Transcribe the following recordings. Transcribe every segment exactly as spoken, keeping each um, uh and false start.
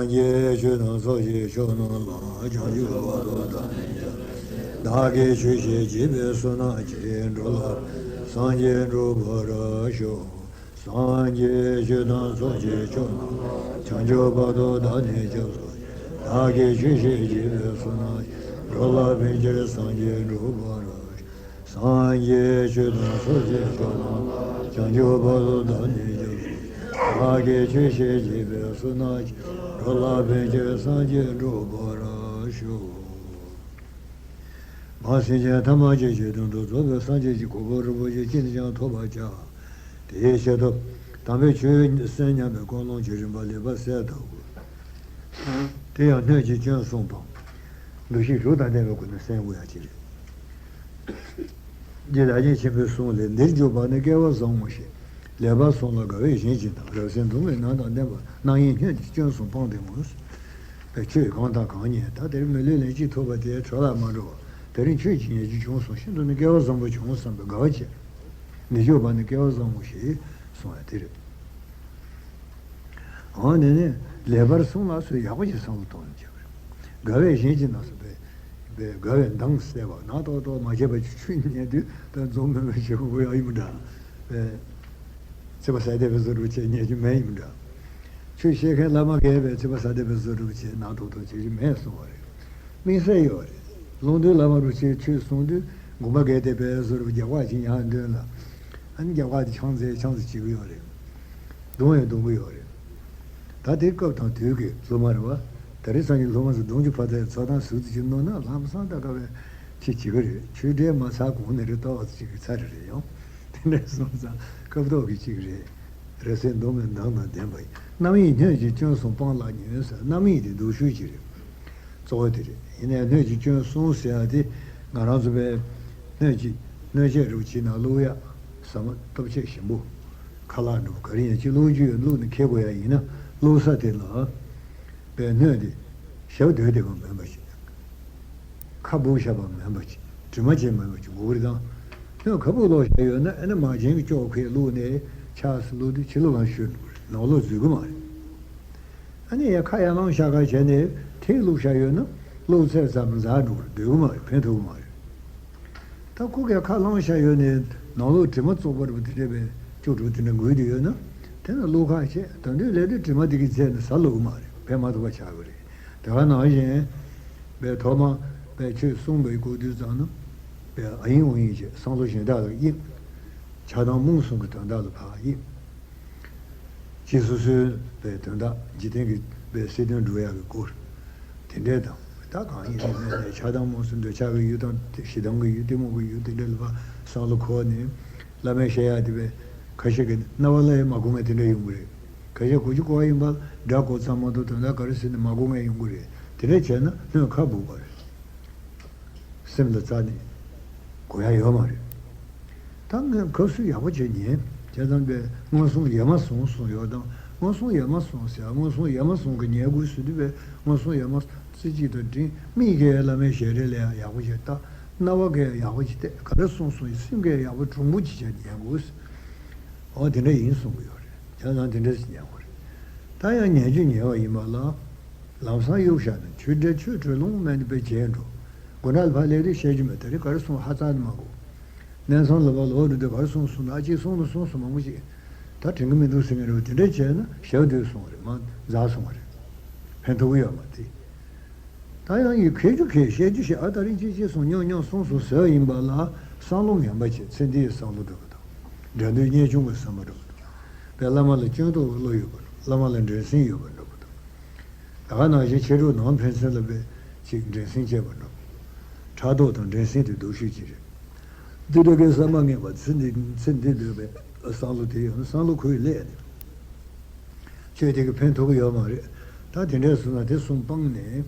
སངས་རྒྱས་ཆོས་དང་ཚོགས་ཀྱི་མཆོག་རྣམས་ལ། བྱང་ཆུབ་བར་དུ་བདག་ནི་སྐྱབས་སུ་མཆི། བདག་གིས་ཆོས་བཤད་བགྱིས་པའི་བསོད་ནམས་ཀྱིས། འགྲོ་ལ་སངས་རྒྱས་འགྲུབ་པར་ཤོག། སངས་རྒྱས་ཆོས་དང་ཚོགས་ཀྱི་མཆོག་རྣམས་ལ། བྱང་ཆུབ་བར་དུ་བདག་ནི་སྐྱབས་སུ་མཆི། བདག་གིས་ཆོས་བཤད་བགྱིས་པའི་བསོད་ནམས་ཀྱིས། འགྲོ་ལ་ཕན་ཕྱིར་སངས་རྒྱས་འགྲུབ་པར་ཤོག། སངས་རྒྱས་ཆོས་དང་ཚོགས་ཀྱི་མཆོག་རྣམས་ལ། བྱང་ཆུབ་བར་དུ་བདག་ནི་སྐྱབས་སུ་མཆི། བདག་གིས་ཆོས་བཤད་བགྱིས་པའི་བསོད་ནམས་ཀྱིས། འགྲོ་ལ་ཕན་ཕྱིར་སངས་རྒྱས་འགྲུབ་པར་ཤོག། མ་སེམས་ཅན་ཐ་མལ་གྱི་ཆོས་དོན་དུ་རྫོགས་པའི་སངས་རྒྱས་ཀྱི་གོ་འཕང་རིན་པོ་ཆེ་ཅི་ནས་ཀྱང་ཐོབ་པར་བྱ། དེའི་ཆེད་དུ་དམ་པའི་ཆོས་གསན་སྙམ་པའི་ཀུན་སློང་གི་རིམ་པ་ལེགས་པར་གསལ་བཏབ་དགོས། དེ་ཡང་སྣོད་ཀྱི་སྐྱོན་གསུམ་སྤང་། འདུ་ཤེས་ལུགས་དང་ལྡན་པའི་སྒོ་ནས་གསན་དགོས་ཡ་ཅིག་རེད། རྗེ་བདག་ཉིད་ཆེན་པོའི་གསུང་ལས། འདིར་འཇུག་པ་ནི་སྐལ་བ་བཟང་ངོ་ཞེས། ལེགས་པར་གསུངས་ལ་དགའ་བས་གཞན་གྱིས་བསླངས། རབ་གསལ་མདོ་སྔགས་ནང་དང་ལྡན་པ། རྣམ་གཡེང་སྣོད་ཀྱི་སྐྱོན་གསུམ་སྤངས་ཏེ་ངོ་། པའི་ཆོས་གང་དང་གང་ཉན། ད་དེར་མི་ལུས་ལན་གཅིག་ཐོབ་པ་དེ་གྲོགས་ལ་མ་འགྲོ་བ། དེ་རིང་ཆོས་ཅིག་ཉན་རྒྱུ་བྱུང་སོང་། ཤིན་ཏུ་ནི་སྐལ་བ་བཟང་པོ་བྱུང་བསམ་པའི་དགའ་བ་བྱེད། འདིར་འཇུག་པ་ནི་སྐལ་བ་བཟང་ངོ་ཞེས་གསུངས་ཡ་དེ་རེད། འོ་ནས་ནི་ལེགས་པར་གསུངས་ལ་སོགས་ཡག་པོ་ཞིག་བསམ་བློ་གཏོང་ཡོང་བྱས་པ་རེད། དགའ་བས་གཞན་གྱིས་བསླངས་སོ། པའི་པའི་དགའ་བའི་མདངས་གསལ་བ། ནག་ཏོག་ཏོག་མ་བྱས་པ་ཅིག་ཆོས་ཉན་དུས་ད་འཛུམ་དམུལ་དམུལ་བྱེད་དགོས་ཡ་ཡིན་པ་འདྲ། པའི་ཚིག་པ་ཟ་བསྡད་པའི་བཟོ་འདྲ་བྱས་ཉན་རྒྱུ་མེད་ཡིན་པ་འདྲ། ཆོས་བཤད་མཁན་བླ་མ་གས་པའི་ཚིག་པ་ཟ་བསྡད་པའི་བཟོ་འདྲ་བྱས་ནག་ཏོག་ཏོག་བྱེད་རྒྱུ་མེད་གསུངས་པ་རེད། དམིགས་བསལ་ཡོད་རེད། ལུང་སྟོན་བླ་མ་རུ་ཆེན་ཆོས་གསུང་དུས་དགོངས་པ་གས་བསྡད་པའི་བཟོ་འདྲ་རྒྱབ་ཁ་ཅིག་ཉར་འདོན་ལ། ཨ་ནི་རྒྱབ་ཁ་དེ་ཆང་ཚེ་ཆང་ཚེ་བྱེད་ཀྱི་ཡོད་རེད། རྡུང་ཡང་རྡུང་གི་ཡོད་རེད། ད་དེ་སྐབས་དང་དུས་ཀྱི་སློབ་མ་རེད་བ། ད་རེས་སང་ཉིན་སློབ་མ་ཚོ་རྡུང་རྒྱུ་ཕར་དེར་ཚོགས་དང་ཟུག་རྫི་ཅིག་གནོན་ན་ལམ་སང་ད་ག་བའི་ཅིག་བྱེད་ཀྱི་རེད། ཆོས་འབྲེལ་མ་ཚར་གོང་ནས་རེད་ཏོག་ཙི་ཅིག་གི་ཚར་རེད་ཡོང་། དེ་འདྲ་སོང་ཙང་སྐབས་ཐོག་གི་ཅིག་རེད། རབ་གསལ་མདོ་སྔགས་མདངས་དང་ལྡན་པ་ཡིན། རྣམ་གཡེང་སྣོད་ཀྱི་སྐྱོན་གསུམ་སྤངས་ལ་ཉོན་ཟེར། རྣམ་གཡེང་དེ་སྡུག་ཤོས་ཅིག་རེད། གཙོ་བོ་དེ་རེད། ཡིན་ནའི་སྣོད་ཀྱི་སྐྱོན་གསུམ་ཟེར་ཡ་དེ་ང་རང་ཚོ་པའི་སྣོད་ཀྱི་སྣོད་ཆས་རུ་བྱེད་ན་བླུག་ཡ་ཟ་མ་སྟོབས་ཆེ་ཞིམ་པོ་ཁ་ལག་འདྲ་པོ་ག་རེ་ཡིན་ཅི་བླུག་རྒྱུ་ཡོད། བླུག་ནས་འཁྱེར་དགོས་ཡ་ཡིན་ན་བླུག་ས་དེ་ལ་པའི་སྣོད་དེ་ཞབས་རྡོལ་དེ་གང་མེད་པ་ཞིག་ཁ་སྦུབ་བཞག་པ་མིན་པ་ཅིག་དྲི་མ་ཅན་མིན་པ་ཅིག་དགོས་རེད་དང་། ཁྱོད་ཁ་སྦུབ་ལོག་བཞག་ཡོད་ན་ཨ་ནི་མར་ཅན་གྱི་ཅོག་ཁོས་བླུགས་ནས་ཕྱགས་སུ་བླུགས་དུས་ཕྱི་ལོགས་ལ་ཤོར་འགྲོ་གི་རེད། ནང་ལོགས་འཛུལ་གི་མ་རེད། ཨ་ནི་ཡ་ཁ་ཡར་ལངས་ཤག་ཁ་བྱས་ནས་ཐིག་བླུགས་བཞག་ཡོད་ན་བླུགས་ཚད་ཙམ་འཛག་འགྲོ་གི་རེད། སྡོད་གི་མ་རེད། ཕན་ཐོགས་གི་མ་རེད། ད་ཁོ་གས་ཁ་ལངས་བཞག་ཡོད་ནས་ནང་ལོགས་དྲི་མ་བཙོག་པ་རུ་དེ་འདྲས་པའི་ཅོག་གྲུ་དེ་འདྲ་འགུལ་དུ་ཡོད་ན་དེ་ན་བླུགས་ཁ་བྱས་དོན་དུ་ལས་དུས་དྲི་མ་དེ་གི་རྗེས་ནས་ཟ་བླུགས་གི་མ་རེད། ཕན་མ་ཐོགས་པ་ཆགས་གི་རེད། དེ་ག་ནང་བཞིན་པའི་ཐོག་མ་པའི་ཆོས་གསུངས་པའི་སྐོར་དུས་ཙམ་ན་པའི་ཨ་ཡིན་འོ་ཡིན་བྱས་བསམ་བློ་གཞན་དག་ལ་དབྱེ། ཆགས་སྡང་རྨོངས་གསུམ་གྱི་དོན་དག་ལ་ཕར་དབྱེ། ཅི་སོ་སོའི་པའི་དོན་དག་འཇིག་རྟེན་གྱི་པའི་སྲིད་དོན་སྒྲུབ་ཡག་གི་སྐོར་དེ་འདྲས་དང་། ད་གང་ཡིན་ནས་ཆགས་སྡང་རྨོངས་གསུམ་འདོད་ཆགས་ཀྱི་ཡུལ་དང་ཞེ་སྡང་གི་ཡུལ་གཏི་མུག་གི་ཡུལ་དེ་འདྲས་ལ་ཕར་བསམ་བློ་འཁོར་ནས་བླ་མས་བཤད་ཡག་དེ་པའི་ཁ་ཤས་ཀྱི་རྣ་བ་ལ་ཡང་མ་གོ་མཁན་དེ་འདྲ་ཡོང་གི་རེད། ཁ་ཤས་གོ་རྒྱུ་གོ་བ་ཡིན་པ་སྒྲ་གོ་ཙམ་མ་གཏོགས་དོན་དག་ག་རེ་ཟེར་ནས་མ་གོ་མཁན་ཡོང་གི་རེད། དེ་འདྲ་བྱས་ན་སྣོད་ཁ་སྦུབ་པ་རེད། སེམས་ལ་རྩ་ནས་གོ་ཡ་ཡོད་མ་རེད། ད་ངས་སྐབས་སུ་ཡག་པོ་བྱས་ཉན། བྱས་ཙང་པས་སྔོན་སོང་ཡ་མ་སོང་གསུངས་ཡོད་དང་སྔོན་སོང་ཡ་མ་སོང་ཟེར་སྔོན་སོང་ཡ་མ་སོང་གི་ཉན་དགོས་ཟེར་དུས་པས་སྔོན་སོང་ཡ་མ་རྩེ་གཅིག་ཏུ་དྲན། མིག་གིས་བླ་མའི་ཞལ་རས་ལ་ཡང་ཡག་པོ་བྱས་ལྟ། རྣ་བ་གིས་ཡག་པོ་བྱས་བལྟས། ག་རེ་གསུངས་སོང་སེམས་ཀྱིས་ཡག་པོ་གྲུང་པོ་བྱས་བྱས་ཉན་དགོས། འོ་དེ་འདྲ་ཡིན་གསུང་གི་ཡོད་རེད། བྱས་ཙང་དེ་འདྲ་ཞིག་ཉན་དགོས་རེད། ད་ཡང་ཉན་རྒྱུ་ཉན་པ་ཡིན་པ་ལ། ལམ་སང་གཡུག་བཞག་ནས་ཆོས་འབྲེལ་ཆོས་གྲོལ་ལོང་མེད་ནས་པའི་བརྗེད་འགྲོ། སྒོ་ནས་ཕར་སླེབས་དུས་བཤད་རྒྱུ་མེད། དེ་རིང་ག་རེ་གསུངས་ཧ་ཙང་ནས་མ་གོ། གནས་ཚང་ལ་ཕར་ལོག་འགྲོ་དུས་ག་རེ་གསུངས་སོང་ན་ཨ་ཅེ་གསུངས་ན་གསུངས་སོང་མང་པོ་ཞིག་ད་དྲན་གི་མི་འདུག་ཟེར་མཁན་རེད་པ། དེ་འདྲ་བྱས་ན་ཞབས་རྡོལ་སོང་བ་རེད། མར་འཛག་སོང་བ་རེད། ཕན་ཐོགས་ཀྱི་ཡོད་མ་རེད། ད་ཡང་ཡིད་ཁེལ་རྒྱུ་ཁེལ། བཤད་རྒྱུ་བཤད། ཨ་ད་རིང་ཅི་ཅི་གསུངས་སྙམ་སྙམ་གསུངས་སོང་ཟེར་བ་ཡིན་པ་ལ་བསམ་བློ་ངན་པ་བྱས། ཚེ་འདིའི་བསམ་བློ་འདྲ་པོ་དང་། འགྲན་བསྡུར་གཉེར་སྐྱོང་གི་བསམ་པ་འདྲ་པོ་དང་། པས་བླ་མ་ལ་སྐྱོན་འདོགས་ཀྱི་བློ་ཡོད་པ། བླ་མ་ལ་འགྲན་སེམས་ཡོད་པ་འདྲ་པོ་དང་། ད་ག་ནང་བཞིན་མཆེད་གྲོགས་ནང་ཕན་ཚུན་ལ་པས་ཅིག་འགྲན་སེམས་བྱས་པ་འདྲ་པོ། ཕྲག་དོག་དང་འགྲན་སེམས་དེ་སྡུག་ཤོས་ཅིག་རེད། འདི་འདྲ་གི་བསམ་པ་ངན་པ་ཚེ་འདི་ཚེ་འདི་འདོད་པའི་བསམ་བློ་དེ་ཡོད་ན་བསམ་བློ་ཁོའི་ལས་ནི། ཆོས་དེ་གི་ཕན་ཐོགས་ཀྱི་ཡོད་མ་རེད། ད་དེ་འདྲས་སོང་ན་དེ་གསུམ་སྤངས་ནས།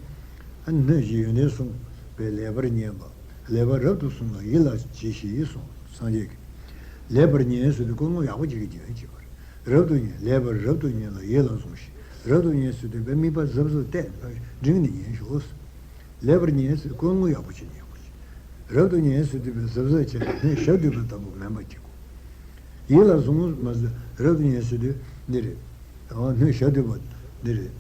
ཨ་ནི་སྣོད་ཀྱི་ཡོན་ཏན་གསུངས་པའི་ལེགས་པར་ཉོན་པ། ལེགས་པར་རབ་ཏུ་གསུངས་ལ་ཡིད་ལ་གྱིས་ཤིག་གསུངས་སངས་རྒྱས་ཀྱིས། ལེགས་པར་ཉོན་ཟེར་དུས་ཀུན་སློང་ཡག་པོ་ཅིག་གིས་ཉོན་བྱེད་པར། རབ་ཏུ་ཉོན། ལེགས་པར་རབ་ཏུ་ཉོན་ལ་ཡིད་ལ་ཟུངས་ཤིག་རབ་ཏུ་ཉོན་ཟེར་དུས་པའི་དམིགས་པ་གཟབ་གཟབ་བལྟས་འབྲིང་ནས་ཉོན་ཤོག་ལེགས་པར་ཉོན་ཟེར་ཀུན་སློང་ཡག་པོ་ཅིག་ཉོན་དགོས་ཀྱི། རབ་ཏུ་ཉོན་ཟེར་དུས་པའི་གཟབ་གཟབ་བྱས་ནས་སྣོད་ཞབས་རྡོལ་པ་ལྟ་བུ་མིན་པ་བྱེད་དགོས། ཡིད་ལ་ཟུངས་མ་ཟེར་རབ་ཏུ་ཉོན་ཟེར་དུས་འདི་རེད། འོ་སྣོད་ཞབས་རྡོལ་པ་འདི་རེད།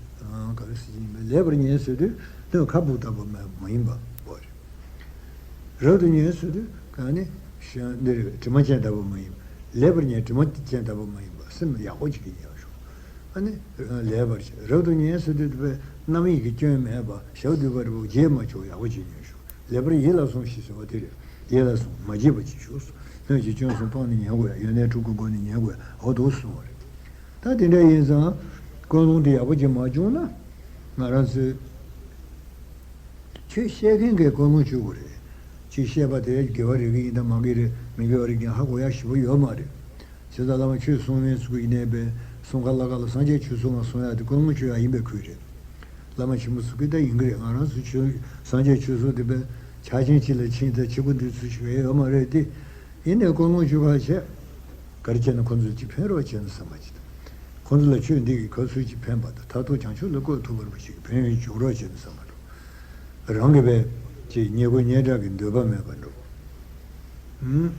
ག་རེ་ཟེར་གྱི་ཡིན་པས། ལེགས་པར་ཉལ་ཟེར་དུས་སྣོད་ཁ་སྦུབ་ལྟ་བུ་མ་མ་ཡིན་པ་པོ་རེད། རབ་ཏུ་ཉལ་ཟེར་དུས་ག་ནི་ཤ་འདི་རེད། དྲི་མ་ཅན་ལྟ་བུ་མ་ཡིན་པ། ལེགས་པར་ཉལ་དྲི་མ་ཅན་ལྟ་བུ་མ་ཡིན་པ། སེམས་ཡག་པོ་ཅིག་གིས་ཉལ་ཤོག་ཨ་ནི་ལེགས་པར་བྱས། རབ་ཏུ་ཉལ་ཟེར་དུས་དེ་བས་རྣམ་གཡེང་གི་སྐྱོན་མེད་པ། ཞབས་རྡུལ་བ་རི་བོ་བརྗེད་མ་བཅུག་ཡག་པོ་ཅིག་ཉལ་ཤོག་ལེགས་པར་ཡིད་ལ་ཟུངས་ཤིག་ཟེར་བ་དེ་རེད། ཡིད་ལ་ཟུངས། མ་བརྗེད་པ་ཅིག་ཞུགས་སོ། སྣོད་ཀྱི་སྐྱོན་གསུམ་སྤངས་ནས་ཉལ་དགོས་ཡ། ཡོན་ཏན་དྲུག་གི་སྒོ་ནས་ཉལ་དགོས་ཡ། འོ་འདུག་གསུངས་པ་རེད། ད་དེ་འདྲ་ཡིན་ཙང་ཀུན་སློང་དེ་ཡག་པོ་ཅིག་མ་བྱུང་ན་ང་རང་ཚོས། ཆོས་བཤད་མཁན་གྱིས་ཀུན་སློང་བཅོས་དགོས་རེད། ཅིག་བཤད་པ་དེ་དགེ་བ་རེད་ཀྱི་ཡིན་དང་མ་དགེ་རེད་མི་དགེ་བ་རེད་ཀྱི་ཧ་གོ་ཡ་ཞིབ་པོ་ཡོད་མ་རེད། བྱས་ཙང་བླ་མ་ཆོས་གསུང་མཁན་ཚོ་གི་ཡིན་ནའི་པས་གསུང་ཁ་ལ་ཁ་ལ་སངས་རྒྱས་ཆོས་གསུང་ང་གསུང་ཡ་དེ་ཀུན་སློང་བཅོས་ཡ་ཡིན་པའི་ཁུལ་རེད། བླ་མ་ཆེན་པོ་ཚོ་གི་ད་ཡིན་གྱི་རེད། ང་རང་ཚོ་ཆོས་སངས་རྒྱས་ཆོས་གསུང་དེ་པས་ཆ་ཆེན་ཅིག་ལ་ཕྱིན་ཙང་ཕྱི་གོ་འདི་ཚོ་ཞིག་ཡོད་མ་རེད་དེ། ཡིན་ནའི་ཀུན་སློང་བཅོས་ཁ་བྱས། ག་རེ་བྱས་ན་ཁོ་ཚོས་ཅིག་ཕན་རོགས་བྱས་ན་བསམ་པ་ཅིག་དང་། ཁོ་ཚོ་ལ་ཆོས་འདི་གིས་ག་ཚོད་ཅིག་ཕན་པ་དང་། མཐར་ཐུག་བྱང་ཆུབ་ལ་བཀོད་ཐུབ་པ་རུ་ཞིག་ཕན་ཡོན་འབྱུང་རོགས་བྱས་ན་བསམ་པ་འགྲོ། རང་གི་བས་ཅིག་ཉེ་གུ་ཉེ་དྲག་གི་འདོད་པ་མེད་པ་འགྲོ། ཨུམ།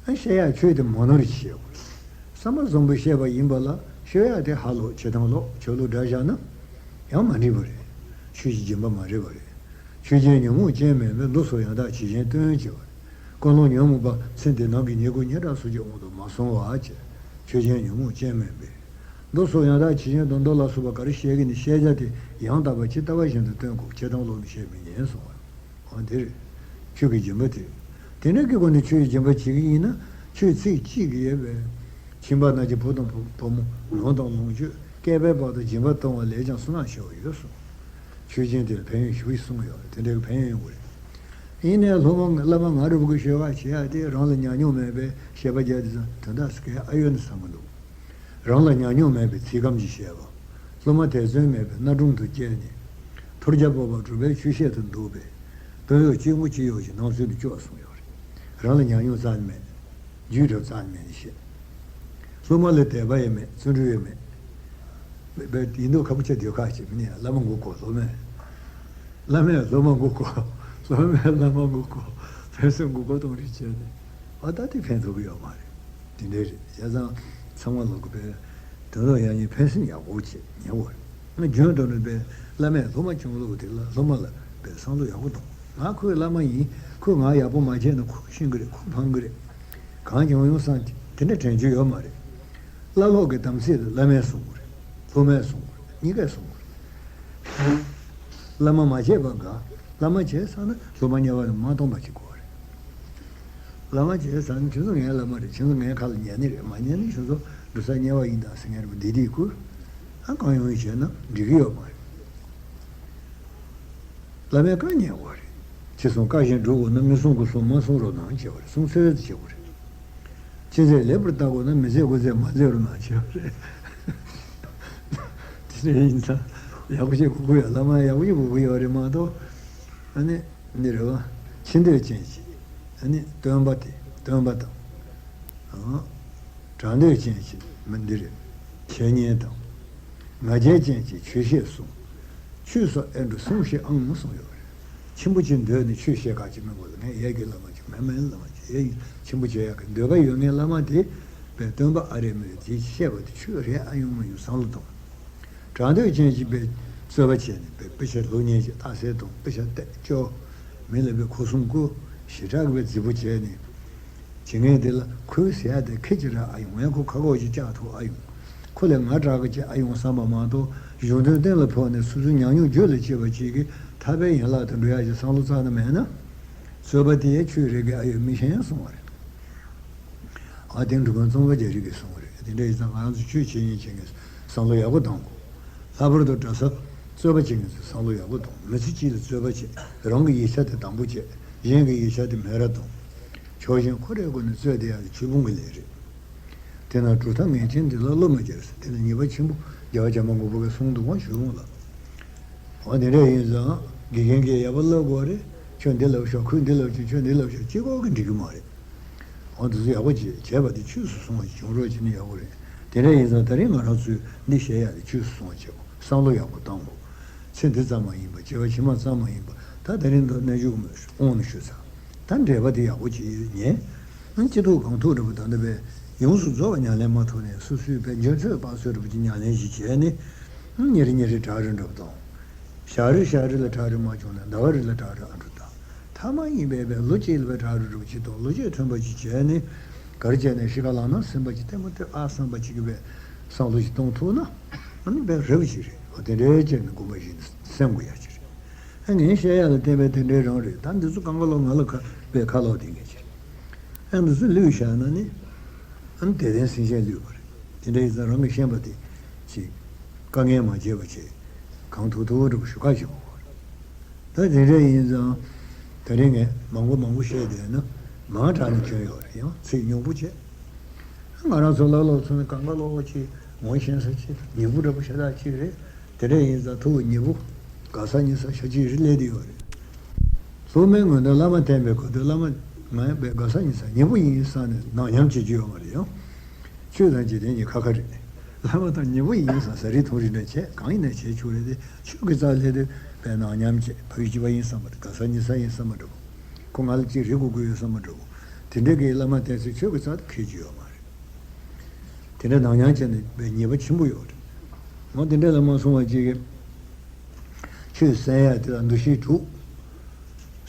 ཨ་བཤད་ཡག་ཆོས་དེ་མོ་ནོར་བཤད་དགོས། བསམ་པ་བཟང་པོ་བཤད་པ་ཡིན་པ་ལ་ཤོད་ཡག་དེ་ཧ་ལོག་བྱེད་སྟངས་ལོག་ཆོས་ལུགས་འདྲ་བཞག་ན་ཡང་མ་འགྲིག་པ་རེད། ཆོས་ཀྱི་སྦྱིན་པ་མ་རེད་པ་རེད། ཆོས་ཅན་ཉོན་མོངས་ཅན་མིན་པས། མདོ་སོགས་ཡང་དག་ཇི་བཞིན་སྟོན་བྱེད་པ། ཀུན་སློང་ཉོན་མོངས་པ་ཚེ་འདི་ནང་གི་ཉེ་གུ་ཉེ་དྲག་སོགས་ཀྱི་དབང་དུ་མ་སོང་བ་བྱས། ཆོས་ཅན་ཉོན་མོངས་ཅན་མིན་པས། མདོ་སོགས་ཡང་དག་ཇི་བཞིན་དུ་མདོ་ལ་སོགས་པ་ག་རེ་བཤད་ཀྱི་ནི་བཤད་བྱ་དེ་ཡང་དག་པ་ཇི་ལྟ་བ་བཞིན་དུ་སྟོན་དགོས། བྱེད་སྟངས་ལོག་ནས་བཤད་མི་ཉན་གསུང་བ། འོ་དེ་རེད། ཆོས་ཀྱི་སྦྱིན་པ་དེ། དེ་འདྲ་གི་སྒོ་ནས་ཆོས་ཀྱི་སྦྱིན་པ་བྱེད་ཀྱི་ཡིན་ན་ཆོས་ཚིག་གཅིག་གིས་ཡོད་པས། ཁྱིམ་པ་རྣམས་ཀྱི་བུ་དང་བུ་བུ་མོ་ལོངས་དང་ལོངས་སྤྱོད་བསྐལ་པའི་བར་དུ་སྦྱིན་པ་གཏོང་བ་ལས་ཀྱང་བསོད་ནམས་ཆེ་བ་ཡོད་གསུངས། ཆོས་ཅན་དེ་ལ་ཕན་ཡོན་ཞེ་པོ་ཞིག་གསུངས་ཡོད་རེད། དེ་འདྲའི་ཕན་ཡོན་ཡོད་རེད། ཡིན་ནའི་སློབ་མ་བླ་མ་ང་རུ་བུ་གི་ཞོལ་ཁ་བྱེད་ཡ་དེ་རང་ལ་ཉམས་མྱོང་མེད་པའི་བཤད་པ་རྒྱག་དུས་ཙང་དོན་དག་སུ་གའི་ཨ་ཡོད་ནི་བསམ་གི་འདུག་རང་ལ་ཉམས་མྱོང་མེད་པའི་ཚིག་སྐམ་གྱིས་བཤད་པ། སློབ་མ་དད་བརྩོན་མེད་པའི་གནའ་སྒྲུང་དུ་སྐྱེལ་ནས། ཐོར་རྒྱལ་སྤོབས་པ་གྲུབ་པའི་ཆོས་བཤད་དུ་འདུག་པས། དོན་ཡོད་གཅིག་མགོ་གཅིག་གཡོག་གི་སྣང་ཚུལ་དུ་སྐྱོ་བ་གསུངས་ཡོད་རེད། རང་ལ་ཉམས་མྱོང་རྩ་ནས་མེད། རྒྱུས་གྲབས་རྩ་ནས་མེད་ནས་བཤད། སློབ་མ་ལ་དད་པ་ཡང་མེད། བརྩོན་འགྲུས་ཡང་མེད། མེད་པས་ཡིན་མདོག་ཁ་པོ་ཆགས་སྡོད་ཁ་ཞིག་མི་ནི་བླ་མ་མགོ་སྐོར། སློབ་མས། བླ་མས་སློབ་མ་མགོ་སྐོར། སློབ་མས་བླ་མ་མགོ་སྐོར། ཕན་སེམས་མགོ་སྐོར་གཏོང་རེས་བྱས་ནས་ཨ་ད་དེ་ཕན་ཐོགས་ཀྱི་ཡོད་མ་རེད། དེ་འདྲའི་རེད། བྱས་ཙང་ཚང་མ་ལོག་གི་པས་དོན་དག་ཡང་ཉིད་ཕན་སེམས་ཡག་པོ་བྱེད་ཉེ་བོ་རེད། ང་རྒྱུན་དུ་ནི་པས་བླ་མས་སློབ་མ་སྐྱོང་ལུགས་དེ་ལ་སློབ་མ་ལ་པས་བསམ་བློ་ཡག་པོ་གཏོང་། ང་ཁོའི་བླ་མ་ཡིན། ཁོས་ང་ཡག་པོ་མ་བྱས་ན་ཁོ་ཤེས་ཀྱི་རེད། ཁོ་ཕངས་ཀྱི་རེད། གང་བྱུང་ཡོང་བསམ་དེ་འདྲ་དྲན་རྒྱུ་ཡོད་མ་རེད། བླ་སློབ་ཀྱི་དམ་ཚིག་ལ་བླ་མས་སྲུང་དགོས་རེད། སློབ་མས་སྲུང་དགོས་རེད། གཉིས་ཀས་སྲུང་དགོས་རེད། བླ་མ་མ་བྱས་པ་དགའ། བླ་མ་བྱས་ཚར་ན་སློབ་མ་དམྱལ་བ་ལ་མ་གཏོང་པ་བྱེད་དགོས་རེད། བླ་མ་བྱས་ཚར་ན་ཁྱོད་ཚོ་ངའི་བླ་མ་རེད། ཁྱོད་ཚོ་ངའི་ཁ་ལ་ཉན་ནི་རེད། མ་ཉན་ན་ཁྱོད་ཚོ་འགྲོ་ས་དམྱལ་བ་ཡིན་ད་ཟེར་མཁན་རེད་པ། འདི་དེའི་ཁུལ། ཨ་གང་ཡོང་ཡོང་བྱས་ན་འགྲིག་གི་ཡོད་མ་རེད། བླ་མའི་བཀའ་ཉན་དགོས་རེད། ཅི་གསུང་བཀའ་བཞིན་སྒྲུབ་དགོས་ན་མི་གསུང་དགུ་གསུང་མ་གསུང་རོགས་གནང་བྱེད་དགོས་རེད། གསུང་ཚོད་བྱེད་དགོས་རེད། ཅི་མཛད་ལེགས་པར་བལྟ་དགོས་ན་མི་མཛད་དགུ་མཛད་མ་མཛད་རོགས་གནང་བྱེད་དགོས་རེད། དེ་འདྲ་ཡིན་ཙང་ཡག་པོ་བྱེད་དགོས་ཀྱི་ཡོད། བླ་མ་ཡག་པོ་བྱེད་དགོས་ཀྱི་ཡོད་རེད་མ་གཏོགས། ཨ་ནི་འདི་རེད་བ། ཕྱི་འདོད་ཅན་གྱི་ཨ་ནི་སྟོན་པ་དེ་སྟོན་པ་དང་། ཨང་། གྲགས་འདོད་ཅན་གྱི་མི་འདི་རེད། འཆད་ཉན་དང་། ང་རྒྱལ་ཅན་གྱི་ཆོས་བཤད་གསུང་། ཆོས་སོགས་ཨེ་འགྲོ་གསུང་ཞིག་ཨང་གསུངས་ཡོད་རེད། ཆེན་པོ་ཅིག་འདོད་ནས་ཆོས་བཤད་ཁག་ཅིག་མི་དགོས་ལ། ངས་ཡ་གི་བླ་མ་ཅིག་མེད་མེད་བླ་མ་ཅིག་ཡ་ཡི་ཆེན་པོ་བྱེད་ཡག་གི་འདོད་པ་ཡོད་མཁན་བླ་མ་དེ་པའི་སྟོན་པ་ཨ་རེ་མི་རེད་དེ་བཤད་པ་དེ་ཆོས་རེད་ཨ་ཡོང་མ་ཡོང་བསམ་བློ་གཏོང་། གྲགས་འདོད་ཅན་གྱིས་པའི་རྩོད་པ་བྱས་ནས་པའི་དཔེ་ཆ་སློབ་གཉེར་གྱི་རྟགས་གསལ་གཏོང་། དཔེ་ཆ་བལྟས་སྐྱོ། མི་ལ་པའི་ཁུ་སིམ་བསྐུར། ཞེ་དྲག་གི་པའི་རྫིག་པོ་བྱས་ནས། བྱེད་མཁན་དེ་ལ་ཁོའི་ཟེར་ཡ་དེ་ཁེ་ཅིག་རག་ཨ་ཡོང་། ངས་ཁོ་ཁ་ཁོག་ཅིག་བཅག་ཐུབ་ཨ་ཡོང་། ཁོ་ལས་ང་དྲག་གི་ཅིག་ཨ་ཡོང་བསམ་པ་མ་གཏོགས་གཞུང་དོན་གཏན་ལ་ཕབ་ནས་སོ་སོའི་ཉམས་མྱོང་རྒྱུད་ལ་སྐྱེས་པ་ཅིག་གིས་ཐར་པའི་ཡན་ལག་ཏུ་འགྲོ་ཡ་ཅིག་བསམ་བློ་རྩ་ནས་མེད་ན། རྩོད་པ་དེ་ཡང་ཆོས་རེད་གི་ཨ་ཡོད་མི་ཤེས་ཡང་གསུང་བ་རེད། ཨ་དེ་འབྲི་གུང་ཙོང་ཁ་རྒྱ་རིགས་ཀྱིས་གསུངས་པ་རེད། དེ་འདྲ་ཡིན་ཙང་ང་རང་ཚོ་ཆོས་བྱེད་ཉན་བྱེད་མཁན་བསམ་བློ་ཡག་པོ་གཏོང་དགོས། ལྷག་པར་དུ་གྲྭ་ས་རྩོད་པ་བྱེད་མཁན་ཚོས་བསམ་བློ་ཡག་པོ་གཏོང་། མི་ཚེ་གཅིག་ལ་རྩོད་པ་བྱེད། རང་གི་ཡིག་ཆ་དེ་དང་པོ་བྱེད། གཞན་གྱི་ཡིག་ཆ་དེ་མེད་ར་གཏོང་། ཕྱོགས་ཞེན་ཁོ་རའི་སྒོ་ནས་རྩོད་བསྡད་ཡག་དེ་ཆོས་ཕུང་གི་ལས་རེད། དེ་ན་གྲུབ་མཐའ་ངེས་ཅན་དེ་ལ་བློ་མ་འགྱུར་ཟེར། དེ་ལ་ཉེས་པ་ཆེན་པོ་རྒྱལ་བ་བྱམས་པ་མགོན་པོ་གིས་གསུངས་འདུག་ག་ཞུ་འོང་ལ། འོ་དེ་འདྲ་ཡིན་ཙང་དགེ་རྒན་གྱིས་ཡག་པོ་བསླབ་དགོས་རེད། ཁྱོད་འདི་ལབ་ཤོག་ཁོས་འདི་ལབ་ཤོག་ཁྱོད་འདི་ལབ་ཤོག་གཅིག་པོ་གིས་འགྲིག་གི་མ་རེད། འོ་དེ་ཚོ་ཡག་པོ་བྱེད་བྱས་པ་དེ་ཆོས་སུ་སོང་བ་ཞིག་བྱུང་རོགས་བྱེད་ན་ཡག་པོ་རེད། དེ་འདྲ་ཡིན་ཙང་ད་རིང་ང་རང་ཚོས་འདི་བཤད་ཡག་དེ་ཆོས་སུ་སོང་བ་བྱེད་དགོས། བསམ་བློ་ཡག་པོ་བཏང་དགོས། ཚེ་འདི་ཙམ་མ་ཡིན་པ་སྐྱེ་བ་ཕྱི་མ་ཙམ་མ་ཡིན་པ་ད་ད་རིང་དང་གནས་འཇུག་མོས་དབང་ནས་ཞུ་ཚར། ད་འགྲེལ་པ་དེ་ཡག་པོ་བྱེད་ཡོད་ཉན། ཨང་། ཅི་ཐུབ་གང་ཐུབ་འདྲ་པོ་ད་ལྟ་བས་ཡོངས་སུ་རྫོགས་པ་ཉམས་ལེན་མ་ཐུབ་ནས་སོ་སོའི་བས་འཇོན་ཚོད་དཔག་ཚོད་འདྲ་པོ་ཅིག་ཉམས་ལེན་ཞིག་བྱས་ནས། ཉིན་རེ་ཉིན་རེ་བྲག་རི་འགྲོ་དང་། ཞག་རེ་ཞག་རེ་ལ་བྲག་རི་མ་བྱུང་ན་ཟླ་བ་རེ་ལ་བྲག་རི་ཨ་འགྲོ་དང་། ཐ་མ་ཡིན་པས་པས་ལོ་གཅིག་ལ་བྲག་རི་འགྲོ་གཅིག་དང་། ལོ་གཅིག་ཐོན་པ་ཅིག་བྱས་ནས་གར་བྱས་ནས་ཤི་ཁ་ལངས་ན་སེམས་པ་ཅིག་ལྟད་མོ་ལྟོས་ཨ་བསམ་པ་ཅིག་གི་བས་བསམ་བློ་ཞིག་གཏོང་ཐུབ་ན། ཨ་ནི་བས་རེ་བ་ཞིག་རེད། འོ་དེ་འདྲའི་བྱས་ནས་དགོངས་པ་བཞེས་ནས་སེམས་དགོས་ཡ་ཅིག་རེད། ཨ་ངས་བཤད་ཡ་ལ་བརྟེན་པའི་དེ་འདྲའི་རང་རེད། ད་འདི་ཚོ་གང་ག་ལོག་ང་ལ་ཁ་བས་ཁ་ལོག་དེ་ངས་ཅིག་རེད། ཨ་འདི་ཚོ་བླུས་བཞག་ན་ནི། ཨ་ནི་དད་ལྡན་སེམས་ཅན་བླུས་པ་རེད། དེ་འདྲ་ཡིན་ཙང་རང་གི་ཤེས་པ་དེ་ཅིག་དཀའ་ངལ་མ་བྱེད་པ་བྱེད། གང་ཐུབ་ཐུབ་འགྲུབ་པ་ཞུ་ཁ་ཞིག་དགོས་པ་རེད། ད་དེ་འདྲ་ཡིན་ཙང་། དེ་རིང་ངས་མང་པོ་མང་པོ་བཤད་བསྡད་ན་མང་དྲགས་ནས་སྐྱོན་ཡོད་རེད། ཡང་ཚིག་ཉུང་པོ་བྱས། ང་རང་ཚོ་ལ་ལོག་ཚོ་ནི་གང་ག་ལོག་ཅིག་ངོ་ཤེས་ས་ཅིག་ཉེ་པོ་འདྲ་པོ་ཤ་སྟག་ཅིག་རེད། དེ་འདྲ་ཡིན་ཙང་ཐུགས་ཉེ་པོ་དགའ་ས་ཉེ་ས་ཤ་ཅིག་རེ་སླེབས་བསྡད་ཡོད་རེད། སློབ་མའི་ངོས་ནས་བླ་མ་བསྟེན་པའི་སྐབས་དུ་བླ་མ་ང་ཡང་དགའ་ས་ཉེ་ས་ཉེ་པོ་ཡིན་བསམ་ནས་ནང་ཉམས་བྱེད་རྒྱུ་ཡོད་མ་རེད་ཡང་། ཆོས་དང་འཇིག་རྟེན་གཉིས་ཁ་ཁ་རེད། བླ་མ་དང་ཉེ་པོ་ཡིན་བསམ་ཟ་རིགས་འཐུང་རིགས་འདྲ་བྱས་གང་ཡིན་ན་བྱས་ཆོག་རེད་དེ། ཆོས་ཀྱི་རྩ་སླེབས་དུས་པའི་ནང་ཉམས་བྱེད་ཕ་ཡུལ་གཅིག་པ་ཡིན་བསམ་པ་དང་དགའ་ས་ཉེ་ས་ཡིན་བསམ་པ་འདྲ་པོ། ཁོ་ང་ལ་ཅིག་རེ་དགོས་ཀྱི་ཡོད་བསམ་པ་འདྲ་པོ། དེ་འདྲའི་གི་བླ་མ་བསྟེན་ཚེ་ཆོས་ཀྱི་རྩ་དུ་འཁེལ་རྒྱུ་ཡོད་མ་རེད། དེ་འདྲ་ནང་ཉམས་བྱས་ནས་པའི་ཉེས་པ་ཆེན་པོ་ཡོད་རེད། འོ་དེ་འདྲ་ལ་མ་སོང་བ་ཅིག་གི་ཆོས་གསན་ཡ་དེ་ལ་འདུ་ཤེས་དྲུག་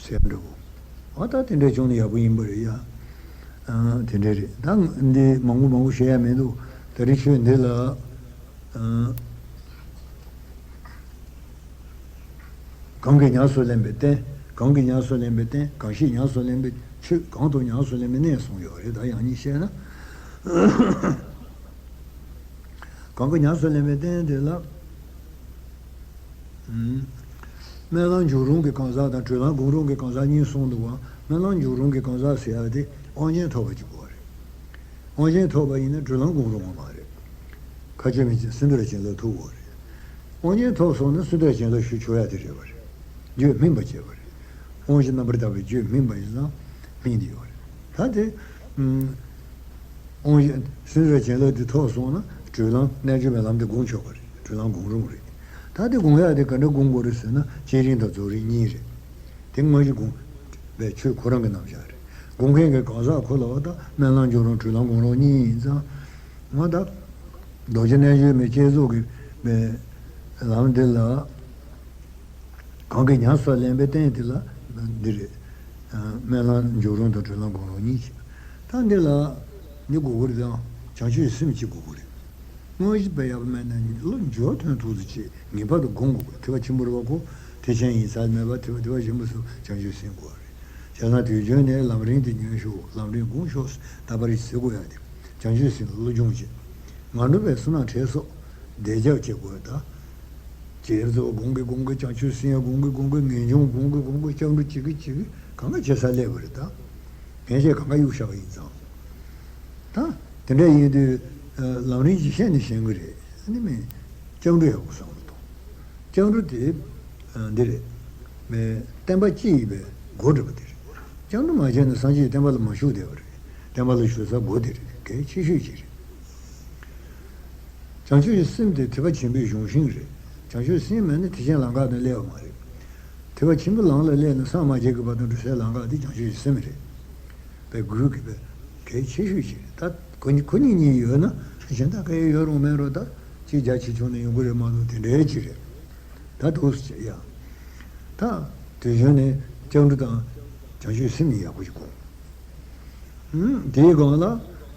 ཟེར་འདྲ་པོ། ཨ་ད་དེ་འདྲ་བྱུང་ན་ཡག་པོ་ཡིན་པ་རེད་ཡ། ཨ་དེ་འདྲ་རེད། ད་འདི་མང་པོ་མང་པོ་བཤད་ཡ་མི་འདུག་ད་རིང་ཆོས་འདི་ལ། ཨ་གང་གིས་ཉམས་སུ་ལེན་པའི་རྟེན། གང་གིས་ཉམས་སུ་ལེན་པའི་རྟེན། གང་ཞིག་ཉམས་སུ་ལེན་པའི་ཆོས། གང་དུ་ཉམས་སུ་ལེན་པའི་གནས་གསུངས་ཡོད་རེད། ད་ཡང་སྙིང་བཤད་ན། གང་གིས་ཉམས་སུ་ལེན་པའི་རྟེན་དེ་ལ། ཨུམ། སྨོན་ལམ་འཇུག་རུང་གི་གང་ཟག་དང་གྲོལ་ལམ་སྒོམ་རུང་གི་གང་ཟག་གཉིས་གསུངས་འདུག་བ། སྨོན་ལམ་འཇུག་རུང་གི་གང་ཟག་ཟེར་ཡ་དེ་དབང་ཆེན་ཐོབ་པ་གཅིག་པོ་རེད། དབང་ཆེན་ཐོབ་པ་ཡིན་ན་གྲོལ་ལམ་སྒོམ་རུང་བ་མ་རེད། མཁའ་སྤྱོད་མི་ཅན་སུ་འདྲ་བྱིན་རླབས་ཐུབ་དགོས་རེད། དབང་ཆེན་ཐོབ་སོང་ན་སུ་འདྲ་བྱིན་རླབས་ཞུ་ཆོག་ཡ་དེ་རེད་བ་རེད། རྒྱུད་སྨིན་པ་བྱས་པ་རེད། དབང་བཞི་རྣམ་པར་དག་པའི་རྒྱུད་སྨིན་པ་ཡིན་ཙང་སྨིན་དེ་ཡོད་རེད། ད་དེ། ཨུམ། དབང་བཞི་སུ་འདྲ་བྱིན་རླབས་དེ་ཐོབ་སོང་ན་གྲོལ་ལམ་རྣལ་འབྱོར་པའི་ལམ་དེ་སྒོམ་ཆོག་པ་རེད། གྲོལ་ལམ་སྒོམ་རུང་རེད། ད་དེ་སྒོམ་ཡ་དེ་ག་འདྲ་སྒོམ་དགོས་རེད་ཟེར་ན་བསྐྱེད་རིམ་དང་རྫོགས་རིམ་གཉིས་རེད། དེ་དངོས་གཞི་སྒོམ་པའི་ཆོས་ཁོ་རང་གི་རྣམ་གཞག་རེད། སྒོམ་མཁན་གྱི་གང་ཟག་ཁོ་ལ་འོ་ད་སྨོན་ལམ་འཇུག་རུང་གྲོལ་ལམ་སྒོམ་རུང་གཉིས་ཡིན་ཙང་། ང་ད། རྡོ་རྗེ་རྣལ་འབྱོར་མའི་བསྐྱེད་རྫོགས་ཀྱི་པའི་ལམ་འདི་ལ། གང་གིས་ཉམས་སུ་ལེན་པའི་རྟེན་དེ་ལ་འདི་རེད། སྨོན་ལམ་འཇུག་རུང་དང་གྲོལ་ལམ་སྒོམ་རུང་གཉིས་བྱེད། ད་འདི་ལ་འདི་དགོས་ཀྱི་རེད་དང་བྱང་ཆུབ་སེམས་གཅིག་དགོས་ཀྱི་རེད། དངོས་གཞི་དཔེ་ཡག་པོ་མེད་ན་བློ་འགྱུར་བ་ཐོན་ཐུབ་ཚོད་ཅིག་ངེས་པར་དུ་སྒོམ་དགོས་ཀྱི་ཐེག་པ་ཆེན་པོ་རེད་བ། ཁོ་ཐེག་ཆེན་ཡིན་ས་མེད་པ་ཐེག་པ་ཐེག་པ་ཆེན་པོ་སུ་བྱང་ཆུབ་སེམས་དགོས་རེད། བྱས་ཙང་དུས་རྒྱུན་ནས་ལམ་རིམ་དེ་ཉོན་ཤོག་ལམ་རིམ་སྒོམ་ཤོག་ད་པར་ཞིག་ཟེར་དགོས་ཡ་དེ་བྱང་ཆུབ་སེམས་ལ་སློབ་སྦྱོང་བྱེད། ང་འགྲོ་བའི་བསོད་ནམས་ཁྲེལ་སོགས་བདེ་རྒྱབ་བྱེད་དགོས་ད། བསྐྱེད་རྫོགས་སྒོམ་གྱི་སྒོམ་གྱི་བྱང་ཆུབ་སེམས་སྒོམ་གྱི་སྒོམ་གྱི་ངེས་འབྱུང་སྒོམ་གྱི་སྒོམ་གྱི་སྐྱབས་འགྲོ་བྱེད་ཀྱི་བྱེད་ཀྱི་གང་ག་བྱེད་ས་སླེབས་པ་རེད་ད། ངས་བྱས་གང་ག་གཡུག་བཞག་པ་ཡིན་ཙང་། ད་དེ་འདྲ་ཡིན་དུས་ལམ་རིམ་ཅིག་ཤེས་ནས་ཞེན་གྱི་རེད། ཨ་ནི་མིན། སྐྱབས་འགྲོ་ཡག་པོ་བསམ་བློ་གཏོང་། སྐྱབས་འགྲོ་དེ་འདི་རེད། མེ་བསྟན་པ་སྤྱི་ཡི་བའི་སྒོ་འགྲིལ་བ་དེ་རེད། སྐྱབས་འགྲོ་མ་བྱས་ན་སངས་རྒྱས་བསྟན་པ་ལ་མ་ཞུགས་བསྡད་པ་རེད། བསྟན་པ་ལ་ཞུགས་ས་སྒོ་དེ་རེད། གལ་ཆེ་ཤོས་ཅིག་རེད། བྱང་ཆུབ་ཀྱི་སེམས་དེ་ཐེག་པ་ཆེན་པོའི་གཞུང་ཤིང་རེད། བྱང་ཆུབ་སེམས་མེད་ན་ཐེག་ཆེན་ལམ་ཁ་དུ་སླེབས་པ་མ་རེད། ཐེག་པ་ཆེན་པོའི་ལམ་ལ་སླེབས་ན་སངས་མ་རྒྱས་ཀྱི་བར་དུ་འགྲོ་སའི་ལམ་ཁ་དེ་བྱང་ཆུབ་ཀྱི་སེམས་རེད། པའི་དགོས་ཀྱི་པའི་གལ་ཆེ་ཤོས་ཤིག་རེད། ད་ཁོ་གཉིས་ཁོ་གཉིས་གཉིས་ཡོད་ན་གཞན་དག་ག་ཡོད་རུང་མེད་རུང་ད་གཅིག་རྒྱ་ཆེ་ཆུང་ནས་ཡོང་གི་རེད་མ་གཏོགས་དེ་འདྲའི་ཅིག་རེད། ད་འདུག་སེ་བྱས་ཡ། ད་དུས་གཞོན་ནས་སྐྱབས་འགྲོ་དང་བྱང་ཆུབ་སེམས་གཉིས་ཡག་པོ་ཞིག་སྒོམ། ཧུམ། དེའི་སྒང་ལ་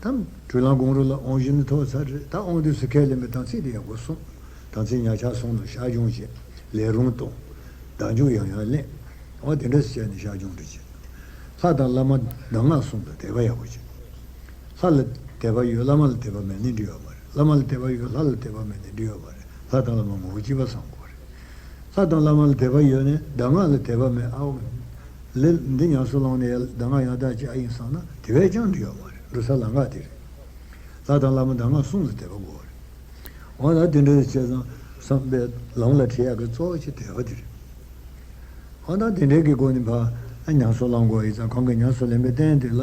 ད་གྲོལ་ལམ་སྒོམ་རུང་ལ་དབང་བཞི་ནི་ཐོབ་ཚར་རེད། ད་དབང་དུས་སུ་ཁས་ལེན་པའི་དམ་ཚིག་དེ་ཡག་པོ་སྲུང་། དམ་ཚིག་ཉག་ཆག་སོང་ན་ཤར་སྦྱོང་བྱེད། ལས་རུང་གཏོང་། བདག་འཇུག་ཡང་ཡང་ལེན། འོ་དེ་འདྲ་ཞིག་བྱས་ནས་ཤར་སྦྱོང་འདྲ་བྱེད། ལྷ་དང་བླ་མ་གདམས་ངག་གསུམ་ལ་དད་པ་ཡག་པོ་བྱེད། ལྷ་ལ་དད་པ་ཡོད་བླ་མ་ལ་དད་པ་མེད་ན་འགྲིག་ཡོད་མ་རེད། བླ་མ་ལ་དད་པ་ཡོད་ལྷ་ལ་དད་པ་མེད་ན་འགྲིག་ཡོད་མ་རེད། ལྷ་དང་བླ་མ་ངོ་བོ་གཅིག་པ་བསམ་དགོས་རེད། ལྷ་དང་བླ་མ་ལ་དད་པ་ཡོད་ནས་གདམས་ངག་ལ་དད་པ་མེད་ཨའོ། ལས་འདི་ཉམས་སུ་བླངས་ནས་གདམས་ངག་ཡང་དག་ཅིག་ཨ་ཡིན་བསམ་ན་དེ་བས་ཀྱང་འགྲིག་ཡོད་མ་རེད། འགྲོ་ས་ལམ་ཁ་དེ་རེད། ལྷ་དང་བླ་མ་གདམས་ངག་གསུམ་ལ་དད་པ་དགོས་རེད། འོ་ན་དེ་འདྲ་བྱས་ཙང་བསམ་པའི་ལམ་ལ་ཁྲིད་ཡག་གི་གཙོ་བོ་ཆེ་དད་པ་དེ་རེད། འོ་ན་དེ་འདྲའི་གི་སྒོ་ནས་ཕར་ཉམས་སུ་བླང་དགོས་ཡིན་ཙང་གང་གིས་ཉམས་སུ་ལེན་པའི་རྟེན་དེ་ལ་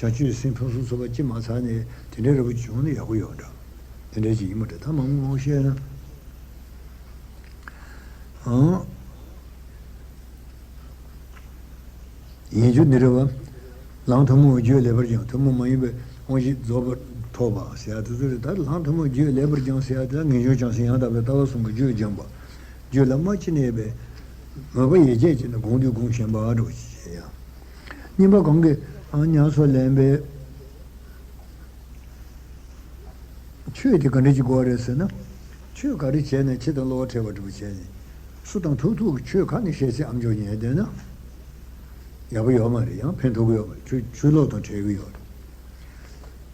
བྱང་ཆུབ་སེམས་ཕུན་སུམ་ཚོགས་པ་ཅིག་མ་ཚར་ནས་དེ་འདྲའི་རེ་བ་བྱུང་ན་ཡག་པོ་ཡོད་འདྲ། དེ་འདྲ་ཅིག་ཡིན་པ་འདྲ། ད་མང་པོ་མང་པོ་བཤད་ན། ཨང་། ཡིན་རྒྱུ་འདི་རེད་བ། ལམ་ཐུན་མོང་བའི་རྒྱུད་ལེགས་པར་སྦྱངས། ཐུན་མོང་མ་ཡིན་པའི་དབང་བཞི་རྫོགས་པར་ཐོབ། ཐོབ་པ་ཟེར་ཡ་དེ་ཚོ་རེད། ད་ལམ་ཐུན་མོང་རྒྱུད་ལེགས་པར་སྦྱངས་ཟེར་ཡ་དེ་ལ་ངེས་འབྱུང་བྱང་སེམས་ཡང་དག་པའི་ལྟ་བ་གསུམ་གྱི་རྒྱུད་སྦྱངས་པ། རྒྱུད་ལ་རྨ་ཆེ་ནས་པའི་མོས་པ་ཡིད་བསྐྱེད་བྱས་ནས་སྒོམ་དུས་སྒོམ་ཞེན་པ་འགྲོ་ཞེས་ཡང་། གཉིས་པ་གང་གི་ཨ་ཉམས་སུ་ལེན་པའི་ཆོས་དེ་ག་འདྲ་ཅིག་དགོས་རེད་ཟེར་ན། ཆོས་ག་རེ་བྱས་ནས་ཁྱི་དང་གློ་བ་འཕྲད་པ་འདྲ་བོ་བྱས་ནས། སུ་དང་ཐུག་ཐུག་གི་ཆོས་ག་ནས་བཤད་ཚེ་ཨ་མཆོག་ཉན་བསྡད་ན། ཡག་པོ་ཡོད་མ་རེད། ཡང་ཕན་ཐོགས་ཀྱི་ཡོད་མ་རེད། ཆོས་ཆོས་ལུགས་དང་བྲལ་གྱི་ཡོད་རེད།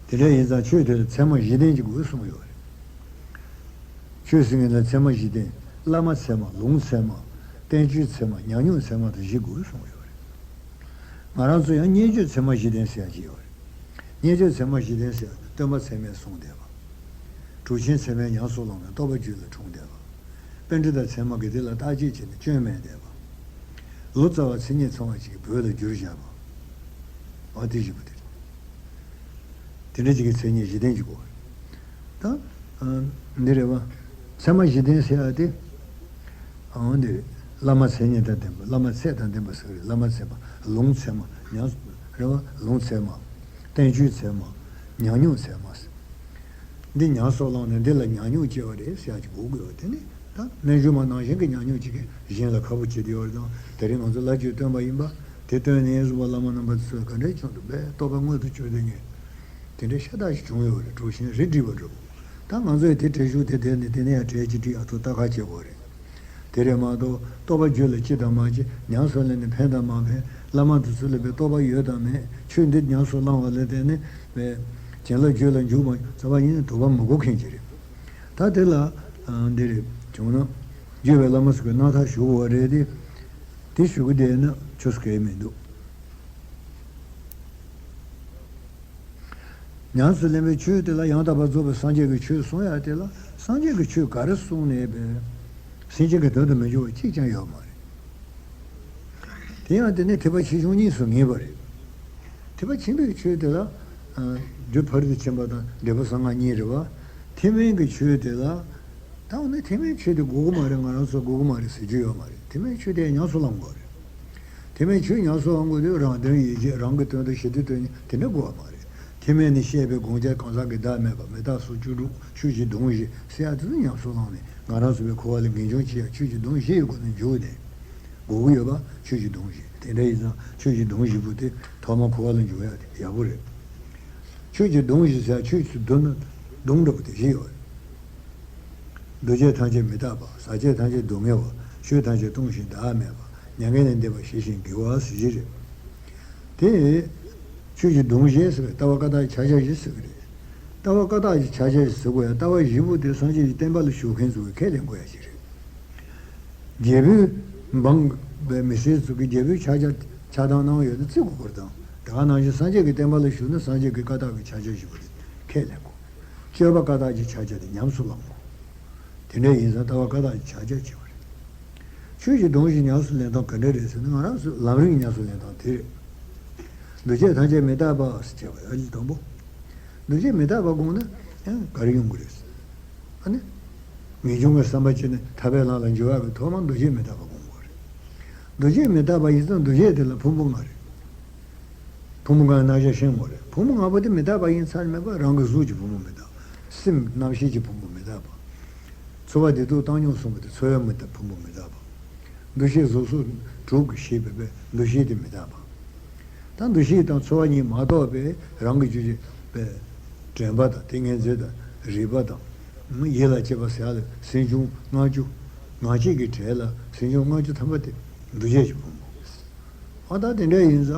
དེ་འདྲ་ཡིན་ཙང་ཆོས་དེ་ལ་ཚད་མ་བཞི་ལྡན་གྱི་དགོས་གསུངས་ཡོད་རེད། ཆོས་ཟེར་མཁན་ལ་ཚད་མ་བཞི་ལྡན། བླ་མ་ཚད་མ། ལུང་ཚད་མ། བསྟན་བཅོས་ཚད་མ། ཉམས་མྱོང་ཚད་མ་དང་བཞི་དགོས་གསུངས་ཡོད་རེད། ང་རང་ཚོ་ཡང་བརྙས་བཅོས་ཚད་མ་བཞི་ལྡན་ཟེར་ཡ་ཅིག་ཡོད་རེད། བརྙས་བཅོས་ཚད་མ་བཞི་ལྡན་ཟེར་ཡ་སྟོན་པ་ཚད་མས་གསུངས་བསྡད་པ། གྲུབ་ཆེན་ཚད་མས་ཉམས་སུ་བླངས་ནས་རྟོགས་པ་རྒྱུད་ལ་འཁྲུངས་བསྡད་པ། པཎྜི་ཏ་ཚད་མ་གིས་དེ་ལ་བརྟག་དཔྱད་བྱས་ནས་སྐྱོན་མེད་བསྡད་པ། ལོ་ཙཱ་བ་མཚན་ཉིད་ཚང་བ་ཅིག་གིས་བོད་ལ་བསྒྱུར་བཞག་པ། འོ་དེ་བཞི་པོ་དེ་རེད། དེ་འདྲ་ཅིག་གི་མཚན་ཉིད་བཞི་ལྡན་གྱི་སྐོར་རེད། ད་ཨ་འདི་རེད་བ། ཚད་མ་བཞི་ལྡན་ཟེར་ཡ་དེ། འོ་འདི་རེད། བླ་མ་མཚན་ཉིད་དང་ལྡན་པ། བླ་མ་ཚད་དང་ལྡན་པ་ཟེར་གི་རེད། བླ་མ་ཚད་མ། ལུང་ཚད་མ། ཉམས་རེད་བ། ལུང་ཚད་མ། བསྟན་བཅོས་ཚད་མ། ཉམས་མྱོང་ཚད་མ་ཟེར། འདི་ཉམས་སུ་བླངས་ནས་འདི་ལ་ཉམས་མྱོང་སྐྱེ་བ་རེད་ཟེར་ཡ་ཅིག་དགོས་དགོས་པ་དེ་ནི། ད་རྣལ་འབྱོར་མ་ནང་བཞིན་གྱི་ཉམས་མྱོང་ཅིག་གིས་གཞན་ལ་ཁ་ཕོ་བྱེད་དུ་ཡོད་རེད་དང་། དེ་རིང་ང་ཚོ་བླ་བརྒྱུད་སྟོན་པ་ཡིན་པ། དེ་སྟོན་ནས་བཟུང་བ་བླ་མ་རྣམ་པ་ཚོས་ག་འདྲའི་བྱུང་འདུག་པས། རྟོགས་པ་མངོན་དུ་གྱུར་ཏེ་ངས་དེ་འདྲའི་ཤ་སྟག་ཞིག་བྱུང་ཡོད་རེད། གྲུབ་ཆེན་རེ་བྲིས་པ་འདྲ་པོ། ད་ང་ཚོས་དེ་བྲིས་ཞུ་དེ་དེ་ནས་དེ་ནས་ཡང་གྲས་ཅིག་བྲིས་ཨ་ཐུ་ལྟ་ཁ་བྱེད་དགོས་རེད། དེ་རེད་མ་གཏོགས་རྟོགས་པ་རྒྱུད་ལ་སྐྱེ་དང་མ་སྐྱེ། ཉམས་སུ་ལེན་ནས་ཕན་དང་མ་ཕན། བླ་མ་དེ་ཚོ་ལ་བའི་རྟོགས་པ་ཡོད་དང་མེད། ཆོས་འདི་ཉམས་སུ་བླང་བ་ལ་བརྟེན་ནས་བྱིན་རླབས་རྒྱུད་ལ་འཇུག་མ་འཇུག་རྩ་བ་ཉིད་ནས་དོགས་པ་མི་དགོས་མཁན་ཅིག་རེད། ད་དེ་ལ་འདི་རེད་བྱུང་ན། རྒྱུད་པའི་བླ་མ་ཚོ་གི་རྣམ་ཐར་ཞུ་དགོས་པ་རེད་དེ། དེ་ཞུ་གི་བསྡད་ན་ཆོས་སུ་གལ་མི་འདུག་ཉམས་སུ་ལེན་པའི་ཆོས་དེ་ལ་ཡང་དག་པར་རྫོགས་པའི་སངས་རྒྱས་ཀྱི་ཆོས་གསུང་ཡ་དེ་ལ། སངས་རྒྱས་ཀྱི་ཆོས་ག་རེ་གསུངས་ནའི་བས། སེམས་ཅན་གྱི་དོན་དུ་མི་འགྱུར་བ་གཅིག་ཀྱང་ཡོད་མ་རེད། དེ་ཡང་དེ་ནི་ཐེག་པ་ཆེ་ཆུང་གཉིས་སུ་ངེས་པ་རེད། ཐེག་པ་ཆེན་པོའི་ཆོས་དེ་ལ། རྒྱུ་ཕ་རོལ་ཏུ་ཕྱིན་པ་དང་འབྲས་བུ་གསང་སྔགས་གཉིས་རེད་བ། ཐེག་དམན་གྱི་ཆོས་དེ་ལ། ད་འོ་ན་ཐེག་དམན་ཆོས་དེ་དགོས་ཀྱི་མ་རེད། ང་རང་ཚོ་དགོས་ཀྱི་མ་རེད་ཟེར་རྒྱུ་ཡོད་མ་རེད། ཐེག་དམན་ཆོས་དེ་ཉམས་སུ་བླང་དགོས་རེད། ཐེག་དམན་ཆོས་ཉམས་སུ་བླང་དགོས་དུས་རང་དོན་ཡིད་བྱེད། རང་གི་དོན་དང་གཞན་དོན་དེ་འདྲ་དགོས་པ་མ་རེད། ཐེག་དམན་ནས་བཤད་པའི་དགོངས་འཆར་གང་ཟག་གི་བདག་མེད་པ། མི་རྟག་སོགས་བཅུ་དྲུག་ཆོས་ཀྱི་སྡོམ་བཞི་ཟེར་ཡ་དེ་ཚོ་ཉམས་སུ་བླངས་ནས་ང་རང་ཚོ་བའི་འཁོར་བ་ལ་ངེས་འབྱུང་སྐྱེ་ཡ་ཆོས་ཀྱི་སྡོམ་བཞི་ཡི་སྒོ་ནས་འཇུག་ནས། དགོས་ཀྱི་ཡོད་པ་ཆོས་ཀྱི་སྡོམ་བཞི། དེ་འདྲ་ཡིན་ཙང་ཆོས་ཀྱི་སྡོམ་བཞི་པོ་དེ་ཐོག་མར་འཁོར་བ་ལ་འཇུག་ཡ་དེ་ཡག་པོ་རེད། ཆོས་ཀྱི་སྡོམ་བཞི་ཟེར་ཡ་ཆོས་ཀྱི་སྡོམ་ན་སྡོམ་འདྲ་པོ་དེ་བཞི་ཡོད་རེད། འདུ་བྱེད་ཐམས་ཅད་མི་རྟག་པ། ཟག་བཅས་ཐམས་ཅད་སྡུག་བསྔལ་བ། ཆོས་ཐམས་ཅད་སྟོང་ཞིང་བདག་མེད་པ། མྱ་ངན་ལས་འདས་པ་ཞི་ཞིང་དགེ་བ་ཟེར་བཞི་རེད། དེ་ཆོས་ཀྱི་སྡོམ་བཞི་ཟེར་བའི་ལྟ་བ་བཀའ་རྟགས་ཀྱི་ཕྱག་རྒྱ་བཞི་ཟེར་གི་རེད། ལྟ་བ་བཀའ་རྟགས་ཀྱི་ཕྱག་རྒྱ་ཟེར་དགོས་ཡ། ལྟ་བ་བཞི་པོ་དེ་སངས་རྒྱས་ཀྱི་བསྟན་པ་ལ་ཞུགས་མཁན་ཚོ་གིས་ཁས་ལེན་དགོས་ཡ་ཞིག་རེད། རྒྱལ་པོའི་འབངས་པའི་མི་སེར་ཚོ་གིས་རྒྱལ་པོའི་ཕྱག་རྒྱ་ཆགས་སྡང་གནང་ཡོད་ན་བརྩི་དགོས་པར་དང་། དེ་ག་ནང་བཞིན་སངས་རྒྱས་ཀྱི་བསྟན་པ་ལ་ཞུགས་ན་སངས་རྒྱས་ཀྱི་བཀའ་རྟགས་ཀྱི་ཕྱག་རྒྱ་བཞི་པོ་དེ་ཁས་ལེན་དགོས། སྤྱོད་པ་བཀའ་རྟགས་ཀྱི་ཕྱག་རྒྱ་དེ་ཉམས་སུ་བླང་དགོས། དེ་འདྲ་ཡིན་ཙང་ལྟ་བ་བཀའ་རྟགས་ཀྱི་ཕྱག་རྒྱ་བྱེད་པ་རེད། ཆོས་ཀྱི་སྡོམ་བཞི་ཉམས་སུ་ལེན་སྟངས་ག་འདྲ་རེད་ཟེར་ན། ང་རང་ཚོ་ལམ་རིམ་ཉམས་སུ་ལེན་སྟངས་དེ་རེད། འདུ་བྱེད་ཐམས་ཅད་མི་རྟག་པ་ཟེར་བྱས་པ་ཡ་གཅིག་དང་པོ། འདུ་བྱེད་མི་རྟག་པ་སྒོམ་ན་ཡང་ག་རེ་ཡོང་གི་རེད་ཟེར། ཨ་ནི། ངེས་འབྱུང་གི་བསམ་པ་སྐྱེས་ནས་ཐར་པའི་ལམ་ལ་འགྱུར་བ་གི་ཐོག་མར་འདུ་བྱེད་མི་རྟག་པ་སྒོམ་དགོས་རེད། འདུ་བྱེད་མི་རྟག་པ་ཡིན་ཙང་འདུ་བྱེད་དེ་ལ་ཕུང་པོ་ལྔ་རེད། ཕུང་པོ་ལྔའི་རྣམ་གཞག་ཤེས་དགོས་རེད། ཕུང་པོ་ལྔ་པོ་དེ་མི་རྟག་པ་ཡིན་ཚར་མེད་པ། རང་གི་གཟུགས་ཀྱི་ཕུང་པོ་མི་རྟག་པ། སེམས་རྣམ་ཤེས་ཀྱི་ཕུང་པོ་མི་རྟག་པ། ཚོར་བ་བདེ་སྡུག་བཏང་སྙོམས་གསུམ་པོ་དེ་ཚོར་བའི་མི་རྟག་ཕུང་པོ་མི་རྟག་པ། འདུ་ཤེས་གཟུགས་སོགས་དྲུག་གིས་ཤེས་པའི་འདུ་ཤེས་དེ་མི་རྟག་པ། ད་འདུ་ཤེས་དང་ཚོར་བ་གཉིས་མ་གཏོགས་པའི་རང་གི་རྒྱུད་ཀྱི་པའི་དྲན་པ་དང་ཏིང་ངེ་འཛིན་དང་རིག་པ་དང་། ཡིད་ལ་བྱེད་པ་ཟེར་ཡ་ལ་སེམས་བྱུང་ལྔ་བཅུ། ངག་བྱེད་ཀྱི་གྲས་ལ་སེམས་བྱུང་ལྔ་བཅུ་ཐམ་པ་དེ་འདུ་བྱེད་ཀྱི་ཕུང་པོ། ཨ་ད་དེ་འདྲ་ཡིན་ཙང་།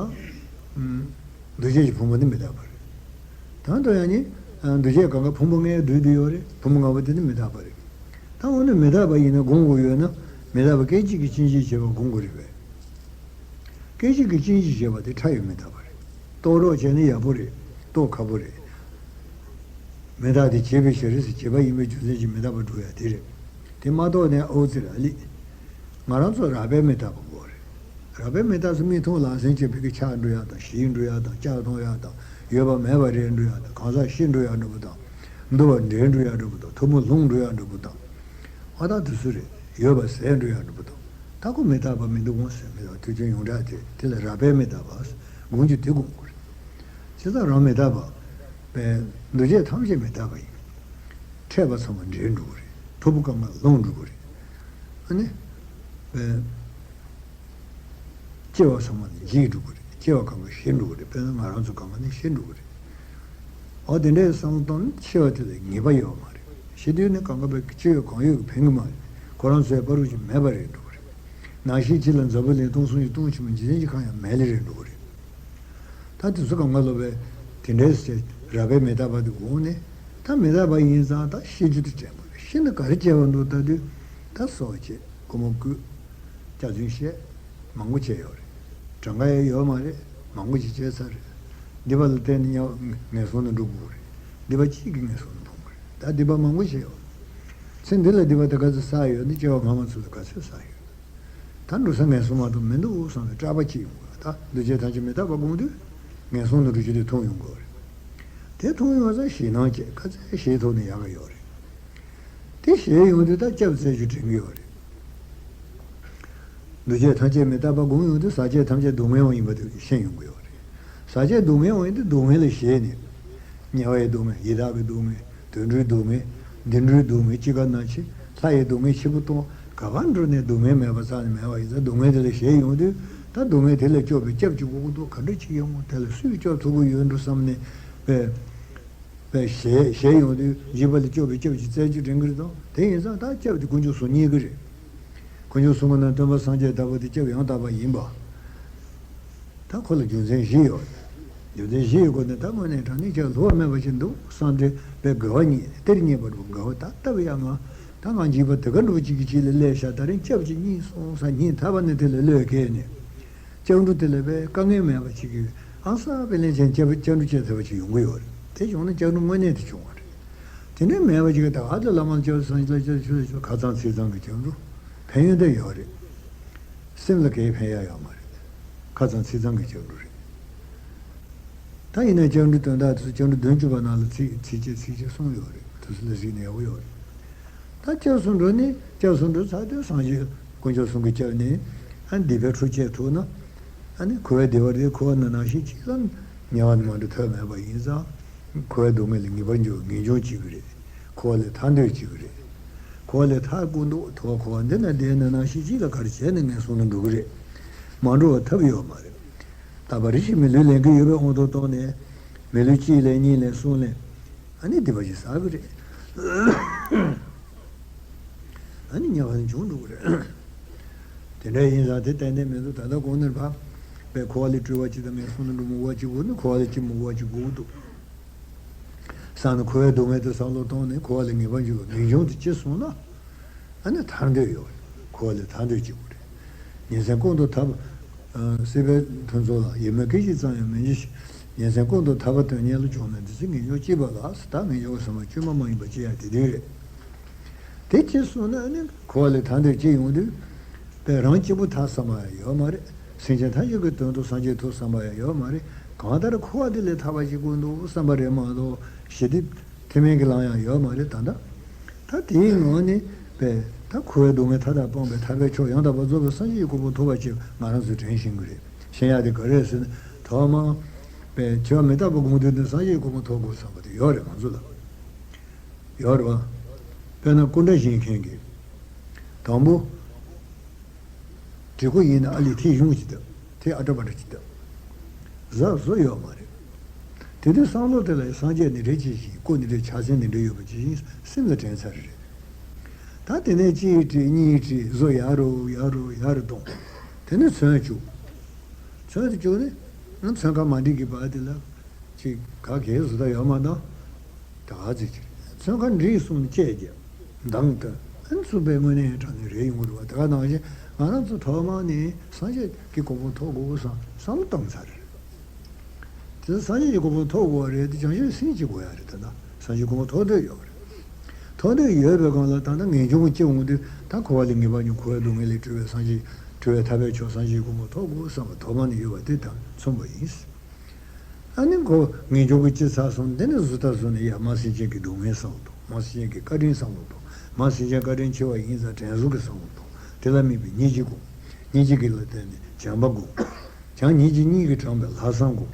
ཨུམ། འདུ་བྱེད་ཀྱི་ཕུང་པོ་ནི་མི་རྟག་པ་རེད། ད་ལྟ་ཡང་ནི། ཨ། འདུ་བྱེད་གང་ག་ཕུང་པོ་ལྔའི་རྡུལ་དུ་ཡོད་རེད། ཕུང་པོ་ལྔ་པོ་དེ་ནི་མི་རྟག་པ་རེད། ད་འོ་ན་མི་རྟག་པ་ཡིན་ན་སྒོམ་དགོས་ཡོད་ན། མི་རྟག་པ་སྐད་ཅིག་གིས་ཕྱིན་ཅི་བྱེད་པ་སྒོམ་དགོས་རེད་པས། སྐད་ཅིག་གིས་ཕྱིན་ཅི་བྱེད་པ་དེ་ཕྲ་ཡང་མི་རྟག་པ་རེད། རྟོགས་རོགས་བྱས་ན་ཡག་པོ་རེད། རྟོགས་ཁག་པོ་རེད། མི་རྟག་སྟེ་བྱས་པའི་ཕྱིར་ཟེར། བྱས་པ་ཡིན་པའི་རྒྱུ་མཚན་གྱིས་མི་རྟག་པར་སྒྲུབ་ཡ་དེ་རེད། དེ་མ་རྟོགས་ནས་ཨོ་ཙི་ར་ལི། ང་རང་ཚོ་རགས་པའི་མི་རྟག་པ་དགོས་རེད། རགས་པའི་མི་རྟག་ཚོ་མིག་མཐོང་ལག་ཟིན་བྱེད་པའི་གི་ཆགས་འགྲོ་ཡག་དང་། ཞིག་འགྲོ་ཡག་དང་། བཅག་གཏོང་ཡག་དང་། ཡོད་པ་མེད་པ་རེད་འགྲོ་ཡག་དང་། གང་ཟག་ཤི་འགྲོ་ཡག་འདྲ་པོ་དང་། འདུ་བ་འབྲལ་འགྲོ་ཡག་འདྲ་པོ་དང་། ཐུན་མོང་ལྷུང་འགྲོ་ཡག་འདྲ་པོ་དང་། ཨ་ད་དེ་ཚོ་རེད། ཡོད་པ་ཟད་འགྲོ་ཡག་འདྲ་པོ་དང་། ད་ཁོ་མི་རྟག་པ་མི་འདུག་གོ་ཟེར། མི་རྟག་དུས་རྒྱུན་ཡོངས་གྲགས་དེ། དེ་ལ་རགས་པའི་མི་རྟག་པ་སྒོམ་རྒྱུ་དེ་སྒོམ་དགོས་རེད། བྱས་ཙང་རང་མི་རྟག་པ། པས་འདུ་བྱེད་ཐམས་ཅད་མི་རྟག་པ་ཡིན། འཕྲད་པ་ཚང་མ་འབྲལ་འགྲོ་གི་རེད། ཕུང་པོ་གང་ག་ལོག་འགྲོ་གི་རེད། ཨ་ནི། པས། སྐྱེ་བ་ཚང་མ་ནི་འཇིག་འགྲོ་གི་རེད། སྐྱེ་བ་གང་ག་ཤི་འགྲོ་གི་རེད། དཔེར་ན་ང་རང་ཚོ་གང་ག་ནི་ཤི་འགྲོ་གི་རེད། འོ་དེ་འདྲའི་བསམ་བློ་བཏང་ནས་འཆི་བ་དེ་ལ་ངེས་པ་ཡོད་མ་རེད། ཤི་དུས་ནི་གང་ག་པའི་སྤྱི་ཡོད་གང་ཡོད་ཀྱི་ཕན་གྱི་མ་རེད། ཁོ་རང་ཚོའི་བར་དུ་ཅིག་མེད་པ་རེད་འགྲོ་གི་རེད། ནང་ཤེས་སྤྱི་ལ་འཛམ་བུ་གླིང་སྟོང་གསུམ་གྱི་སྟོང་ཆེན་པོ་འཇིག་རྟེན་གྱི་ཁམས་ཡང་མེད་ལེ་རེད་འགྲོ་གི་རེད། ད་དེ་ཚོ་གང་ག་ལོ་བས་དེ་འདྲའི་ཟེར་ར་བའི་མི་རྟག་པ་དེ་འོང་ནས་ད་མི་རྟག་པ་ཡིན་ཙང་ད་ཤི་རྒྱུ་དེ་དྲན་པ་རེད། ཤི་ན་ག་རེ་བྱས་པ་འདུག་ལྟ་དུས་ད་སྲོག་བཅད། སྒོར་མོ་བརྐུས། སྐྱག་རྫུན་བཤད། མང་པོ་བྱས་ཡོད་རེད། གྲངས་ཀ་ཡང་ཡོད་མ་རེད། མང་པོ་ཞིག་བྱས་ཚར་རེད། སྡིག་པ་ལ་བརྟེན་ནས་དམྱལ་བ་ངན་སོང་དུ་འགྲོ་དགོས་རེད། སྡིག་པ་གཅིག་གིས་ངན་སོང་དུ་ཕོངས་པ་རེད། ད་སྡིག་པ་མང་པོ་བྱས་ཡོད། ཚེ་འདི་ལ་སྡིག་པ་དེ་ག་ཚོད་བསགས་ཡོད་ན་སྐྱེ་བ་སྔ་མ་ཚོ་ལ་ག་ཚོད་བསགས་ཡོད། ད་འགྲོ་ས་ངན་སོང་མ་གཏོགས་མི་འདུག་བསམ་པའི་སྐྲག་པ་སྐྱེ་ཡོང་གི་རེད། ད་འདུ་བྱེད་ཐམས་ཅད་མི་རྟག་པ་སྒོམ་དུས་ངན་སོང་དུ་འགྲོ་རྒྱུ་དེ་མཐོང་ཡོང་གི་རེད། དེ་མཐོང་ཡོང་ཙང་ཞེད་སྣང་སྐྱེ། ག་ཚད་ཞེད་ཐོག་ནས་ཡག་ག་ཡོད་རེད། དེ་ཞེད་ཡོང་དུས་ད་སྐྱབས་བཙལ་རྒྱུ་དྲན་གྱི་ཡོད་རེད། འདུ་བྱེད་ཐམས་ཅད་མི་རྟག་པ་སྒོམ་ཡོང་དུས་ཟག་བཅས་ཐམས་ཅད་སྡུག་བསྔལ་བ་ཡིན་པ་དེ་ཤེས་ཡོང་གི་ཡོད་རེད། ཟག་བཅས་སྡུག་བསྔལ་བ་ཡིན་དུས་སྡུག་བསྔལ་ལ་ཞེད་ནས། དམྱལ་བའི་སྡུག་བསྔལ། ཡི་དྭགས་ཀྱི་སྡུག་བསྔལ། དུད་འགྲོའི་སྡུག་བསྔལ། འདི་འགྲོའི་སྡུག་བསྔལ། འཆི་ཁ་ན་འཆི། ལྷ་ཡི་སྡུག་བསྔལ་ཆེན་པོ་གཏོང་། ག་པར་འགྲོ་ནས་སྡུག་བསྔལ་མེད་པ་རྩ་ནས་མེད་པ་ཡིན་ཙང་སྡུག་བསྔལ་དེ་ལ་ཞེད་ཡོང་དུས་ད་སྡུག་བསྔལ་དེ་ལ་སྐྱོབ་པའི་སྐྱབས་ཅིག་དགོས་ཀྱི་འདུག་ག་འདྲ་ཅིག་ཡོང་དེ་ལ་སུས་སྐྱོབ་ཐུབ་ཀྱི་ཡོད་འགྲོ་བསམ་ནས་པས། པས་ཞེད་ཞེད་ཡོང་དུས་འཇིགས་པ་ལས་སྐྱོབ་པའི་སྐྱབས་ཅིག་བཙལ་རྒྱུ་དྲན་གྱི་རེད་དོ། དེ་ཡིན་ཙང་ད་སྐྱབས་དེ་དཀོན་མཆོག་གསུམ་རྙེད་ཀྱི་རེད། དཀོན་མཆོག་གསུམ་གྱི་ནང་སྟོན་པ་སངས་རྒྱས་ལྟ་བུ་དེ་སྐྱབས་ཡང་དག་པ་ཡིན་པ། ད་ཁོ་ལ་རྒྱུ་མཚན་བཞི་ཡོད། རྒྱུ་མཚན་བཞི་ཡོད་སྒོ་ནས་ད་དངོས་གནས་དྲང་གནས་ཀྱང་བསླུ་བ་མེད་པ་ཞིག་འདུག་བསམ་སྟེ་པའི་དགའ་བ་རྙེད་གཏེར་རྙེད་པ་འདྲ་བོ་དགའ་བ་ད་ལྟ་བུ་ཡང་ང་ད་ང་འཇིགས་པ་དེ་ག་འདྲ་བོ་ཅིག་གི་ཅིག་ལ་སླེབས་ཤག་ད་རིང་སྐྱབས་ཅིག་རྙེད་སོང་ས་ཉིན་ཐ་བ་ནས་དེ་ལ་བློས་བཀལ་ནས། སྐྱབས་འགྲོ་དེ་ལ་པའི་དཀའ་ངལ་མེད་པ་ཅིག་གིས་ཨང་གསར་པའི་ལན་ཅན་སྐྱབས་སྐྱབས་འགྲོ་བྱེད་ཐུབ་པ་ཅིག་ཡོང་གི་ཡོད་རེད། དེ་བྱུང་ན་སྐྱབས་འགྲོ་དངོས་གནས་དེ་བྱུང་བ་རེད། དེ་འདྲ་མེད་པ་ཅིག་གིས་ད་ག་དུས་བླ་མ་ལ་སྐྱབས་སུ་སངས་རྒྱས་ལ་སྐྱབས་སུ་མཆི་ལ་སྐྱབས་ཁ་ཚང་ཚིག་ཚང་གི་སྐྱབས་འགྲོ་ཕན་ཡོན་དེ་ཡོད་རེད། སེམས་ལ་གའི་ཕན་ཡག་ཡོད་མ་རེད། ཁ་ཚང་ཚིག་ཚང་གི་སྐྱབས་འགྲོ་རེད། ད་ཡིན་ན་སྐྱབས་འགྲོ་དོན་དག་དེ་ཚོ་སྐྱབས་འགྲོ་བདུན་ཅུ་པ་ནང་ལ་ཚིག་ཚིགས་བཅད་ཚིགས་བཅད་གསུངས་ཡོད་རེད། དེ་ཚོ་ལ་གཟིགས་ན་ཡག་པོ་ཡོད་རེད། ད་སྐྱབས་སུ་འགྲོ་ནས་སྐྱབས་སུ་འགྲོ་ཚར་དུས་སངས་རྒྱས་དཀོན་མཆོག་གསུམ་གྱི་སྐྱབས་ནས་ཨ་ནི་སྡིག་པའི་ཁྲོ་བཅད་ཐུབ་ན། ཨ་ནི་འཁོར་བའི་བདེ་བ་དེ་འཁོར་བ་ནང་ནང་བཞིན་གཅིག་ལ་དམྱལ་བ་ནས་མ་འགྲོ་ཐབས་མེད་པ་ཡིན་ཙང་། འཁོར་བའི་སྡུག་བསྔལ་ལས་ངེས་པར་འགྱུར་བ་ངེས་འབྱུང་བྱེད་ཀྱི་རེད། འཁོར་བ་ལས་ཐར་འདོད་བྱེད་ཀྱི་རེད། འཁོར་བ་ལས་ཐར་དགོས་འདུག་ཐུབ་པ་འཁོར་བ་འདི་ན་བསྡད་ནས་ནང་བཞིན་གཅིག་ལ་ག་རེ་བྱས་ནས་ངན་སོང་ལ་འགྲོ་གི་རེད། མ་འགྲོ་བ་ཐབས་ཡོད་མ་རེད། རྟག་པར་རེ་ཞིག་མི་ལུས་ལེན་གྱི་ཡོད་པའི་དབང་དུ་བཏང་ནས། མི་ལུས་གཅིག་ལས་གཉིས་ལས་གསུམ་ལས། ཨ་ནི་སྡིག་པ་ཞིག་བསགས་ཀྱི་རེད། ཨ་ནི་དམྱལ་བ་ནས་བྱུང་འགྲོ་གི་རེད། དེ་འདྲ་ཡིན་ཙང་དེ་ཏན་ཏན་མི་འདུག་ད་ལྟ་གོང་ནས་ཕར་པའི་འཁོར་བ་ལས་སྒྲོལ་བ་གཅིག་དང་ངན་སོང་ལས་འགྲོ་མི་དགོས་པ་གཅིག་དགོས་ན་འཁོར་བ་ལས་སྐྱིད་མི་དགོས་པ་གཅིག་དགོས་ཀྱི་འདུག་བསམ་ནས་འཁོར་བའི་སྡུག་བསྔལ་དེ་བསམ་བློ་བཏང་ནས་འཁོར་བ་ལས་ངེས་པར་འགྱུར་བ་ངེས་འབྱུང་དེ་སྐྱེས་སོང་ན། ཨ་ནི་ཐར་འདོད་ཡོད་རེད། འཁོར་བ་ལས་ཐར་འདོད་སྐྱེ་དགོས་རེད། ཉིན་མཚན་ཀུན་ཏུ་ཐར་པ། ཨ། སྲིད་པའི་ཕུན་ཚོགས་ལ་ཡིད་མོས་སྐད་ཅིག་ཙམ་ཡང་མི་འབྱུང་ཞིང་། ཉིན་མཚན་ཀུན་ཏུ་ཐར་པ་དོན་གཉེར་ལ་སྦྱོང་ནས་འདི་ཕྱི་ངེས་འབྱུང་སྐྱེས་པ་ལ་ད་ངེས་འབྱུང་གི་ཟེར་བ་བཅོས་མ་མ་ཡིན་པ་སྐྱེ་ཡ་དེ་དོན་རེད། དེ་སྐྱེས་སོང་ན་ཨ་ནི་འཁོར་བ་ལས་ཐར་འདོད་སྐྱེ་ཡོང་དུས། པས་རང་གཅིག་པུ་ཐར་བསམ་པ་ཡང་ཡོད་མ་རེད། སེམས་ཅན་ཐམས་ཅད་ཀྱི་དོན་དུ་སངས་རྒྱས་ཐོབ་བསམ་པ་ཡང་ཡོད་མ་རེད། གང་ལྟར་འཁོར་བ་འདི་ལས་ཐར་བ་ཞིག་དགོས་འདུག་བསམ་པ་རེད་མ་གཏོགས་ཞི་བདེ་ཐེ་མེད་ཀྱི་ལམ་ཡང་ཡོད་མ་རེད་ད་ལྟ། ད་དེའི་ངང་ནས་པས་ད་འཁོར་བའི་སྡུག་བསྔལ་མཐའ་དག་སྤངས་པའི་ཐར་པའི་མཆོག་ཡང་དག་པར་རྫོགས་པའི་སངས་རྒྱས་ཀྱི་གོ་འཕང་ཐོབ་པ་ཅིག་ང་རང་ཚོས་དྲན་ཤེས་ཀྱི་རེད། ཤེས་ཡ་དེ་ག་རེད་ཟེར་ན་ཐོག་མར་པས་འཆི་བ་མི་རྟག་པ་སྒོམ་དུས་ནི་སངས་རྒྱས་ཀྱི་གོ་འཕང་ཐོབ་དགོས་བསམ་པ་དེ་ཡོད་རེད་ང་ཚོ་ལ། ཡོད་རེད་བ། དཔེར་ན་སྐུ་འདྲ་བཞེངས་མཁན་གྱིས། དང་པོ། བྲིས་སྐུ་ཡིན་ན་ཨ་ལས་ཐིག་གཞུང་ཅིག་བཏབ། ཐིག་ཨ་ཏྲ་པ་ཏྲ་ཅིག་བཏབ། གཟབ་གཟབ་ཡོད་མ་རེད། དེ་དུས་བསམ་བློ་དེ་ལ་སངས་རྒྱས་ནི་རེད་ཅེས་བཞིན་སྐུ་ནི་རེད་ཕྱག་མཚན་ནི་འདྲ་ཡོད་པ་ཇི་བཞིན་སེམས་ལ་དྲན་ཚར་རེད། ད་དེ་ནས་གཅིག་བྲིས་གཉིས་བྲིས་བཟོ་ཡག་རུ་ཡག་རུ་ཡག་རུ་གཏོང་། དེ་ནས་ཚོན་བཅུག་ཚོན་དུ་བཅུག་ནས་ཚོན་ཁ་མ་འགྲིག་གི་བར་དེ་ལ། ཅིག་ག་གེ་བཟོ་ལྟ་ཡོད་མ་གཏོགས། ད་ག་ཚོད་ཅིག་ཚོན་ཁ་འགྲིག་སོང་ནས་བཅད་རྒྱབ། མདངས་སྟོན། ཨ་ནི་ཚུགས་པའི་དངོས་གནས་དྲང་གནས་རེད་ཡོང་གི་འདུག་བ། དེ་ག་ནང་བཞིན་ང་རང་ཚོ་ཐོག་མ་ནས་སངས་རྒྱས་ཀྱི་གོ་འཕང་ཐོབ་དགོས་བསམ་བསམ་བློ་བཏང་ཚར་རེད། དེ་སངས་རྒྱས་ཀྱི་གོ་འཕང་ཐོབ་དགོས་པ་རེད་དེ་བྱང་ཆུབ་སེམས་ཅིག་དགོས་ཡ་རེད། ད་ལྟ་སངས་རྒྱས་གོ་འཕང་ཐོབ་འདོད་ཡོད་པ་རེད། ཐོབ་འདོད་ཡོད་པའི་སྒང་ལ་ད་ལྟ་ངེས་འབྱུང་གི་སྐྱེ་འོང་དུས་ད་འཁོར་བ་ལས་ངེས་པར་འབྱུང་འཁོར་བའི་སྡུག་བསྔལ་ལས་གྲོལ་བའི་སངས་རྒྱས་གྲོལ་བའི་ཐར་པའི་མཆོག་སངས་རྒྱས་ཀྱི་གོ་འཕང་ཐོབ་དགོས་བསམ་པ་ཐོག་མ་ནས་ཡོད་པ་དེ་དང་མཚུངས་པ་ཡིན། ཨ་ནི་ཁོ་ངེས་འབྱུང་གི་སྐྱེ་ཚར་སོང་། འདི་ནི་གཟུགས་ལྟར་བཟུང་ནས་ཡ་མ་སེམས་ཅན་གྱི་སྡུག་བསྔལ་བསམ་བློ་གཏོང་། མ་སེམས་ཅན་གྱི་བཀའ་དྲིན་བསམ་བློ་གཏོང་། མ་སེམས་ཅན་བཀའ་དྲིན་ཆེ་བ་ཡིན་ཙང་དྲན་གསོ་གི་བསམ་བློ་གཏོང་། དེ་ལ་དམིགས་པའི་སྙིང་རྗེ་སྒོམ། སྙིང་རྗེ་གི་ལ་བརྟེན་ནས་བྱམས་པ་སྒོམ། བྱམས་སྙིང་རྗེ་གཉིས་ཀྱིས་དྲངས་པའི་ལྷག་བསམ་སྒོམ།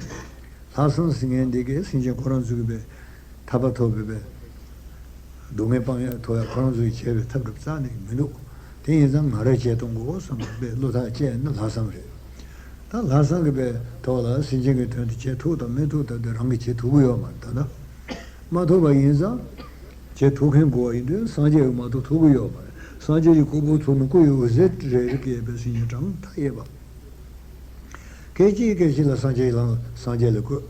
ལྷག་བསམ་ཟེར་མཁན་འདི་གས་སེམས་ཅན་ཁོ་རང་ཚོ་གི་པའི་ཐར་པ་ཐོབ་པའི་པའི་སྡུག་བསྔལ་སྤང་ཡ་ཐོབ་ཡ་ཁོ་རང་ཚོ་གི་བྱས་པའི་ཐབས་སྒྲུབ་རྩ་ནས་མི་འདུག་དེ་ཡིན་ཙང་ང་རས་བྱས་གཏོང་དགོས་བསམ་པའི་བློ་ཐག་བཅད་ནི་ལྷག་བསམ་རེད། ད་ལྷག་བསམ་གི་པའི་ཐོག་ལ་སེམས་ཅན་གི་དོན་དུ་བྱེད་ཐུབ་དང་མི་ཐུབ་ད་དེ་རང་གིས་བྱེད་ཐུབ་ཀྱི་ཡོད་མ་རེད། ད་ལྟ་མ་ཐུབ་པ་ཡིན་ཙང་བྱེད་ཐུབ་མཁན་དགོས་པ་ཡིན་དུས་སངས་རྒྱས་ཀྱིས་མ་གཏོགས་ཐུབ་ཀྱི་ཡོད་མ་རེད། སངས་རྒྱས་ཀྱི་སྐུ་པོ་ཚུགས་ནས་སྐུ་ཡི་འོད་ཟེར་རེ་རེ་བཀྱེས་པའི་སེམས་ཅན་གྲངས་མཐའ་ཡས་པ། སྐད་ཅིག་སྐད་ཅིག་ལ་སངས་རྒྱས་ལ་སངས་རྒྱས་ལ་བཀོད།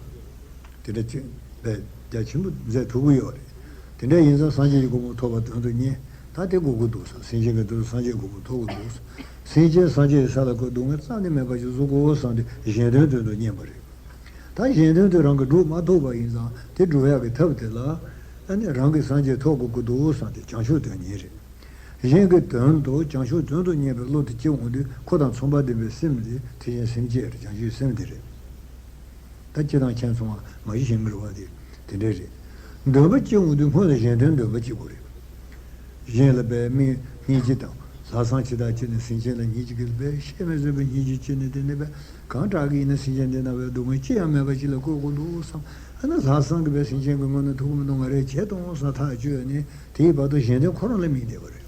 དེ་འདྲ་ཅིག་བས་རྒྱ་ཆེན་པོ་མཛད་ཐུབ་ཀྱི་ཡོད་རེད། དེ་འདྲ་ཡིན་ཙང་སངས་རྒྱས་ཀྱི་གོ་འཕང་ཐོབ་པ་དོན་དུ་གཉེར། ད་དེ་དགོས་ཀྱི་འདུག་བསམ། སེམས་ཅན་གྱི་དོན་དུ་སངས་རྒྱས་གོ་འཕང་ཐོབ་ཀྱི་འདུག་བསམ། སེམས་ཅན་སངས་རྒྱས་ཀྱི་ས་ལ་བཀོད་སྡུག་བསྔལ་རྩ་ནས་མེད་པ་ཞིག་བཟོ་དགོས་བསམ་སྟེ་གཞན་དོན་དོན་དུ་གཉེར་བ་རེད། ད་གཞན་དོན་དེ་རང་གིས་སྒྲུབ་མ་ཐུབ་པ་ཡིན་ཙང་དེ་སྒྲུབ་ཡག་གི་ཐབས་དེ་ལ་ཨ་ནི་རང་གིས་སངས་རྒྱས་ཐོབ་དགོས་ཀྱི་འདུག་བསམ་སྟེ་བྱང་ཆུབ་དོན་གཉེར་རེད། གཞན་གྱི་དོན་དུ་བྱང་ཆུབ་དོན་དུ་གཉེར་བའི་བློ་དེ་སྐྱེ་འོང་དུས་ཁོ་དང་མཚུངས་པ་ལྡན་པའི་སེམས་དེ་ཐེག་ཆེན་སེམས་བསྐྱེད་རེད། བྱང་ཆུབ་སེམས་དེ་རེད། ད་སྤྱིར་བཏང་ཁྱེད་ཚོ་མ་གཞི་ཞེན་གྱི་རེད་བ། དེ་དེ་འདྲ་རེད། འདོད་པ་སྐྱེ་འོང་དུས་སྔོན་ལ་གཞན་དོན་འདོད་པ་སྐྱེ་དགོས་རེད། གཞན་ལ་བས་མི་སྙིང་རྗེ་དང་ལྷག་བསམ་ཇི་ལྟར་སྐྱེ་ནས་སེམས་ཅན་ལ་སྙིང་རྗེ་གིས་བས་ཤེས་མི་བཟོད་པའི་སྙིང་རྗེ་སྐྱེ་ནས་དེ་ནས་བས་གང་དྲག་གི་ཡིན་ན་སེམས་ཅན་འདི་ན་བས་སྡུག་བསྔལ་ཅི་ཡང་མེད་པ་ཅིག་ལ་བཀོད་དགོས་འདུག་བསམ། ཨ་ན་ལྷག་བསམ་གིས་བས་སེམས་ཅན་གྱི་ངོ་ན་ཐུག་གི་མི་འདུག་ང་རས་བྱས་གཏོང་བསམ་ཐག་གཅོད་ནས་དེའི་བར་དུ་གཞན་དོན་ཁོ་རང་ལ་དམིགས་བསྡད་པ་རེད།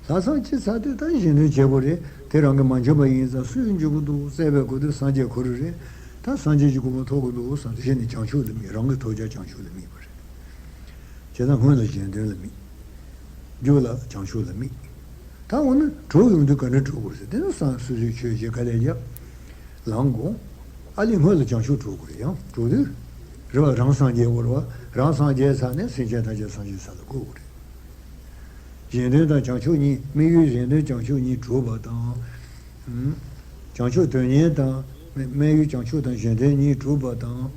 ལྷག་བསམ་ཅི་ཚར་དུས་ད་གཞན་དོན་བྱེད་དགོས་རེད། དེ་རང་གིས་མ་འཇོན་པ་ཡིན་ཙང་སུས་འཇོན་གི་འདུག་བཙལ་བའི་སྒོ་དེ་སངས་རྒྱས་ཁོ་རང་རེད། ད་སངས་རྒྱས་ཀྱི་གོ་འཕང་ཐོབ་གི་འདུག་བསམ་དེ་བྱས་ནས་བྱང་ཆུབ་ལ་དམིགས། རང་གི་ཐོབ་བྱ་བྱང་ཆུབ་ལ་དམིགས་པ་རེད། བྱས་ཙང་སྔོན་ལ་གཞན་དོན་ལ་དམིགས། མཇུག་ལ་བྱང་ཆུབ་ལ་དམིགས། ད་འོ་ན་གྲོགས་ཡོང་དུས་ག་འདྲ་གྲོགས་དགོས་ཟེར་དེ་ནི་སངས་སོ་སོའི་ཆོས་བྱེད་ག་ལས་རྒྱབ། ལམ་དགོངས། ཨ་ལས་སྔོན་ལ་བྱང་ཆུབ་གྲོགས་དགོས་རེད། ཡང་གྲོགས་དུས་རེ་བ་རང་སངས་རྒྱས་དགོས་རེད་བ། རང་སངས་རྒྱས་ཚར་ནས་སེམས་ཅན་ཐམས་ཅད་སངས་རྒྱས་ས་ལ་བཀོད་དགོས་རེད། གཞན་དོན་དང་བྱང་ཆུབ་གཉིས། དམིགས་ཡུལ་གཞན་དོན་བྱང་ཆུབ་གཉིས་གྲུབ་པ་དང་། ཨུམ། བྱང་ཆུབ་དོན་གཉེར་དང་། དམིགས་ཡུལ་བྱང་ཆུབ་དང་གཞན་དོན་གཉིས་གྲུབ་པ་དང་།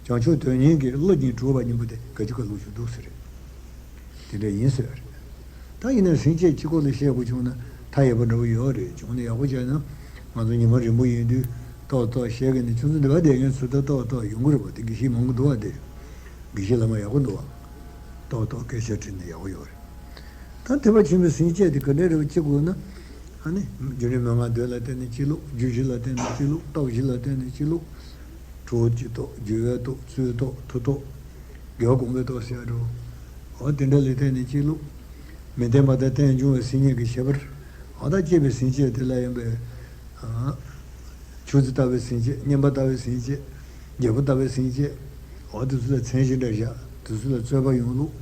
བྱང་ཆུབ་དོན་གཉེར་གྱི་བློ་གཉིས་གྲུབ་པ་གཉིས་པོ་དེ་ག་ཅི་ག་ལུགས་ཤིག་འདུག་ཟེར། དེ་འདྲ་ཡིན་ཟེར་བ་རེད། ད་ཡིན་ན་སེམས་བསྐྱེད་གཅིག་པོ་ལ་བཤད་དགོས་བྱུང་ན་མཐའ་ཡས་པ་འདྲ་བོ་ཡོད་རེད། བྱུང་ན་ཡག་པོ་བྱས་ན་ང་ཚོ་ཉི་མ་རིང་པོ་ཡིན་དུས་ཏོག་ཏོག་བཤད་གི་ནས་ཁྱོད་ཚོ་འདི་བ་བསྡད་མཁན་ཚོ་ད་ཏོག་ཏོག་ཡོང་གི་རེད་པ། དེ་དགེ་བཤེས་མང་པོ་འདུག་བ། དེ་དགེ་བཤེས་བླ་མ་ཡག་པོ་འདུག་བ། ཏོག་ཏོག་སྐད་ཆ་དྲིས་ན་ཡག་པོ་ཡོད་རེད། ད་ཐེག་པ་ཆེན་པོའི་སེམས་བསྐྱེད་དེ་ག་འདྲ་རེད་པ་ཅིག་དགོས་ན། ཨ་ནི་རྒྱུ་འབྲས་མན་ངག་བདུན་ལ་བརྟེན་ནས་སྤྱི་བླུགས། རྒྱུ་བཞི་ལ་བརྟེན་ནས་སྤྱི་བླུགས། སྟོབས་བཞི་ལ་བརྟེན་ནས་སྤྱི་བླུགས། གྲོགས་ཀྱི་སྟོབས། རྒྱུ་བའི་སྟོབས། ཚུལ་སྟོབས། མཐུ་སྟོབས། དགེ་བ་གོང་འཕེལ་སྟོབས་ཟེར་ཡ་འགྲོ། འོ་དེ་འདྲ་ལས་བརྟེན་ནས་སྤྱི་བླུགས། མི་བརྟན་པ་དང་བརྟན་འབྱུང་བའི་སེམས་ཉིད་ཀྱི་ཁྱད་པར། འོ་ད་སྐྱེས་པའི་སེམས་བསྐྱེད་དེ་ལ་ཡང་པའི། ཨ། ཆུ་ཚོད་ལྟ་བུའི་སེམས་བསྐྱེད། བསྙེན་པ་ལྟ་བུའི་སེམས་བསྐྱེད། རྒྱལ་པོ་ལྟ་བུའི་སེམས་བསྐྱེད། འོ་དེ་ཚོ་ལ་མཚན་གཞི་འདྲ་བཞག་དེ་ཚོ་ལ་རྩོད་པ་ཡོང་ལུགས།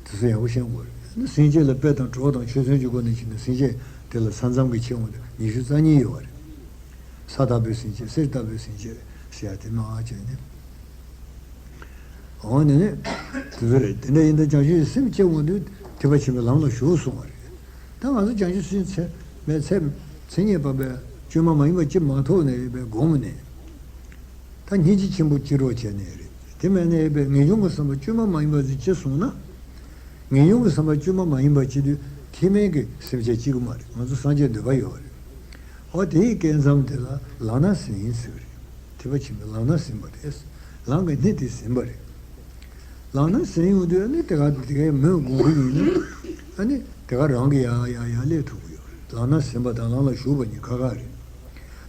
དེ་ཚོ་ཡག་པོ་ཤེས་དགོས་རེད། སེམས་བསྐྱེད་ལ་དཔེ་དང་གྲོགས་དང་ཆོས་ཚན་གྱི་སྒོ་ནས་བྱས་ན་སེམས་བསྐྱེད་དེ་ལ་ས་མཚམས་ཀྱི་ཕྱེ་འོང་དུས་ཉི་ཤུ་རྩ་གཉིས་ཡོད་པ་རེད། ས་ལྟ་བུའི་སེམས་བསྐྱེད། གསེར་ལྟ་བུའི་སེམས་བསྐྱེད་ཟེར་ཡ་དེ་མ་བྱས་ནས། འོ་ནི་ནི། དེ་ཚོ་རེད། དེ་འདྲ་ཡིན་ད་བྱང་ཆུབ་སེམས་སྐྱེ་འོང་དུས་ཐེག་པ་ཆེན་པོའི་ལམ་ལ་ཞུགས་གསུང་བ་རེད། ད་ང་ཚོ་བྱང་ཆུབ་སེམས་ཚད་མེད་ཚད་མཚན་ཉིད་པ་བས་བཅོས་མ་མ་ཡིན་པ་ཅི་མ་ཐོབ་ནས་ཡོད་པའི་སྒོམ་ནས། ད་སྙིང་རྗེ་ཆེན་པོ་སྐྱེ་རོགས་བྱས་ནས་རེད། དེ་མེད་ནས་ཡོད་པའི་ངེས་འབྱུང་གི་བསམ་པ་བཅོས་མ་མ་ཡིན་པ་ཅི་སོང་ན། ངེས་འབྱུང་གི་བསམ་པ་བཅོས་མ་མ་ཡིན་པ་བྱེད་དུས་ཐེག་དམན་གྱི་སེམས་བསྐྱེད་གཅིག་པུ་མ་རེད། ང་ཚོ་སངས་རྒྱས་འདོད་པ་ཡོད་པ་རེད། འོ་དེའི་སྐལ་མཚམས་དེ་ལ་ལག་ན་ཟིན་ཟེར་བ་རེད། ཐེག་པ་ཆེན་པོའི་ལག་ན་ཟིན་པ་རེད། ལག་གི་སྣེ་དེ་ཟིན་པ་རེད། ལག་ན་ཟིན་ཡོང་དུས་ཨ་ནི་དེ་ག་དེ་གའི་མོས་དགོངས་ཀྱི་ཡིན་ན། ཨ་ནི་དེ་ག་རང་གི་ཡར་ཡར་ཡར་སླེབས་ཐུབ་ཀྱི་ཡོད་རེད། ལག་ན་ཟིན་པ་དང་ལམ་ལ་ཞུགས་པ་གཉིས་ཁག་ཁག་རེད།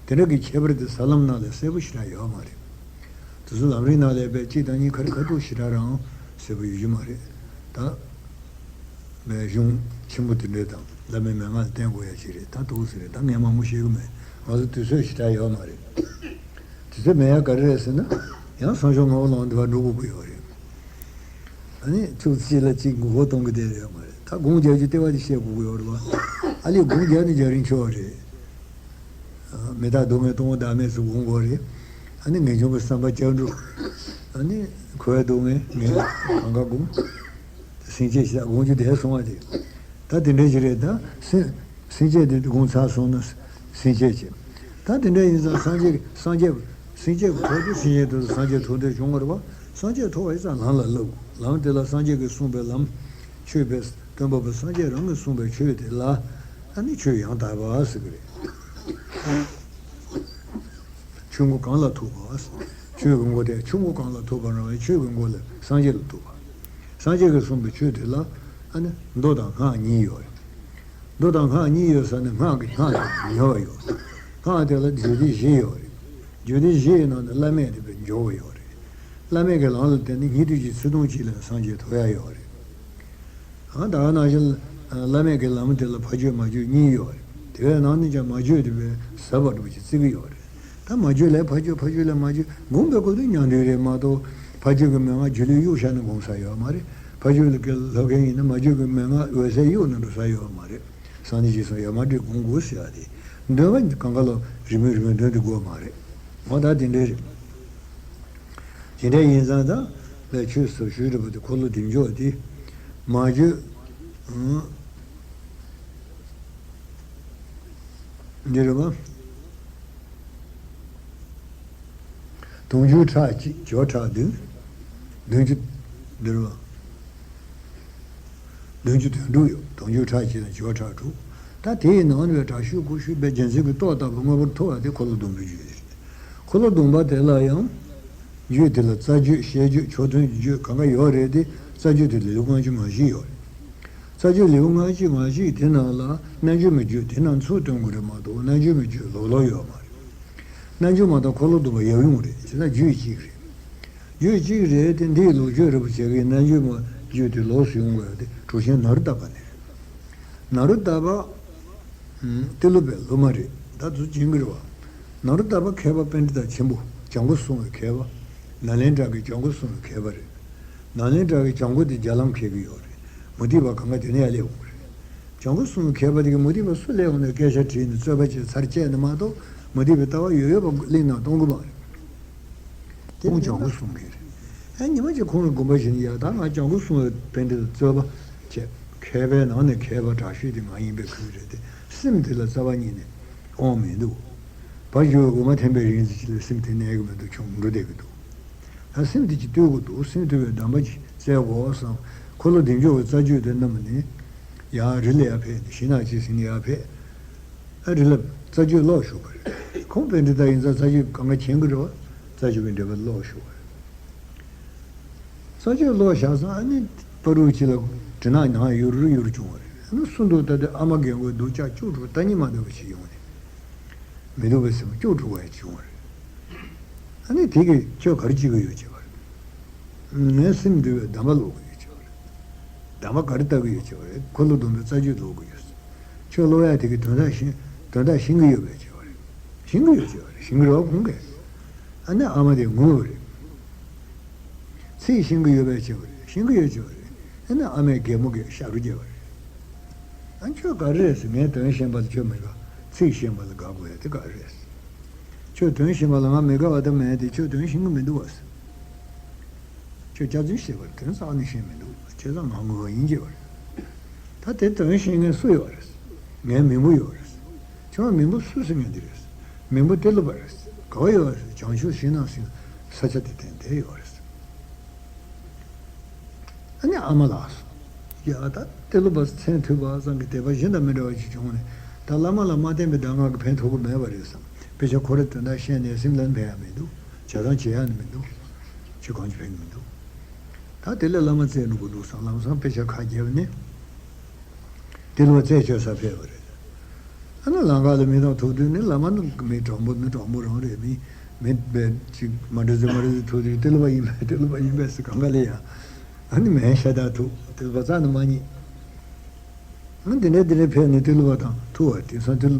དེ་འདྲ་གི་ཁྱད་པར་དེ་ས་ལམ་ནང་ལ་གསལ་པོ་ཞེ་དྲག་ཡོད་མ་རེད། དེ་ཚོ་ལམ་རིམ་ནང་ལ་ཡོད་པའི་གཅིག་དང་གཉིས་ཁ་རི་ཁ་ཐུག་ཞེ་དྲག་རང་གསལ་པོ་ཡོད་རྒྱུ་མ་རེད། ད། མའི་གཞུང་ཆེན་པོ་དེ་འདྲ་དང་བླ་མའི་མན་ངག་ལ་བརྟེན་དགོས་ཡ་ཞིག་རེད། ད་འདུག་ཟེར་རེད། ད་ངས་མང་པོ་བཤད་གི་མེད། ང་ཚོ་དུས་ཚོད་ཞེ་དྲག་ཡོད་མ་རེད། དུས་ཚོད་མེད་ཡ་ག་རེ་རེད་ཟེར་ན། ཡང་སང་ཞོགས་སྔ་པོ་ལངས་དུས་ཕར་འགྲོ་དགོས་ཀྱི་ཡོད་རེད། ཨ་ནི་ཚིགས་གཅིག་ལ་གཅིག་མགོ་སྐོར་གཏོང་གི་བསྡད་ཡོད་མ་རེད། ད་སྒོམ་རྒྱག་རྒྱུ་ལྟེ་བ་དེ་བཤད་དགོས་ཀྱི་ཡོད་རེད་བ། ཨ་ལས་སྒོམ་རྒྱག་ནས་རྒྱག་རིན་ཆོག་རེད། མི་རྟག་སྡུག་བསྔལ་སྟོང་པ་བདག་མེད་ཚུལ་སྒོམ་དགོས་རེད། ཨ་ནི་ངེས་འབྱུང་གི་བསམ་པ་ལྕགས་འགྲོ། ཨ་ནི་འཁོར་བའི་སྡུག་བསྔལ་ངེས་གང་ག་སྒོམ། སེམས་བསྐྱེད་བྱས་སྒོམ་རྒྱུ་དེ་སོང་བ་རེད། ད་དེ་འདྲ་ཞིག་རེད། ད་སེམས་སེམས་བསྐྱེད་དེ་སྒོམ་ཚར་སོང་ན་སེམས་བསྐྱེད་བྱེད། ད་དེ་འདྲ་ཡིན་ཙང་སངས་རྒྱས་སངས་རྒྱས་སེམས་བསྐྱེད་ཀྱི་ཐོག་ཏུ་སེམས་བསྐྱེད་དུ་སངས་རྒྱས་ཐོབ་འདོད་བྱུང་བ་རེད་བ། སངས་རྒྱས་ཐོབ་པ་ཡིན་ཙང་ལམ་ལ་བསླབ་དགོས། ལམ་དེ་ལ་སངས་རྒྱས་ཀྱིས་གསུངས་པའི་ལམ། ཆོས་པས་སྟོན་པ་པོ་སངས་རྒྱས་རང་གིས་གསུངས་པའི་ཆོས་དེ་ལ་ཨ་ནི་ཆོས་ཡང་དག་པ་ཟེར་གི་རེད། ཆོས་མགོ་གང་ལ་ཐུག་པ། ཆོས་ཀྱི་མགོ་དེ་ཆོས་མགོ་གང་ལ་ཐུག་པ་རང་བའི་ཆོས་ཀྱི་མགོ་ལ་སངས་རྒྱས་ལ་ཐུག་པ། སངས་རྒྱས་ཀྱིས་གསུངས་པའི་ཆོས་དེ་ལ་ཨ་ནི་མདོ་དང་སྔགས་གཉིས་ཡོད་རེད། མདོ་དང་སྔགས་གཉིས་ཡོད་ས་ནི་སྔགས་ཀྱི་སྔགས་དེ་ཉེ་བ་ཡོད་རེད། སྔགས་དེ་ལ་བརྗོད་བྱ་བཞི་ཡོད་རེད། རྒྱུད་སྡེ་བཞི་ཡི་ནང་དུ་བླ་མེད་དེ་བས་འཇོག་གི་ཡོད་རེད། བླ་མེད་ཀྱི་ལམ་ལ་བརྟེན་ནས་ཉིད་དུས་ཀྱི་ཚེ་ཐུང་གཅིག་ལ་སངས་རྒྱས་ཐོབ་ཡ་ཡོད་རེད། ཨ་ད་ག་ནང་བཞིན་བླ་མེད་ཀྱི་ལམ་དེ་ལ་ཕ་རྒྱུད་མ་རྒྱུད་གཉིས་ཡོད་རེད། དེ་བས་ནང་ནས་ཀྱང་མ་རྒྱུད་དེ་བས་ཟབ་པ་འདྲ་པོ་ཅིག་བརྩི་གི་ཡོད་རེད། ད་མ་རྒྱུད་ལས་ཕ་རྒྱུད། ཕ་རྒྱུད་ལས་མ་རྒྱུད། སྒོམ་པའི་སྐབས་དུ་མཉམ་འདུས་རེད་མ་གཏོགས་ཕ་རྒྱུད་ཀྱི་མན་ངག་རྒྱུད་ལུགས་གཡུག་བཞག་ནས་སྒོམ་ས་ཡོད་མ་རེད། ཕ་རྒྱུད་ཀྱི་སློབ་མཁན་ཡིན་ན་མ་རྒྱུད་ཀྱི་མན་ངག་འོད་གསལ་གཡུག་ནས་འགྲོ་ས་ཡོད་མ་རེད། སང་ཉིན་ཅིག་སོང་ཡར་མར་འདྲེས་སྒོམ་དགོས་ཟེར་ཡ་དེ། འདོན་པ་གང་ག་ལ་རིང་མོ་རིང་མོ་འདོན་དུ་དགོས་མ་རེད། འོ་ད་དེ་འདྲ་རེད། དེ་འདྲ་ཡིན་ཙང་ད་ལས་ཆོས་ཟབ་ཆོས་འདྲ་པོ་དེ་འཁོར་ལོ་བདེ་མཆོག་དེ་མ་བརྗོད། ཨང་། འདི་རེད་བ། དུང་ཕྱུར་ཕྲག་གཅིག་བྱེ་བ་ཕྲག་བདུན། བདུན་ཅུ། འདི་རེད་བ། བདུན་ཅུ་དོན་དྲུག་ཡོད། དུང་ཕྱུར་ཕྲག་གཅིག་དང་བྱེ་བ་ཕྲག་དྲུག་ད་དེའི་ནང་ནས་དྲག་ཤུལ་ཀུ་ཤུ་པའི་རྒྱལ་མཚན་གྱི་ཏོག་ལྟ་བུ་དངོས་པོར་ཐུག་པ་དེ་འཁོར་ལོ་སྡོམ་པའི་རྒྱུད་རེད། འཁོར་ལོ་སྡོམ་པ་དེ་ལ་ཡང་། རྒྱུད་དེ་ལ་རྩ་རྒྱུད་བཤད་རྒྱུད་ཕྱོགས་མཐུན་གྱི་རྒྱུད་གང་ག་ཡོད་རེད་དེ། རྩ་རྒྱུད་དེ་ལེའུ་ལྔ་བཅུ་ང་བཞི་ཡོད་རེད། རྩ་རྒྱུད་ལེའུ་ལྔ་བཅུ་ང་བཞི་དེ་ནང་ལ་རྣལ་འབྱོར་མའི་རྒྱུད་དེ་ནང་ཚུར་སྟོན་དགོས་རེད་མ་གཏོགས་རྣལ་འབྱོར་མའི་རྒྱུད་ལོགས་ལོགས་ཡོད་མ་རེད། རྣལ་འབྱོར་མ་དང་འཁོར་ལོ་སྡོམ་པ་ཡབ་ཡུམ་རེད། བྱས་ན་རྒྱུད་གཅིག་རེད། རྒྱུད་གཅིག་རེད་དེ། འདིའི་ལོ་རྒྱུས་རེད་པ་བྱེད་ཀྱི་རྣལ་འབྱོར་མ་རྒྱུད་དེ་ལོགས་སུ་ཡོང་དགོས་ཡ་དེ་གྲུབ་ཆེན་ནཱ་རོ་ཏ་པ་ནས་རེད། ནཱ་རོ་ཏ་པ། ཨུམ། ཏི་ལོ་པའི་སློབ་མ་རེད། ད་དུ་བྱིན་གྱི་རེད་བ། ནཱ་རོ་ཏ་པ་མཁས་པ་པཎྜི་ཏ་ཆེན་པོ། བྱམས་མགོན་སྲུང་བའི་མཁས་པ། ནཱ་ལེནྡྲ་གི་བྱམས་མགོན་སྲུང་བའི་མཁས་པ་རེད། ནཱ་ལེནྡྲ་གི་བྱམས་མགོན་དེ་རྒྱ་ལམ་མཁས་ཀྱི་ཡོད་རེད། མུ་སྟེགས་པ་གང་ག་དེ་ནས་ཡར་སླེབས་འོང་གི་རེད། བྱམས་མགོན་སྲུང་བའི་མཁས་པ་དེ་གིས་མུ་སྟེགས་པ་སུ་སླེབས་འོང་ནས་སྐད་ཆ་དྲིས་ནས་རྩོད་པ་བྱས་ཚར་བཅད་ནས་མ་གཏོགས་མུ་སྟེགས་པའི་ལྟ་བ་ཡོད་ཡོད་པ་གླེང་ན་གཏོང་གི་མ་རེད། དེ་ཁོང་བྱམས་མགོན་སྲུང་མཁན་རེད། ཨ་ཉི་མ་གཅིག་ཁོང་ལ་དགོངས་པ་བཞེས་ནས། ཡ་ད་ང་བྱམས་མགོན་སྲུང་བའི་པཎྜི་ཏ་རྩོད་པ་བྱས། མཁས་པའི་ནང་ནས་མཁས་པ་དྲག་ཤོས་དེ་ང་ཡིན་པའི་ཁུལ་རེད་དེ། སེམས་དེ་ལ་རྩ་བ་ཉིད་ནས་དབང་མི་འདུག་བ་ཞུ་བའི་འོ་མ་འཐེན་པའི་རིང་ཚེ་གཅིག་ལ་སེམས་དེ་གནས་ཀྱི་མི་འདུག་ཆུང་འགྲོ་བསྡད་ཀྱི་འདུག་ད་སེམས་དེ་གཅིག་བཏུལ་དགོས་འདུག་སེམས་བཏུལ་བའི་གདམས་པ་ཅིག་བཙལ་དགོས་བསམ། འཁོར་ལོ་བདེ་མཆོག་གི་རྩ་རྒྱུད་དེ་བསྣམས་ནས་ཡར་རི་ལ་ཡར་ཕེབས་ནས། ཤིང་ནགས་ཅིག་ཟིན་ནས་ཡར་ཕེབས། ཨ་རི་ལ་རྩ་རྒྱུད་ཀློག་ཞུགས་པ་རེད། ཁོང་པཎྜི་ཏ་ཡིན་ཙང་རྩ་རྒྱུད་གང་ག་མཁྱེན་གྱི་རེད་བ། རྩ་རྒྱུད་ཀྱི་འགྲེལ་པ་ཀློག་ཞུགས་པ་རེད། རྩ་རྒྱུད་ཀློག་བཞག་ཙང་ཨ་ནི་བར་དུ་ཅིག་ལ་དྲི་ནག་ནག་ཡུར་ཡུར་བྱུང་བ་རེད། ཨ་ནི་སུ་འདུག་ལྟ་དུས་ཨ་མ་རྒན་གོག་སྡུག་ཅག་སྐྱུག་བྲོ་ལྟ་ཉིད་མ་འདོད་པ་ཞིག་ཡོང་ནས། མི་སྡུག་པའི་སེམས་སྐྱུག་བྲོ་བ་ཞིག་བྱུང་བ་རེད། ཨ་ནི་དེ་གིས་ཁྱོད་ག་རེ་བྱེད་ཀྱི་ཡོད་བྱས་པ་རེད། ངས་སེམས་འདུལ་བའི་གདམས་པ་ཀློག་གི་ཡོད་བྱས་པ་རེད། གདམས་པ་ག་རེ་ལྟ་གི་ཡོད་བྱས་པ་རེད། འཁོར་ལོ་སྡོམ་པའི་རྩ་རྒྱུད་ཀློག་གི་ཡོད། ཁྱོད་ཀློག་ཡ་དེ་གི་དོན་དག་ཤེས། དོན་དག་ཤེས་ཀྱི་ཡོད་པས་བྱས་པ་རེད། ཤེས་ཀྱི་ཡོད་བྱས་པ་རེད། ཤེས་ཀྱི་རེད་བ་ཁོང་གིས། ཨ་ནི་ཨ་མ་དེ་ངུ་བ་རེད། ཚིག་ཤེས་ཀྱི་ཡོད་པས་བྱས་པ་རེད། ཤེས་ཀྱི་ཡོད་བྱས་པ་རེད། ཨ་ནི་ཨ་མས་གད་མོ་གིས་ཤ་རུ་བརྒྱབ་པ་རེད། ཨ་ཁྱོད་ག་རེ་རེད་ཟེར། ངས་དོན་ཤེས་པ་ལ་ཁྱོད་མི་དགའ། ཚིག་ཤེས་པ་ལ་དགའ་དགོས་ཡ་དེ་ག་རེ་རེད་ཟེར། ཁྱོད་དོན་ཤེས་པ་ལ་ང་མི་དགའ་བ་ད་མེད་དེ། ཁྱོད་དོན་ཤེས་ཀྱི་མི་འདུག་བ་ཟེར། ཁྱོད་སྐྱག་རྫུན་བཤད་པར་དོན་རྩ་ནས་ཤེས་མི་འདུག་བྱས་ཙང་ང་ངུ་བ་ཡིན་གྱི་བ་རེད། ད་དེ་དོན་ཤེས་མཁན་སུ་ཡོད་རེད། ངའི་མིང་པོ་ཡོད་རེད། ཁྱོད་མིང་པོ་སུ་ཟེར་མཁན་དེ་རེད། མིང་པོ་ཏི་ལོ་པ་རེད། ག་བ་ཡོད་རེད། བྱང་ཆུབ་ཤིང་ནགས་ཟེར་ས་ཆ་དེ་དེ་དེ་ཡོད་རེད། ཨ་ནི་ཨ་མ་ལགས་སོ། ཡ་ད་ཏི་ལོ་པ་མཚན་ཐོས་པ་ཙམ་གྱིས་དད་པ་གཞན་དང་མི་འདྲ་བ་ཞིག་བྱུང་ནས། ད་བླ་མ་ལ་མ་བསྟེན་པའི་གདམས་ངག་གིས་ཕན་ཐོགས་ཀྱི་མེད་པ་རེད་བསམ། དཔེ་ཆ་ཁོ་རའི་དོན་དག་ཤེས་ནས་སེམས་ལ་ཕན་ཡ་མི་འདུག་བྱ་སྟངས་བྱེད་ཡ་ནི་མི་འདུག་ཆོས་གང་ཅི་ཕན་གྱི་མི་འདུག་ད་དེ་ལས་བླ་མ་བཙལ་འགྲོ་དགོས་འདུག་བསམ། ལམ་སང་དཔེ་ཆ་ཁ་བརྒྱབ་ནས། ཏི་ལོ་པ་རྩད་གཅོད་སར་ཕེབས་པ་རེད། ཨ་ནི་ལམ་ཁ་ལ་མི་དང་ཐུག་དུས་ནི། བླ་མ་ནི་མི་དྲང་པོ་མི་དྲང་པོ་རང་རེད། མི་མི་བས་ཅིག་མ་འདྲ་ཟིག་མ་འདྲ་ཟིག་ཐུག་དུས། ཏི་ལོ་པ་ཡིན་པས་ཏི་ལོ་པ་ཡིན་པས་ཟེར་གང་ག་ལས་ཡ། ཨ་ནི་མིང་ཤ་སྟག་ཐུག་ཏི་ལོ་པ་རྩ་ནས་མ་རྙེད། ཨ་ནི་དེ་འདྲ་དེ་འདྲ་ཕེབས་ནས་ཏི་ལོ་པ་དང་ཐུག་པ། དེང་སང་ཏི་ལོ་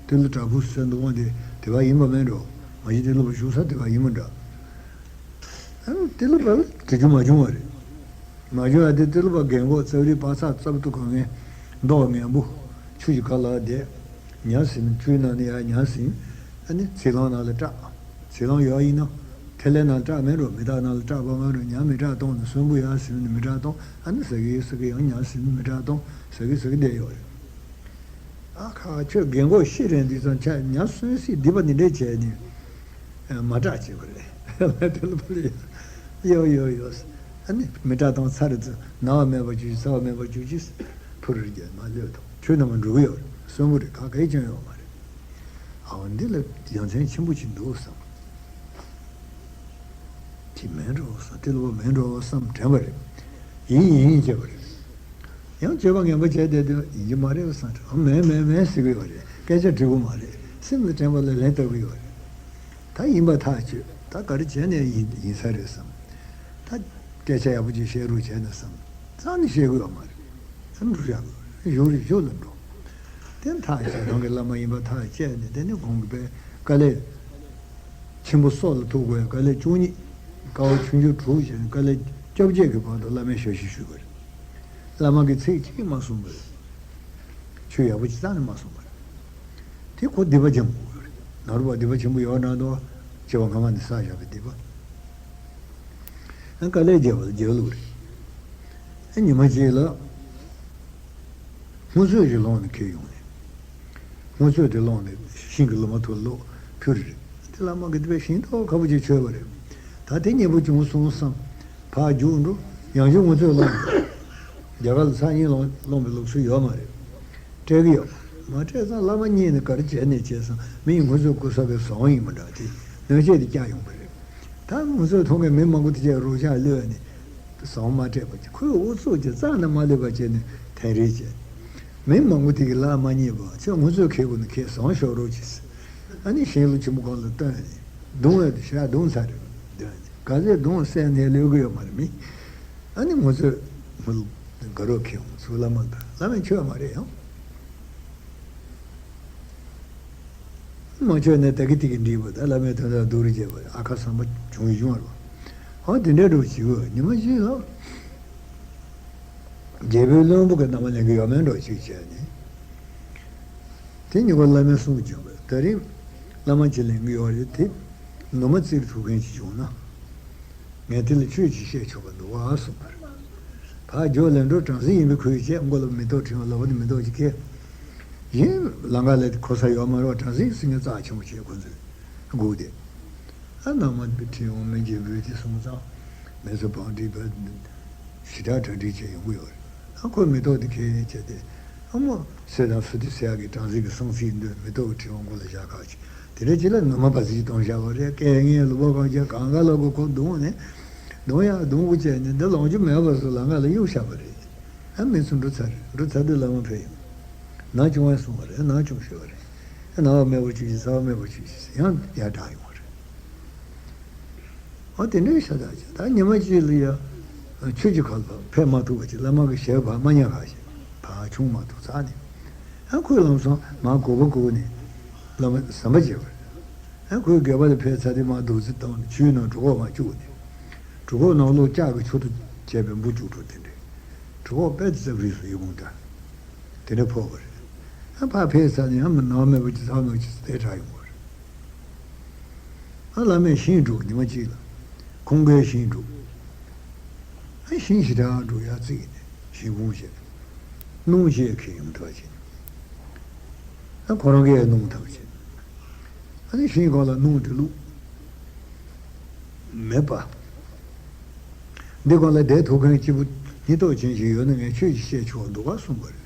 ཏི་ལོ་བྲག་ཕུག་ཟེར་འདུག་འོང་དེ་དེ་པ་ཡིན་པ་མེད་འགྲོ། མ་གཞི་ཏི་ལོ་པ་བཞུགས་ས་དེ་པ་ཡིན་པ་འདྲ། ཨ་ནི་ཏི་ལོ་པ་ལ་དྲི་རྒྱུ་མ་བྱུང་བ་རེད། མ་བྱུང་བ་དེ་ཏི་ལོ་པ་རྒན་གོག་རྩ་བ་རིའི་པགས་ཚག་རྩ་བ་ཏུ་གང་ངའི་མདོག་ངན་པོ། ཆུ་ཞིག་ཁ་ལ་བསྡད། ཉ་ཟིན། ཆུའི་ནང་ནས་ཡར་ཉ་ཟིན། ཨ་ནི་ཚིག་ལང་ནང་ལ་སྐྲག་ཚིག་ལང་ཡོད་ཡིན་ན། ཐལ་ལེ་ནང་སྐྲག་མེད་འགྲོ། མི་རྟག་ནང་ལ་སྐྲག་པ་མེད་འགྲོ། ཉ་མི་སྐྲག་གཏོང་ནས་གསོན་པོ་ཡར་ཟིན་ནས་མི་སྐྲག་གཏོང་། ཨ་ནི་ཟ་གི་ཟ་གི་ཡང་ཉ་ཟིན་ནས་མི་སྐྲག་གཏོང་། ཟ་གི་ཟ་གི་བསྡད་ཡོད་རེད། ཨ་ཁ་ཁྱོད་རྒན་གོག་ཤི་རན་དུས་ཙང་ཆ་ཉ་གསོན་སྲིད་སྡིག་པ་འདི་འདྲས་བྱས་ནས། མ་སྐྲག་བྱེད་པ་རེད། དེ་ལ་བ་ལས་ཡོ་ཡོ་ཡོ། ཨ་ནི་མི་སྐྲག་གཏོང་ཚར་རེད་ཙང་ན་བ་མེད་པར་གྱུར་ཅིག་ཚ་བ་མེད་པར་གྱུར་ཅིག་ཕུ་རུ་རྒྱལ་མ་ལོས་དང་ཁྱོད་རྣམས་འགྲོ་གི་ཡོད་རེད། གསོན་པོ་རེད། ག་གེ་ཅང་ཡོད་མ་རེད། ཨའོ་འདི་ལ་ཡ་མཚན་ཆེན་པོ་ཅིག་འདུག་བསམ། དེ་མིན་འགྲོ་བསམ། ཏི་ལོ་པ་མིན་འགྲོ་བསམ་དྲན་པ་རེད། ཡིན་ཡིན་བྱས་པ་རེད། ཡང་སྤྱོད་པ་ངན་པ་བྱས་བསྡད་དུས་ཡིན་གྱི་མ་རེད་བསམ་དྲན། མིན་མིན་མིན་ཟེར་གི་ཡོད་རེད། སྐད་ཆ་འདྲི་གི་མ་རེད། སེམས་ལ་དྲན་པ་ལ་ལན་བཏབ་གི་ཡོད་རེད། ད་ཡིན་པ་ཐག་ཆོད། ད་ག་རེ་བྱས་ནས་ཡིན་ཡིན་ས་རེད་བསམ། ད་སྐད་ཆ་ཡག་པོ་ཅིག་བཤད་རོགས་བྱས་ནས་བསམ། རྩ་ནས་བཤད་གི་ཡོད་མ་རེད། ཨ་འགྲོ་བཞག་གི་ཡོད་རེད། གཞུང་རེ་གཞུང་ལ་འགྲོ། དེ་ཐག་བཅད། རང་གི་བླ་མ་ཡིན་པ་ཐག་བཅད་ནས། དེ་ནས་ཁོང་གི་པའི་དཀའ་ལས་ཆེན་པོ་སྲོག་ལ་ཐུག་དགོས། དཀའ་ལས་བཅུ་གཉིས། དཀའ་བ་ཆུང་ཆུང་དྲུག་བྱས་ནས་དཀའ་ལས་བཅོ་བརྒྱད་ཀྱི་བར་དུ་བླ་མའི་ཞབས་ཕྱི་ཞུས་པ་རེད། བླ་མ་གིས་ཚིག་གཅིག་མ་གསུངས་པ་རེད། ཆོས་ཡག་པོ་ཅིག་རྩ་ནས་མ་གསུངས་པ་རེད། དེ་ཁོ་སྡིག་པ་ཆེན་པོ་རེད། ནཱ་རོ་པ་སྡིག་པ་ཆེན་པོ་ཡོད་འདྲ་འདུག། སྐྱེ་བ་སྔ་མ་ནས་བསགས་བཞག་པའི་སྡིག་པ། ཨ་དཀའ་ལས་རྒྱབ་རྒྱབ་ལུགས་རེད། ཨ་ཉི་མ་གཅིག་ལ་སྔུ་ཚོད་ཅིག་སློང་ནས་ཁྱེར་ཡོང་ནས། སྔུ་ཚོད་དེ་སློང་ནས་ཤིང་གི་ལོ་མ་ཐུར་ལོག་ཕུལ་རེད། དེ་བླ་མ་གིས་དེ་བས་ཤིང་ཏོག་ཁ་པོ་ཅིག་མཆོད་པ་རེད། ད་དེ་མཉེས་པོ་བྱུང་སོང་བསམ། ཕར་རྒྱུགས་འགྲོ། ཡང་བསྐྱར་སྔུ་ཚོད་སློང་། རྒྱ་གར་ལ་ཚར་གཉིས་སློང་སློང་བའི་ལུགས་སྲོལ་ཡོད་མ་རེད། སྤྲད་གི་ཡོད། མ་སྤྲད་ཙང་བླ་མ་རྙེད་ནས་ག་རེ་བྱས་ནས་བྱས་སོང་། མི་ཡི་སྔུ་ཚོད་བསྐུར་ས་གི་ཟོང་ཡིན་པ་འདྲ། དེ་སྣོད་ཆས་དེ་བཀྱག་ཡོང་པ་རེད། ད་སྔུ་ཚོད་ཐོག་གི་མི་མང་པོ་དེ་ཅག་རོགས་ཆགས་གློད་ནས་ཟོང་མ་སྤྲད་པ་བྱས། ཁོས་ཨུ་ཚུགས་ཀྱིས་རྩ་ནས་མ་གློད་པ་བྱས་ནས་ཐད་རེས་བྱས། མི་མང་པོ་དེ་གིས་ལག་མ་རྙེད་པ། ཁྱོད་སྔུ་ཚོད་ཁེལ་དགོས་ན་ཁེལ། ཟོང་ཤོར་རོགས་གྱིས། ཨ་ནི་ཤིང་ལོ་ཆེན་པོ་གང་ལ་བཏོན་ནས་བརྡུང་བས། དེ་ཤ་བརྡུང་ཚར་རེད། བརྡུང་ནས་ག་ཚོད་བརྡུང་བསད་ནས་གློད་གི་ཡོད་མ་རེད་མི། ཨ་ནི་སྔུ་ཚོད་སྔུ་དགའ་རོགས་ཁེལ་འོང་ཚུར་བླ་མ་ལ། བླ་མས་མཆོད་མ་རེད་ཡང་། མ་མཆོད་ནས་ད་གི་དེ་གི་འགྲིག་པ། ད་བླ་མས་དོན་དག་སྡུག་རུ་བྱས་པ་རེད། ཨ་ཁ་བསམ་པ་བྱུང་ཡི་བྱུང་བ་རེད། ཨ་དེ་འདྲའི་འགྲོ་བྱེད་དགོས། ཉི་མ་གཅིག་ལ་རྒྱལ་པོའི་བློན་པོ་གི་རྣམ་པ་ལེན་གི་ཡོད་མེད་འགྲོ་ཅིག་བྱས་ནས། དེ་ཉིན་གོ་བླ་མས་གསུངས་བྱུང་བས། ད་རིང་བླ་མ་ཅིག་ལེན་གི་ཡོད་རེད། དེ་ནུ་མ་བཙིར་ཐུབ་མཁན་ཅིག་བྱུང་ན། ངས་དེ་ལ་ཆོས་ཅིག་བཤད་ཆོག་པ་འདུག་ག་གསུངས་པ་རེད། ཕར་རྒྱུགས་ལེན་འགྲོ། བྲམ་ཟེ་ཡིན་པའི་ཁུལ་བྱས། མགོ་ལ་མེ་ཏོག་བྲིས་པ། ལག་པ་ནས་མེ་ཏོག་ཅིག་ཁྱེར། གཞན་ལམ་ཁ་ལ་གོ་ས་ཡོད་མ་རེད་པ། བྲམ་ཟེ་ཟེར་མཁན་རྩ་ཆེན་པོ་བྱས། ཁོ་ཚོས་སྒུག་བསྡད། ཨ་ནང་མ་དེ་ཁྲིད་འོང་མི་རྒྱལ་པོས་དེ་སོང་ཙང་མེ་ཚོ་བང་སྒྲིག་པ་ཞེ་དྲག་གྲ་སྒྲིག་བྱས་ཡོང་གི་ཡོད་རེད། ཨ་ཁོས་མེ་ཏོག་དེ་ཁྱེར་བྱས་ཏེ། ཨ་མོ་སུ་དང་སུ་དེ་ཟེར་ཡག་གི་བྲམ་ཟེ་གི་གསང་ཚིག་འདོན། མེ་ཏོག་གི་བྲིས་པ་མགོ་ལ་བཞག་ཁ་ཅིག། དེ་འདྲ་ཅིག་ལ་ནུ་མ་བ་ཚིག་གཏོང་བཞག་པ་རེད། སྐད་ངན་ལུག་པ་གང་བྱས་གང་ག་ལ་གོ་ཁོ་བརྡུངས་ནས། བརྡུངས་ཡག་བརྡུངས་དགོས་བྱས་ནས་འདི་ལོངས་སྤྱོད་མེད་པ་བཟོས་ལམ་ཁ་ལ་གཡུགས་བཞག་པ་རེད། ཨ་མི་ཚོ་འགྲོ་ཚར་རེད། འགྲོ་ཚར་དུས་བླ་མ་ཕེབས་ཡོང་། ནང་སྐྱོང་བས་གསུངས་པ་རེད། ནང་སྐྱོང་ཞུས་པ་རེད། ཨ་ནང་པ་མེད་པར་གྱུར་ཅིག། ཚ་བ་མེད་པར་གྱུར་ཅིག་ཟེར་ཡང་ཡར་བསྒྲགས་ཡོང་བ་རེད། ཨ་དེ་འདྲའི་ཤ་སྟག་ཅིག། ད་ཉི་མ་གཅིག་ལ་ཡ་ཆོས་ཀྱི་ཁ་ལ་ཕེབས་མ་ཐུབ་པ་ཅིག། བླ་མ་གི་ཞལ་བག་མ་ཉལ་ཁ་ཞིག་བག་ཆུང་མ་ཐུབ་ཚར་ནས། ཨ་ཁོས་ལམ་སང་མར་གུས་པ་བསྐུལ་ནས་བླ་མ་ཟམ་པ་བརྗེས་པ་རེད། ཨ་ཁོས་སྒལ་པ་ལ་ཕེབས་ཚར་དུས་མར་རྡོག་རྫིས་བཏང་ནས་ཆུའི་ནང་གྲུ་ཁོག་མར་བཅུག་ནས། གྲུ་ཁོག་ནང་ལོགས་ལྕགས་ཀྱི་མཆུ་ཏོ་བྱས་པའི་འབུ་བཅུག་འགྲོ། དེ་འདྲའི་གྲུ་ཁོག་དཔེ་ཙག་རིས་སུ་ཡི་གུང་འདྲ། དེ་འདྲ་ཕོག་པ་རེད། ཨ་ཕར་ཕེབས་ཚར་ནས་ཡང་མི་ནང་མེད་པ་ཅིག། ཚ་བ་མེད་པ་ཅིག་དེ་དྲག་ཡོང་བ་རེད། ཨ་བླ་མས་ཤིང་བསྒྲུགས། ཉི་མ་གཅིག་ལ་ཁོང་གིས་ཤིང་བསྒྲུགས། ཨ་ཤིང་ཞེ་དྲག་བསྒྲུགས། ཡར་བརྩིགས་ནས་ཤིང་ཁུང་བྱས། སྣུམ་ཞིག་ཁྱེར་ཡོང་ཐུབ་པ་བྱས། ཨ་ཁོ་རང་གིས་སྣུམ་ཐུབ་པ་བྱས། ཨ་ནི་ཤིང་སྒང་ལ་སྣུམ་དེ་བླུགས། མེད་པ། འདི་སྒང་ལ་བསྡད་ཐུབ་མཁན་སྐྱིད་པོ་སྙིང་སྟོབས་ཅན་ཞིག་ཡོད་ན་ངས་ཆོས་ཅིག་བཤད་ཆོག་འདུག་ག་གསུངས་པ་རེད།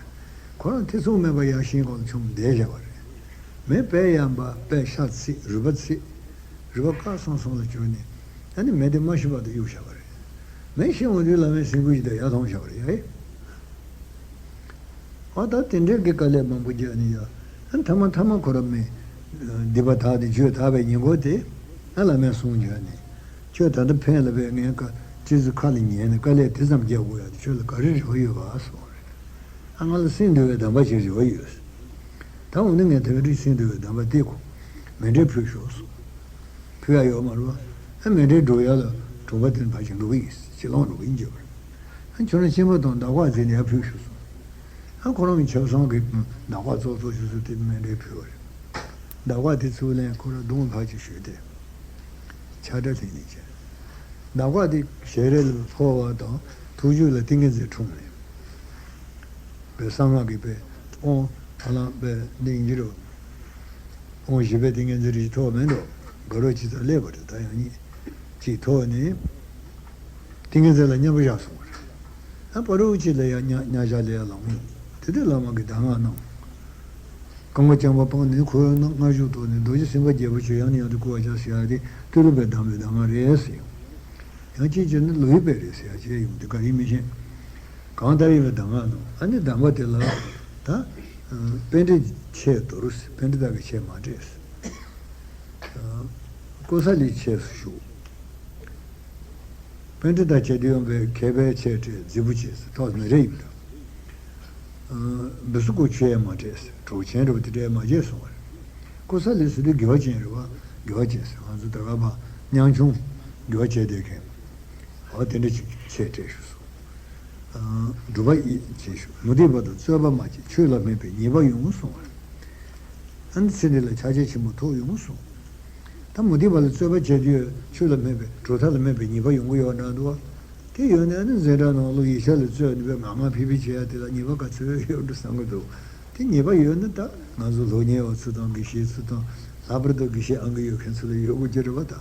ཁོ་རང་ཐེ་ཚོམ་མེད་པར་ཡར་ཤིང་སྒང་ལ་མཆོངས་བསྡད་བཞག་པ་རེད། མི་དཔེ་ཡར་འབབ། དཔེ་ཤ་ཚིག། རུས་པ་ཚིག། རུས་པ་དཀར་སང་སང་ལ་གྱུར་ནས། ཨ་ནི་མེ་དེ་མ་ཤི་བར་དུ་གཡུགས་བཞག་པ་རེད། མེ་ཤི་འོང་དུས་བླ་མའི་སེམས་འགུལ་ཞིག་དང་ཡར་ལྷུང་བཞག་པ་རེད། ཡ་ཨེ། ཨ་ད་དེ་འདྲའི་གི་དཀའ་ལས་མང་པོ་རྒྱག་ནས་ཡ། ཨ་མཐའ་མ་མཐའ་མ་ཁོ་རང་མི་སྡིག་པ་དག་དེ་བརྗོད་དག་པའི་ཉིན་གུང་དེ། ཨ་བླ་མས་གསུང་བྱས་ནས། ཁྱོད་ད་ལྟ་ཕན་ལ་བས་ངའི་བཀའ་ཅི་ཟིག་ཁ་ལ་ཉན་ནས་དཀའ་ལས་དེ་ཙམ་རྒྱག་དགོས་ཡ་དེ་ཁྱོད་ལ་ག་རེ་རེ་བ་ཡོད་ག་གསུངས་པ་རེད། ཨ་ང་ལ་སེམས་འདུལ་བའི་གདམས་པ་ཅིག་རེ་བ་ཡོད། ད་འོ་ན་ངས་དེ་ག་རེ་སེམས་འདུལ་བའི་གདམས་པ་དེ་གོ། མཎྜལ་ཕུལ་ཤོག་གསུངས། ཕུལ་ཡ་ཡོད་མ་རེད་པ། ཨ་མཎྜལ་སྒྲུག་ཡ་ལ་གྲོང་པ་དེར་ཕར་ཕྱིན་འགྲོ་གི་ཡིན། ཕྱིར་ལོག་འགྲོ་གི་ཡིན་བརྗོད་པ་རེད། ཨ་ཁྱོད་རང་གཅེན་པོ་དང་འདག་སྐག་འཛིན་ནས་ཡར་ཕུལ་ཤོག་གསུངས། ཨ་ཁོ་རང་གི་ཆབ་གསང་གི་འདག་སྐག་ཙོག་ཙོག་ཞིག་བཟོས་ཏེ་མཎྜལ་ཕུལ་བ་རེད། འདག་སྐག་དེ་ཚུར་ལེན། ཁོ་རང་གདོང་ཕར་ཅིག་བཞུས་ཏེ། ཕྱག་སྒྲ་ལྷང་ངེར་བྱས། འདག་སྐག་དེ་ཞལ་རས་ལ་ཕོག་པ་དང་ཐུགས་རྒྱུད་ལ་ཏིང་ངེ་འཛིན་འཁྲུངས་ནས། པའི་གསང་སྔགས་ཀྱི་པའི་དབང་ཧ་ལམ་པའི་གླིང་རྗེ་རུ། དབང་བཞི་པའི་ཏིང་ངེ་འཛིན་རིགས་ཐོགས་མེད་འགྲོ། དགའ་རབ་ཅིག་ཙམ་སླེབས་པ་རེད། ད་ཡང་སྙིང་གཅིག་ཐོགས་ནས། ཏིང་ངེ་འཛིན་ལ་མཉམ་པར་བཞག་སོང་བ་རེད། ཨ་བར་དུ་ཅིག་ལ་ཡང་མཉམ་མཉམ་བཞག་ལ་ཡང་ལངས་ཡོང་། དེ་དུས་བླ་མ་གིས་གདམས་ངག་གནང་། རྐང་པ་རྐྱང་པ་སྤངས་ནས་ཁོའི་སྔ་གཞུག་ཐོག་ནས་རྡོ་རྗེ་སེམས་དཔའ་རྒྱལ་པོ་ཆེ་ཡང་ནས་ཡང་དུ་བསྐུལ་བར་བྱ་ཟེར་ཡ་དེ་ཏུ་ལུ་པའི་གདམས་པའི་གདམས་ངག་རེད་ཟེར་ཡོང་། ཡང་གཅིག་བྱས་ན་ལོ་ཡི་པའི་རེད་ཟེར་ཡ་བྱས་ཡོང་། དེ་ག་ཡིན་མི་ཤེས། གང་ལྟར་ཡིན་པའི་གདམས་ངག་ནང་ཨ་ནི་གདམས་པ་དེ་ལ་ད། པཎྜི་ཏའི་ཆས་དོར། པཎྜི་ཏ་གི་ཆས་མ་སྤྲས། ཀུ་ས་ལི་ཆས་སུ་ཞུགས། པཎྜི་ཏ་བྱེད་དུ་ཡོང་བའི་མཁས་པའི་ཆས་སྤྲས་རྫིག་པོ་བྱས་སུ་ཐོག་ནི་རེ་ཡིན་ད། བི་སུ་ཀུ་ཆུ་ཡས་མ་སྤྲས་ཟེར། གྲོགས་ཆེན་རེ་བ་དེ་སྤྲས་མ་བྱས་སོང་བ་རེད། ཀུ་ས་ལི་ཟེར་དུས་དགེ་བ་ཅན་རེ་བ་དགེ་བ་ཅན་ཟེར། ང་ཚོ་ད་ག་བ་ཉམ་ཆུང་དགེ་བ་བྱས་བསྡད་མཁན། འོ་དེ་འདྲ་ཅིག་ཆས་སྤྲས་ཞུ་སོང་། སྒྲུབ་པ་ཡིས་བྱེད་ཞུ། མུ་སྟེགས་པ་དང་རྩོད་པ་མ་བྱེད། ཆོས་ལ་དམིགས་པའི་ཉེས་པ་ཡོང་གསུང་བ་རེད། ཨ་ནི་ཚེ་འདི་ལ་ཕྱག་རྒྱ་ཆེན་པོ་ཐོབ་ཡོང་གསུང་། ད་མུ་སྟེགས་པ་ལ་རྩོད་པ་བྱེད་དུས་ཆོས་ལ་དམིགས་པའི་གྲུབ་མཐའ་ལ་དམིགས་པའི་ཉེས་པ་ཡོང་གི་ཡོད་འདྲ་འདུག་བ། དེ་ཡོད་ན་ཨ་ནི་འཛིན་གྲྭ་ནང་ལོགས་ཡིག་ཆ་ལ་རྩོད་ནས་པའི་ངག་དབང་ཕྱི་ཕྱི་བྱེད་ཡ་དེ་ལ་ཉེས་པ་ག་ཚོད་ཡོད་འགྲོ་བསམ་གི་འདུག་དེ་ཉེས་པ་ཡོད་ན་ད་ང་ཚོ་སློབ་གཉེར་བ་ཚོ་དང་དགེ་བཤེས་ཚོ་དང་། ལྷག་པར་དུ་དགེ་བཤེས་ཨང་ཀི་ཡོད་མཁན་ཚོ་ལ་ཡོད་དགོས་ཀྱི་རེད་བ་ད།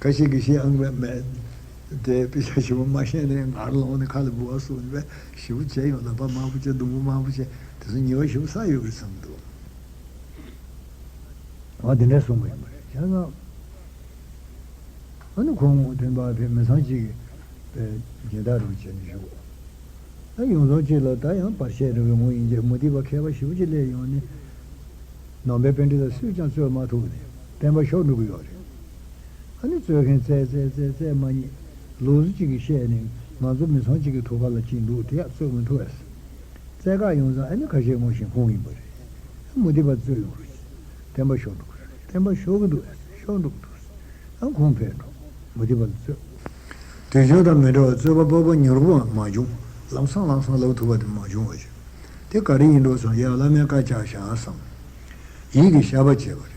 ཁ་ཤས་དགེ་བཤེས་ཨང་ཀི་མེད་མེད་དེ་དཔེ་ཆ་ཞིབ་པོ་མ་ཤེས་ནས་ངར་ལངས་ནས་ཁ་ལ་འབུ་བ་བཟུང་ནས་པས་ཞིབ་པོ་བྱས་ཡོང་། ལག་པ་དམར་པོ་བྱས། གདོང་པོ་དམར་པོ་བྱས། དེ་ཚོ་ཉེས་པ་ཞིབ་པོ་བསགས་ཡོད་ཀྱི་རེད་བསམ་གི་འདུག་ཨ་དེ་འདྲ་གསུངས་པ་ཡིན་པ་རེད། བྱས་ཙང་ཨ་ནི་ཁོང་སྟོན་པ་ཕེབས། མི་ཚང་གཅིག་གིས་དཔེ་སྦྱིན་བདག་རུ་བྱས་ནས་བཞུགས། ད་ཡོངས་རྫོགས་གཅིག་ལ་ད་ཡང་བར་ཆད་རེ་བའི་ངོ་ཡིན་གྱི། མུ་སྟེགས་པ་མཁས་པ་ཞེ་པོ་ཅིག་སླེབས་ཡོང་ནས། ནང་པའི་པཎྜི་ཏ་སུས་ཀྱང་རྩོད་མ་ཐུབ་ནས་བསྟན་པ་ཤོར་འགྲོ་གི་ཡོད་རེད། ཨ་ནི་རྩོད་མཁན་བཙལ་བཙལ་བཙལ་བཙལ་མ་རྙེད། ལུགས་སྲོལ་གཅིག་གིས་བཤད་ནས་ང་ཚོ་མི་ཚང་གཅིག་གི་ཐུགས་ཁ་ལ་གཅིག་འདུག་དེ་ཡང་རྩོད་མི་ཐུབ་པས། བཙལ་ག་ཡོང་ཙང་ཨ་ནི་ཁ་ཤས་ངོ་ཤེས་ཁོང་ཡིན་པ་རེད། མུ་སྟེགས་པ་རྩོད་ཡོང་རེད། བསྟན་པ་ཤོར་འགྲོ་གི་རེད། བསྟན་པ་ཤོར་གི་འདུག་ཨ་ཤོར་འགྲོ་གི་འདུག་ཨ་ཁོང་ཕེབས་འགྲོ། མུ་སྟེགས་པ་ལ་རྩོད། དུས་རྒྱུན་དང་མི་འདྲ་བར་རྩོད་པ་སྤོབས་པ་མྱུར་པོའང་མ་བྱུང་། ལམ་སང་ལམ་སང་ལབ་ཐུབ་པ་དེ་མ་བྱུང་བ་ཞིག་དེ་ག་རེ་ཡིན་འགྲོ་བསམ། ཡ་བླ་མའི་བཀའ་བཅག་བཞག་བསམ། ཡིད་ཀྱིས་བཤགས་པ་བྱས་པ་རེད།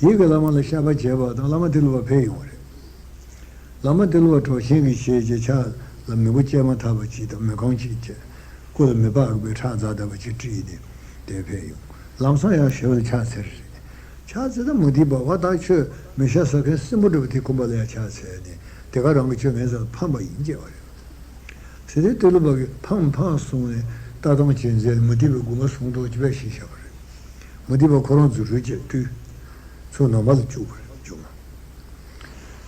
ཡིད་ཀྱིས་བླ་མ་ལ་བཤགས་པ་བྱས་པ་དང་བླ་མ་དེ་ལུགས་པ་ཕེབས་ཡོང་བ་རེད། བླ་མ་དེ་ལུགས་པ་གྲོགས་ཆེན་གྱི་ཞལ་གྱི་ཕྱག་ལ་མི་མགོ་བཅད་མ་ཐག་པ་ཅིག་དང་མི་རྐང་གཅིག་བཅད། སྐུ་ལ་མི་ལྤགས་པའི་ཁྲག་འཛག་བསྡད་པ་ཅིག་དཀྲིས་ནས་དེ་ཕེབས་ཡོང་། ལམ་སང་ཡང་ཞབས་ལ་ཕྱག་འཚལ་རེད། ཕྱག་འཚལ་ད་མུ་སྟེགས་པ་བ་ད་ཁྱོད་མི་ཤ་ཟ་མཁན་སྲིན་པོ་འདྲ་བོ་དེ་ཁོམ་པ་ལ་ཡང་ཕྱག་འཚལ་ནས་དེ་ག་རང་གི་ཁྱོད་ངའི་རྩ་ལ་འཕངས་པ་ཡིན་ཅེས་པ་རེད། ཚེ་འདིའི་ཏི་ལོ་པ་གིས་འཕངས་འཕངས་གསུངས་ནས་ལྟ་སྟངས་ཇེ་མཛེས། མུ་སྟེགས་པའི་མགུ་མ་ཟུང་དོགས་ཀྱི་པས་ཤི་བཞག་པ་རེད། མུ་སྟེགས་པ་ཁོ་རང་རྫུ་འཕྲུལ་གྱིས་བཏུལ། ཚུར་ནང་པ་ལ་བཅུག་པ་རེད་སྒྱུ་མ།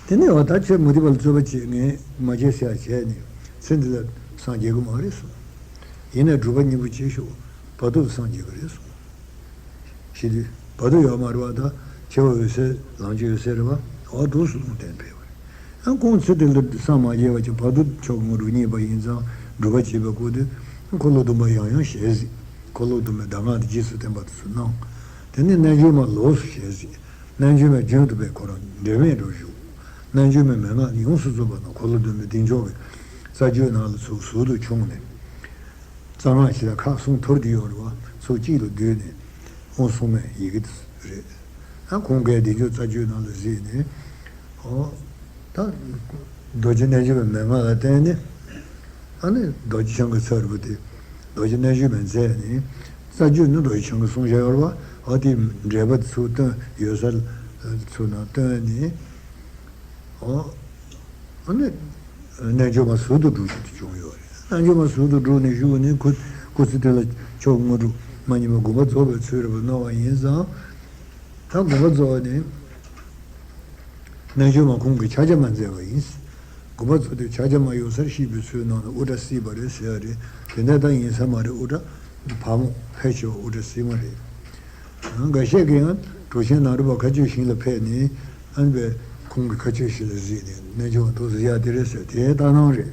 དེ་ནས་འོ་ད་ཁྱོད་མུ་སྟེགས་པ་ལ་རྩོད་པ་བྱེད་ངས་མ་བྱེད་ཟེར་བྱས་ནས་ཚེ་འདི་ལ་སངས་རྒྱས་ཀྱི་མ་རེད་གསུངས། ཡིན་ནའི་སྒྲུབ་པ་སྙིང་པོ་བྱེད་ཤོག་བར་དུ་སངས་རྒྱས་ཀྱི་རེད་གསུངས། ཞེས་དུས་བར་དུ་ཡོད་མ་རེད་བ། ད་འཆི་བ་འོད་གསལ་ལམ་གྱི་འོད་གསལ་རེད་བ། འོ་འདུག་སེ་ལུང་བསྟན་ཕེབས་པ་རེད། ཡང་ཁོང་ཚེ་འདི་ལ་སངས་མ་རྒྱས་པ་ཅིག་བར་དུ་མཆོག་གི་དངོས་གྲུབ་བརྙེས་པ་ཡིན་ཙང་སྒྲུབ་པ་བྱེད་པའི་སྐོར་དུ་འཁོར་ལོ་སྡོམ་པ་ཡང་ཡང་ཞལ་གཟིགས། འཁོར་ལོ་སྡོམ་པའི་གདམས་ངག་དེ་རྗེས་སུ་བསྟན་པ་དེ་ཚོ་གནང་། དེ་ནས་རྣལ་འབྱོར་མ་ལོགས་སུ་ཞལ་གཟིགས། རྣལ་འབྱོར་མའི་རྒྱུན་དུ་པའི་ཁོ་རང་འབྲལ་མེད་འགྲོ་བཞུགས། རྣལ་འབྱོར་མའི་མན་ངག་ཡོངས་སུ་རྫོགས་པ་དང་འཁོར་ལོ་སྡོམ་པའི་གདེང་འཇོག་གི་རྩ་རྒྱུད་ནང་ལ་ཚུར་ཟུར་དུ་ཕྱུང་ནས། རྩ་སྔགས་ཆེ་ལ་ཁག་གསུམ་ཐོར་གྱི་ཡོད་རེད་བ། ཚུར་གཅིག་ལ་བསྡུས་ནས་དབང་གསུངས་མེད་ཡི་གེ་དེ་རེད། ཨ་ཁོང་གིས་བདེ་མཆོག་རྩ་རྒྱུད་ནང་ལ་གཟིགས་ནས། ཨོ། ད་རྡོ་རྗེ་རྣལ་འབྱོར་པའི་མན་ངག་ལ་བརྟེན་ནས། ཨ་ནི་རྡོ་རྗེ་འཆང་གི་ཚ་རུ་དེ་རྡོ་རྗེ་རྣལ་འབྱོར་པས་མཛད་ནས། རྩ་རྒྱུད་ནི་རྡོ་རྗེ་འཆང་གི་གསུང་བཤད་ཡོད་རེད་བ། ཨ་དེ་འགྲེལ་པ་ཚུར་བཏོན། ཡོད་ས་ཚུར་ནང་བཏོན་ནས། ཨོ། ཨ་ནི། རྣལ་འབྱོར་མ་ཟུར་དུ་སྒྲུབ་བཞིན་དུ་བྱུང་ཡོད་རེད། རྣལ་འབྱོར་མ་ཟུར་དུ་སྒྲུབ་ནས་བཞུགས་ནས་སྐུ་སྐུ་ཚེ་དེ་ལ་མཆོག་དངོས་གྲུབ་མ་ཉིད་པ་དགོངས་པ་རྫོགས་པའི་ཚུལ་རེད་པ་མནོ་བ་ཡིན་ཙང་། ད་དགོངས་པ་རྫོགས་ནས། རྣལ་འབྱོར་མ་ཁོང་གིས་ཕྱག་རྒྱ་མ་མཛད་པ་ཡིན། དགོངས་པ་རྫོགས་དུས་ཕྱག་རྒྱ་མ་ཡོད་སར་གཤེགས་པའི་ཚུལ་གནང་ནས་དབུ་སྐྲ་བསིལ་བ་རེད་ཟེར་བ་རེད། དེ་འདྲ་ད་ཡིན་ས་མ་རེད། དབུ་སྐྲ་ཕག་མོ་ཕལ་ཆེ་བ་དབུ་སྐྲ་བསིལ་མ་རེད། འགའ་ཤས་ཀྱིས་ཡང་གྲུབ་ཆེན་ནཱ་རོ་པ་མཁའ་སྤྱོད་ཞིང་ལ་ཕེབས་ནས་ཨ་ནི་པའི་ཁོང་གི་མཁའ་སྤྱོད་ཞིང་ལ་གཟིགས་ནས་རྣལ་འབྱོར་མ་དུ་གཟིགས་ཡག་དེ་རེད་ཟེར། དེའི་ལྟ་སྣང་རེད།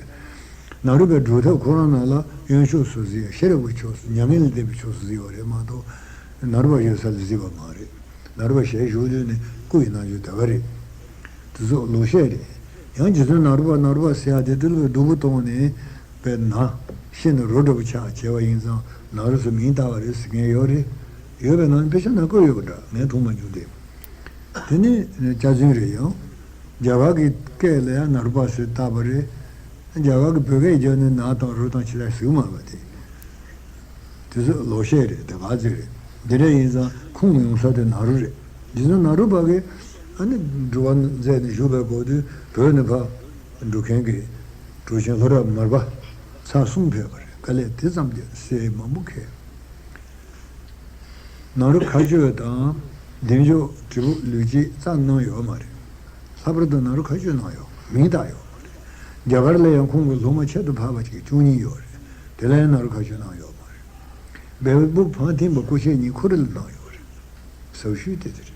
ནཱ་རོ་པའི་སྒྲུབ་ཐབས་ཁོ་རང་ནང་ལ་གཡོན་ཕྱོགས་སུ་གཟིགས། ཤེས་རབ་ཀྱི་ཕྱོགས་སུ་མྱ་ངན་ལས་འདས་པའི་ཕྱོགས་སུ་གཟིགས་པ་རེད་མ་གཏོགས་ནཱ་རོ་པ་ཡོད་ས་ལ་གཟིགས་པ་མ་རེད། ནཱ་རོ་པ་ཞལ་བཞུགས་དུས་ནི་སྐུ་ཡི་རྣལ་འབྱོར་དེ་ག་རེད། དེ་ཚོ་ལོག་བཤད་རེད། ཡང་རྗེ་བཙུན་ནཱ་རོ་པ་ནཱ་རོ་པ་ཟེར་ཡག་དེ་དུས་ལ་སྡུག་པོ་གཏོང་ནས་པའི་ན་ཤི་ནས་རོ་འདྲ་པོ་ཆགས་བྱས་པ་ཡིན་ཙང་ནཱ་རོ་ཟེར་མིང་བཏགས་པ་རེད་ཟེར་མཁན་ཡོད་རེད། ཡོད་པའི་ནང་དཔེ་ཆ་ནང་བཀོད་ཡོད་པ་འདྲ། ངས་མཐོང་མ་བྱུང་སྟེ། དེ་ནི་སྐྱག་རྫུན་རེད། ཡང་རྒྱ་གར་གྱི་སྐད་ལ་ཡང་ནཱ་རོ་པ་ཟེར་བཏགས་པ་རེད། རྒྱ་གར་གྱི་བོད་སྐད་བརྒྱབ་ནས་ན་དང་རོ་དང་ཆི་ལ་ཟེར་གི་མ་རེད་པ་དེ། དེ་ཚོ་ལོག་བཤད་རེད། དེ་ག་ཚོད་རེད། འདི་འདྲ་ཡིན་ཙང་ཁུངས་ཡོང་ས་དེ་ནཱ་རོ་རེད། རྗེ་བཙུན་ནཱ་རོ་པ་གིས་ཨ་ནི་སྒྲུབ་པ་མཛད་ནས་བཞུགས་པའི་སྐོར་དུས་བོད་ནས་ཕར་འགྲོ་མཁན་གྱི་གྲུབ་ཆེན་ལྷོ་རབ་མར་པ་ཚར་གསུམ་ཕེབས་པ་རེད། དཀའ་ལས་དེ་ཙམ་གྱིས་སྲས་མང་པོ་ཁེལ། ནཱ་རོ་མཁའ་སྤྱོད་དང་བདེ་མཆོག་དྲིལ་བུ་ལུས་དཀྱིལ་རྩ་གནང་ཡོད་མ་རེད། ལྷག་པར་དུ་ནཱ་རོ་མཁའ་སྤྱོད་གནང་ཡོད་མ་རེད། རྒྱ་གར་ལ་ཡང་ཁོང་གི་སློབ་མ་ཁྱད་དུ་འཕགས་པ་ཅིག་བཅུ་གཉིས་ཡོད་རེད། དེ་ལ་ཡང་ནཱ་རོ་མཁའ་སྤྱོད་གནང་ཡོད་མ་རེད། བལ་པོ་ཕ་ཐིམ་པ་སྐུ་མཆེད་གཉིས་ཁོ་རེ་ལ་གནང་ཡོད་རེད། ཟབ་ཤོས་དེ་དེ་རེད།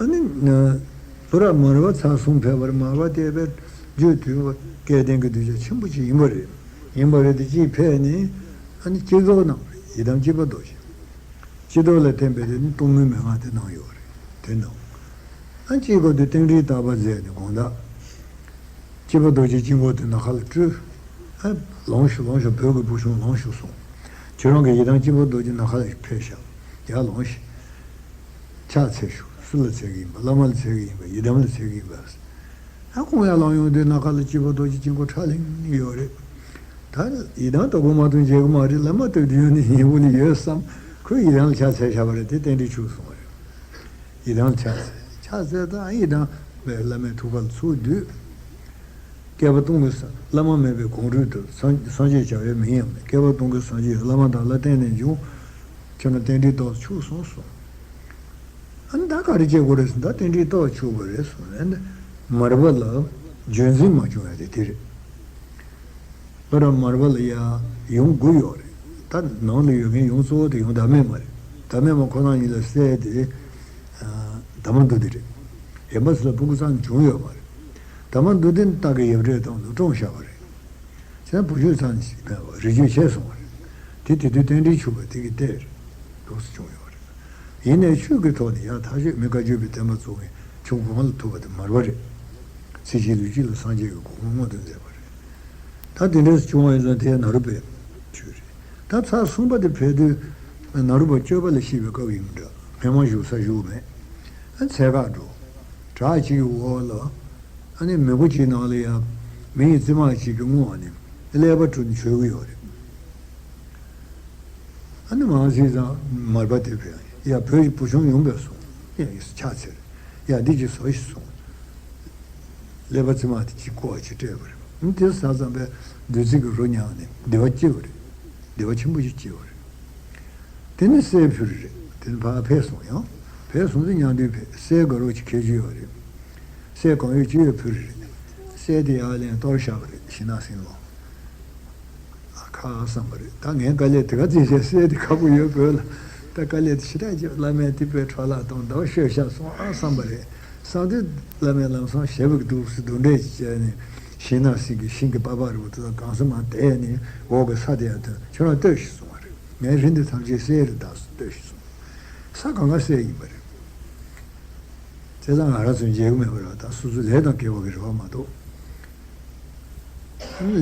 ཨ་ནི་ལྷོ་རབ་མར་པ་ཚར་གསུམ་ཕེབས་པར་མར་པ་དེ་བས་རྒྱུད་དུལ་བ་སྐལ་ལྡན་གྱི་གདུལ་བྱ་ཆེན་པོ་ཅིག་ཡིན་པ་རེད། ཡིན་པ་རེད་དེ་གཅིག་ཕེབས་ནས་ཨ་ནི་སྤྱི་ཚོགས་ནང་ཡི་དམ་སྐྱིད་པ་རྡོ་རྗེ། སྤྱི་ཚོགས་ལ་བསྟན་པའི་དེ་ནི་གཏོར་མའི་མན་ངག་དེ་གནང་ཡོད་རེད། དེ་ནང་ཨ་གཅིག་གོ་དུས་རྟེན་འབྲེལ་བརྟག་པ་མཛད་ནས་དགོངས་དག་སྐྱིད་པ་རྡོ་རྗེ་དཀྱིལ་འཁོར་དེ་ནམ་མཁའ་ལ་སྤྲུལ། ཨ། ལོངས་ཤིག་ལོངས་ཤིག་བོད་ཀྱི་བུ་ཆུང་ལོངས་ཤིག་གསུངས། ཁྱོད་རང་གི་ཡི་དམ་སྐྱིད་པ་རྡོ་རྗེ་ནམ་མཁའ་ལ་ཕེབས་ཤག་ཡར་ལོངས་ཤིག་ཕྱག་འཚལ་ཤོག་སུ་ལ་འཚལ་གྱི་ཡིན་པ། བླ་མ་ལ་འཚལ་གྱི་ཡིན་པ། ཡི་དམ་ལ་འཚལ་གྱི་ཡིན་པ། ཨ། ཁོང་ཡར་ལངས་ཡོང་དུས་ནམ་མཁའ་ལ་སྐྱིད་པ་རྡོ་རྗེ་དཀྱིལ་འཁོར་ཁྲ་ལིང་ལིང་ཡོད་རེད། ད་ཡི་དམ་ལྟ་དགོས་མ་གཏོགས་མཇལ་གི་མ་རེད། བླ་མ་ལྟ་དུས་ཡོད་ནི་ཡིན་པོ་ནི་ཡོད་བསམ། ཁོས་ཡི་དམ་ལ་ཕྱག་འཚལ་བཞག་པ་རེད། དེ་རྟེན་འབྲེལ་འཆུགས་སོང་བ་རེད། ཡི་དམ་ལ་ཕྱག་འཚལ། ཕྱག་འཚལ་ད་ཡི་དམ་བླ་མའི་ཐུགས་ཀ་ལ་ཚུར་འདུས། བསྐལ་པ་སྟོང་གི་ས་བླ་མ་མེད་པའི་གོང་རོལ་དུ་སངས་སངས་རྒྱས་བྱ་བའི་མིང་ཡང་མེད། བསྐལ་པ་སྟོང་གི་སངས་རྒྱས་བླ་མ་དག་ལ་བརྟེན་ནས་བྱུང་། ཁྱོད་རང་རྟེན་འབྲེལ་རྟོགས་འཆུགས་སོང་གསུངས། ཨ་ནི་ད་ག་རེ་བྱེད་དགོས་རེད་ཟེར། ད་རྟེན་འབྲེལ་རྟོགས་འཆུགས་པ་རེད་གསུངས། ཨ་ནི་མར་པ་ལ་རྒྱུན་འཛིན་མ་བྱུང་ཡ་དེ་དེ་རེད། ལྷོ་རབ་མར་པ་ལ་ཡ་ཡུམ་དགུ་ཡོད་རེད། ད་ནང་ལ་ཡོད་མཁན་ཡུམ་གཙོ་བོ་དེ་ཡུམ་བདག་མེད་མ་རེད། བདག་མེད་མ་ཁོ་ན་ཉིད་ལ་སྲས་དེ་ཨ་དར་མ་འདུ་སྡེ་རེད། གཞན་པ་ཚོ་ལ་སྤུ་གུ་རྩ་ནས་བྱུང་ཡོད་མ་རེད། དར་མ་འདུ་སྡེ་ནི་སྟག་གི་ཡབ་སྲས་སྟེང་དུ་བཀྲོངས་བཞག་པ་རེད། བྱས་ན་བུ་ཆུང་ཚང་ནས་ཕན་པ་རིགས་རྒྱུད་ཆད་སོང་བ་རེད། དེ་དེ་དུས་རྟེན་འབྲེལ་འཆུགས་པ་དེ་གི་ལྟས་རེད། འདུག་སེ་བྱུང་ཡོད་རེད། ཡིན་ནའི་ཆོས་ཀྱི་ཐོག་ནས་ཡང་ཐག་ཆོད་མི་བཀའ་བརྒྱུད་པའི་བསྟན་པ་བཙུགས་མཁན་ཆུང་གོང་ལ་ཐུབ་པ་དེ་མར་པ་རེད། ཚེ་གཅིག་ལུས་གཅིག་ལ་སངས་རྒྱས་ཀྱི་གོ་འཕང་མངོན་དུ་མཛད་པ་རེད། ད་དེ་འདྲས་བྱུང་བ་ཡིན་ཙང་དེ་ཡང་ནཱ་རོ་པའི་ཆོས་རེད། ད་ཚར་གསུམ་པ་དེ་ཕེབས་དུས་ནཱ་རོ་པ་སྤྱོད་པ་ལ་གཤེགས་པའི་སྐབས་ཡིན་འདྲ། སྨན་མ་བཞུགས་ས་བཞུགས་མེད། ཨ་འཚལ་ཁ་འགྲོ། བྲག་གཅིག་གི་འོག་ལ་ཨ་ནི་མི་མགོ་གཅིག་ནང་ལ་ཡང་མི་ཡི་རྩིབ་མ་གཅིག་གི་སྔུན་ནས་ཀླད་པ་བཀྲུས་ནས་བྱོན་གི་ཡོད་རེད། ཨ་ནི་མང་སྲིད་ཙང་མར་པ་དེ་ཕེབས། ཡ་བོད་ཀྱི་བུ་ཆུང་ཡོང་བས་སོང་། ཡ་ཕྱག་འཚལ། ཡ་འདི་ཅིག་ཟོ་ཞིག་གསུངས། ཀླད་པ་རྩིབ་མ་དེ་གཅིག་བཀོག་ཅིག་སྤྲད་པ་རེད། ཨ་ནི་དེ་ཟ་ཙམ་པས་བདུད་རྩི་གི་རོ་མྱངས་ནས་བདེ་བ་སྐྱེ་བ་རེད། བདེ་བ་ཆེན་པོ་ཞིག་སྐྱེ་བ་རེད། དེ་ནས་སྲས་ཕུལ་རེད། དེ་ནས་ཕར་ཕེབས་སོང་། ཡང་ཕེབས་སོང་དུས་མཉམ་དུ་ཕེབས། སྲས་དགའ་རོགས་ཀྱི་ཁྱད་ཆོས་ཡོད་རེད། སྲས་གང་ཡོད་ཅི་ཡོད་ཕུལ་རེད། སྲས་དེ་ཡར་ལེན་གཏོར་བཞག་པ་རེད། ཤིང་ནགས་སྲིན་ལོ། ཨ་ཁ་བསམ་པ་རེད། ད་ངས་དཀའ་ལས་དེ་ག་ཙམ་བྱས། སྲས་དེ་ཁག་པོ་ཡོད་བོད་ལ། ད་དཀའ་ལས་དེ་ཞེ་དྲག་བྱས། བླ་མས་དེ་བས་འཕྲོ་བརླག་གཏོང་མདོག་ཤོད་ཤག་སོང་ཨ་བསམ་པ་རེད། བསམ་དུས་བླ་མས་ལམ་སང་ཞེ་པོ་འདུག་སེ་རྡུང་འདྲེ་ཅིག་བྱས་ནས་ཤིང་ནགས་སྲིན་གྱི་ཤིང་གི་པགས་པ་རིལ་པོ་དེ་དག་གང་སར་མར་བསྡད་ནས་འོག་གི་ས་དེ་ཡར་ཐོན། ཁྱོད་རང་ལྟོས་ཤིག་གསུངས་པ་རེད། ངའི་རི་འདི་ཐམས་ཅད་སྲས་རེད། ད་ལྟོས་ཤིག་གསུངས། ས་གང་ག་སྲས་ཡིན་པ་རེད། བྱས་ཙང་ང་རང་ཚོས་མཇལ་གི་མེད་པ་རེད། ད་སོ་སོའི་ལས་དང་འགལ་བ་གི་རེ་བ་མ་གཏོགས།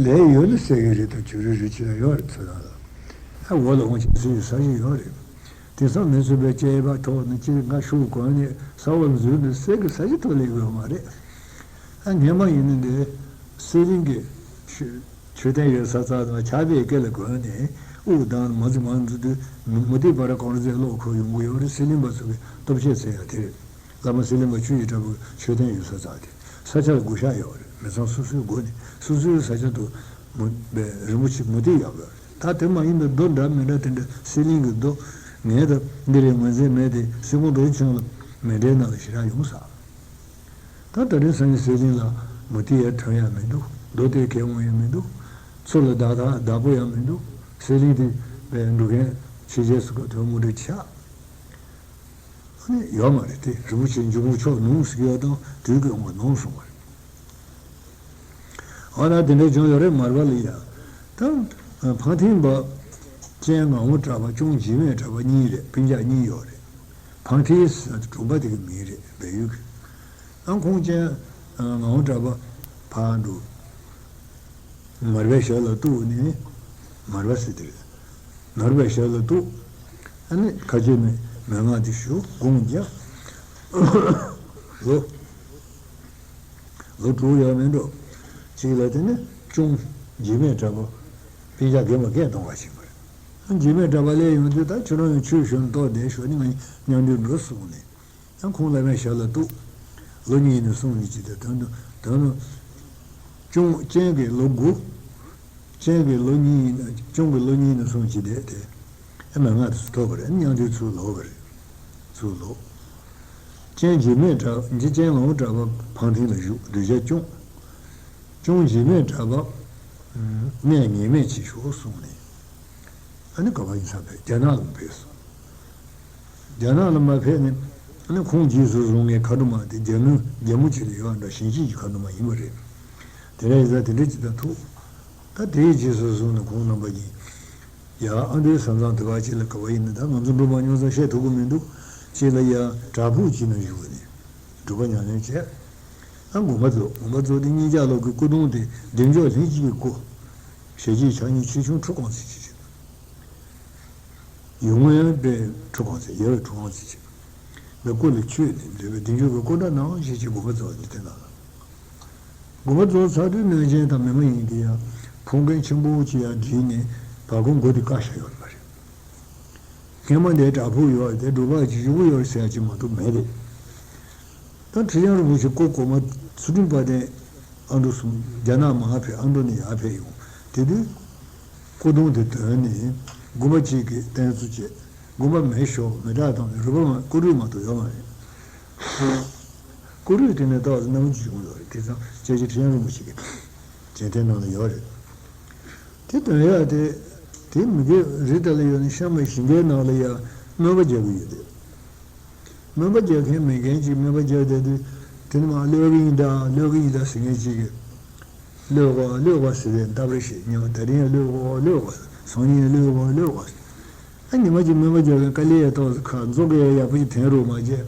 ལས་ཡོད་ན་སྲས་ཀྱི་རི་དང་བྱུ་རུའི་རི་ཅི་ལ་ཡོད་རེད། ཚོ་ནང་ལ། ཨ་འོག་ལ་འོང་ཆེན་སྲས་ཀྱི་ས་གཞི་ཡོད་རེད། དེང་སང་མི་ཚོས་པའི་སྐྱེས་པ་ཐོག་ནས་སྤྱིར་ང་ཤུགས་གོན་ནས་ས་འོག་འཛུལ་ནས་སྲས་ཀྱི་ས་གཞི་ཐོག་སླེབས་ཡོད་མ་རེད། ཨ་སྔས་མ་ཡིན་ན་འདི་སྲིད་གླིང་གི་ཤུ་མཆོད་རྟེན་ཡོད་ས་ཙག་དང་ཆར་པའི་སྐེ་ལ་གོན་ནས་དབུགས་བསྡམས་མ་འཛུལ་མ་འཛུལ་དུས་མུ་མུ་ཏིག་བར་གང་རུ་ཟེར་གློག་འཁོར་ཡོང་གི་ཡོད་རེད། སྲིད་གླིང་པ་ཚོ་གི་སྟོབས་ཆེ་ཚད་ཡང་དེ་རེད། བླ་མ་སྲིད་གླིང་པ་ཆོས་ཀྱི་དྲ་འབུ་མཆོད་རྟེན་ཡོད་ས་ཙག་དེ་ས་ཆ་ལ་སྒུལ་ཤག་ཡོད་རེད། མི་ཚང་སོ་སོའི་སྒོ་ནས་སོ་སོའི་ས་ཆ་དུ་མུ་པའི་རིན་པོ་ཆེ་མུ་ཏིག་ཡོད་རེད། ད་དེ་མ་ཡིན་པའི་རྡོ་འདྲ་མི་འདྲ་དེ་འདྲ་སྲིད་གླིང་གི་རྡོ་ངས་ད་འདི་རེད་ངོས་འཛིན་མེད་དེ་སྲིད་ཁོང་རྡོ་ཆུང་ལ་མེ་འདྲའི་ནང་ལ་ཞེ་དྲག་ཡོང་ས། ད་ད་རིང་སང་ཉིན་སྲིད་གླིང་ལ་མུ་ཏིག་ཡར་ཐོན་ཡ་མི་འདུག་རྡོ་དེ་གས་འོང་ཡ་མི་འདུག་ཚུར་ལ་བདག་བདག་བདག་པོ་ཡང་མི་འདུག་སྲིད་གླིང་དེ་བའི་འགྲོ་མཁན་ཕྱི་རྒྱལ་སུ་ག་ཐོན་མུ་འདྲ་ཆགས། ཨ་ནི་ཡོད་མ་རེད་དེ། རིན་པོ་ཆེ་འབྱུང་པོ་མཆོག་ནོངས་ཟེར་གྱི་ཡོད་དང་དུས་ཀྱི་དབང་གིས་ནོངས་སོང་བ་རེད། འོ་ན་དེ་འདྲ་བྱུང་ཡོད་རེད། མར་པ་ལ་ཡ། ད་འཕང་མཐིང་པ་སྤྱན་ངག་དབང་གྲགས་པ་ཅོང་འཇིགས་མེད་གྲགས་པ་གཉིས་རེད། སྤུན་ཀྱག་གཉིས་ཡོད་རེད། འཕང་མཐིང་ཟེར་ན་དེ་གྲོང་པ་དེ་གི་མིང་རེད། བལ་ཡུལ་གི། ཨ་ཁོང་སྤྱན་ངག་དབང་གྲགས་པ་ཕར་འགྲོ། མར་པའི་ཞབས་ལ་གཏུགས་ནས་མར་པ་ཟེར་དེ་རེད། མར་པའི་ཞབས་ལ་གཏུགས། ཨ་ནི་ཁ་ཆེ་མའི་མན་ངག་དེ་ཞུ་དགོངས་བརྒྱབ། ལོ་ལོ་དྲུག་ཡང་མིན་འགྲོ། གཅིག་ལ་དེ་ནི་ཅོང་འཇིགས་མེད་གྲགས་པ་སྤུན་ཀྱག་རྒན་པ་སྐད་གཏོང་བ་ཞིག་མ་རེད། འཇིགས་མེད་གྲགས་པ་སླེབས་ཡོང་དུས་ད་ཁྱོད་རང་ཡང་ཆོས་ཞུ་ན་ལྟོས་བསྡད་ཞོག་ནི་ང་མཉམ་དུ་འགྲོ་གསུངས་ནས། ཡང་ཁོང་བླ་མའི་ཞབས་ལ་གཏུགས། ལོ་གཉིས་ནས་གསུངས་ནས་ཅི་སྟེ་དོན་དུ་དོན་དུ་ཅུང་སྤྱན་གྱི་ལོ་དགུ། སྤྱན་གྱི་ལོ་གཉིས་ནས་ཅུང་གི་ལོ་གཉིས་ནས་གསུངས་ཅི་སྟེ་དེ་ཨེ་མན་ངག་དེ་ཚོ་ཐོབ་པ་རེད། མཉམ་དུ་ཚུར་ལོག་པ་རེད། ཚུར་ལོག་སྤྱན་འཇིགས་མེད་གྲགས་འཇིགས་སྤྱན་ངག་དབང་གྲགས་པ་འཕང་མཐིང་ལ་བཞུགས། གདུལ་བྱ་སྐྱོང་། ཅུང་འཇིགས་མེད་གྲགས་པ་གནས་ངེས་མེད་ཅིག་ཞོག་གསུངས་ནས། ཨ་ནི་ག་པར་ཡིན་ས་ཕེབས། རྒྱ་ནག་ལ་མ་ཕེབས་སོང་། རྒྱ་ནག་ལ་མ་ཕེབས་ནས་ ཨ་ནི་ཁོང་རྗེས་སུ་བཟུང་མཁན་མཁའ་འགྲོ་མ་དེ་རྒྱལ་མོ་རྒྱལ་མོ་ཅིག་ལ་ཡོད་འདྲ། ཞིང་གཤེགས་ཀྱི་མཁའ་འགྲོ་མ་ཡིན་པ་རེད། དེ་འདྲ་ཡིན་ཙང་དེ་འདྲ་ཅིག་དང་ཐུག་ད་དེའི་རྗེས་སུ་བཟུང་ནས་ཁོང་རྣམ་པ་གཉིས། ཡ་ཨ་མདོའི་ས་མཚམས་དེ་བར་ཅིག་ལ་ག་བ་ཡིན་ན། ད་ང་ཚོ་འགྲོ་མ་མྱོང་ཙང་བཤད་ཐུབ་ཀྱི་མི་འདུག་ཅིག་ལ་ཡ་བྲག་ཕུག་ཅིག་ན་བཞུགས་ནས་སྒྲུབ་པ་ཉམས་ལེན་བྱས། ཨ་དགོངས་པ་རྫོགས། དགོངས་པ་རྫོགས་ཏེ་སྙིང་ལྕགས་ལོག་གི་སྐུ་གདུང་དེ་བདེ་མཆོག་ལྷན་ཅིག་གི་སྐུ། ཞལ་གཅིག་ཕྱག་གཉིས་ཆེ་ཆུང་ཁྲུ་གང་ཚད་ཅིག་བྱས། ཡུལ་དངོས་པའི་ཁྲུ་གང་ཚད། ཡ་བའི་ཁྲུ་གང་ཚད་ཅིག་ལ་སྐུ་ལ་མཆོད་ནས་མཛད་པའི་བདེ་མཆོག་གི་སྐུ་འདྲ་ནང་བཞིན་གྱི་དགོངས་པ་རྫོགས་ནས་དེ་ན་ལ། དགོངས་པ་རྫོགས་ཚར་དུས་གནོད་སྦྱིན་དང་མི་མ་ཡིན་དེ་ཡང་ཕུང་མཁན་ཆེན་པོ་ཅིག་ཡར་བསྒྲིགས་ནས་བར་སྐོར་མགོ་དེ་བཀག་བཞག་ཡོད་པ་རེད། སྔན་མ་འདིར་བྲག་ཕུག་ཡོད་རེད། དེ་སྒྲུབ་པ་ཅིག་བཞུགས་ཡོད་རེད་ཟེར་ཡ་ཅིག་མ་གཏོགས་མེད་རེད། ད་ཁྲི་བྱང་རིན་པོ་ཆེ་སྐུ་གོང་མ་ཚུལ་ཁྲིམས་དཔལ་ལྡན་ཨ་འབྲུག་གསུམ། རྒྱ་ནག་མར་ཕེབས། ཨ་མདོ་ནས་ཡར་ཕེབས་ཡོང་དེ་དུས། སྐུ་གདུང་དེ་དོན་ནི་དགོན་པ་གཅིག་གི་རྟེན་གཙོ་བྱས། དགོན་པ་མེ་ཤོར་མེ་སྲེག་བཏང་ནས་རུས་པ་མ་སྐུ་རུས་མ་གཏོགས་ཡོད་མ་རེད། སྐུ་རུས་དེ་ནས་ཏོག་ཙམ་སྣང་བ་བྱུང་ཡོད་རེད། དེ་ཙང་སྐྱབས་རྗེ་ཁྲི་བྱང་རིན་པོ་ཆེ་གི་མཇལ་རྟེན་ནང་ལ་ཡོད་རེད། དེ་དོན་ཡག་དེ། དེ་མི་དགེ་རི་དེ་ལ་ཡོད་ནི་ཤམ་བྷ་ཞིང་ཁའི་ནང་ལ་ཡང་སྨོན་པ་རྒྱག་གི་ཡོད་དེ། སྨོན་པ་རྒྱག་མཁན་མེད་མཁན་ཅིག་སྨོན་པ་རྒྱག་བསྡད་དུས། དེ་ནི་མ་གློད་གི་ཡིན་ད། གློད་གི་ཡིན་ད་ཟེར་མཁན་ཅིག་གིས། གློད་དགོས་གློད་དགོས་ཟེར་བའི་འདབ་ར་ཞིག་ཉོ། དེ་རིང་གློད་དགོས་གློད་དགོས། སང་ཉིན་གློད་དགོས་གློད་དགོས། ཨ་ཉི་མ་གཅིག་སྨོན་པ་རྒྱག་མཁན་དཀའ་ལས་ཡ་ཏོག་ཙམ་ཁག་མཛོ་གི་ཡ་ཡག་པོ་ཞིག་འཐེན་རོགས་མ་བྱས།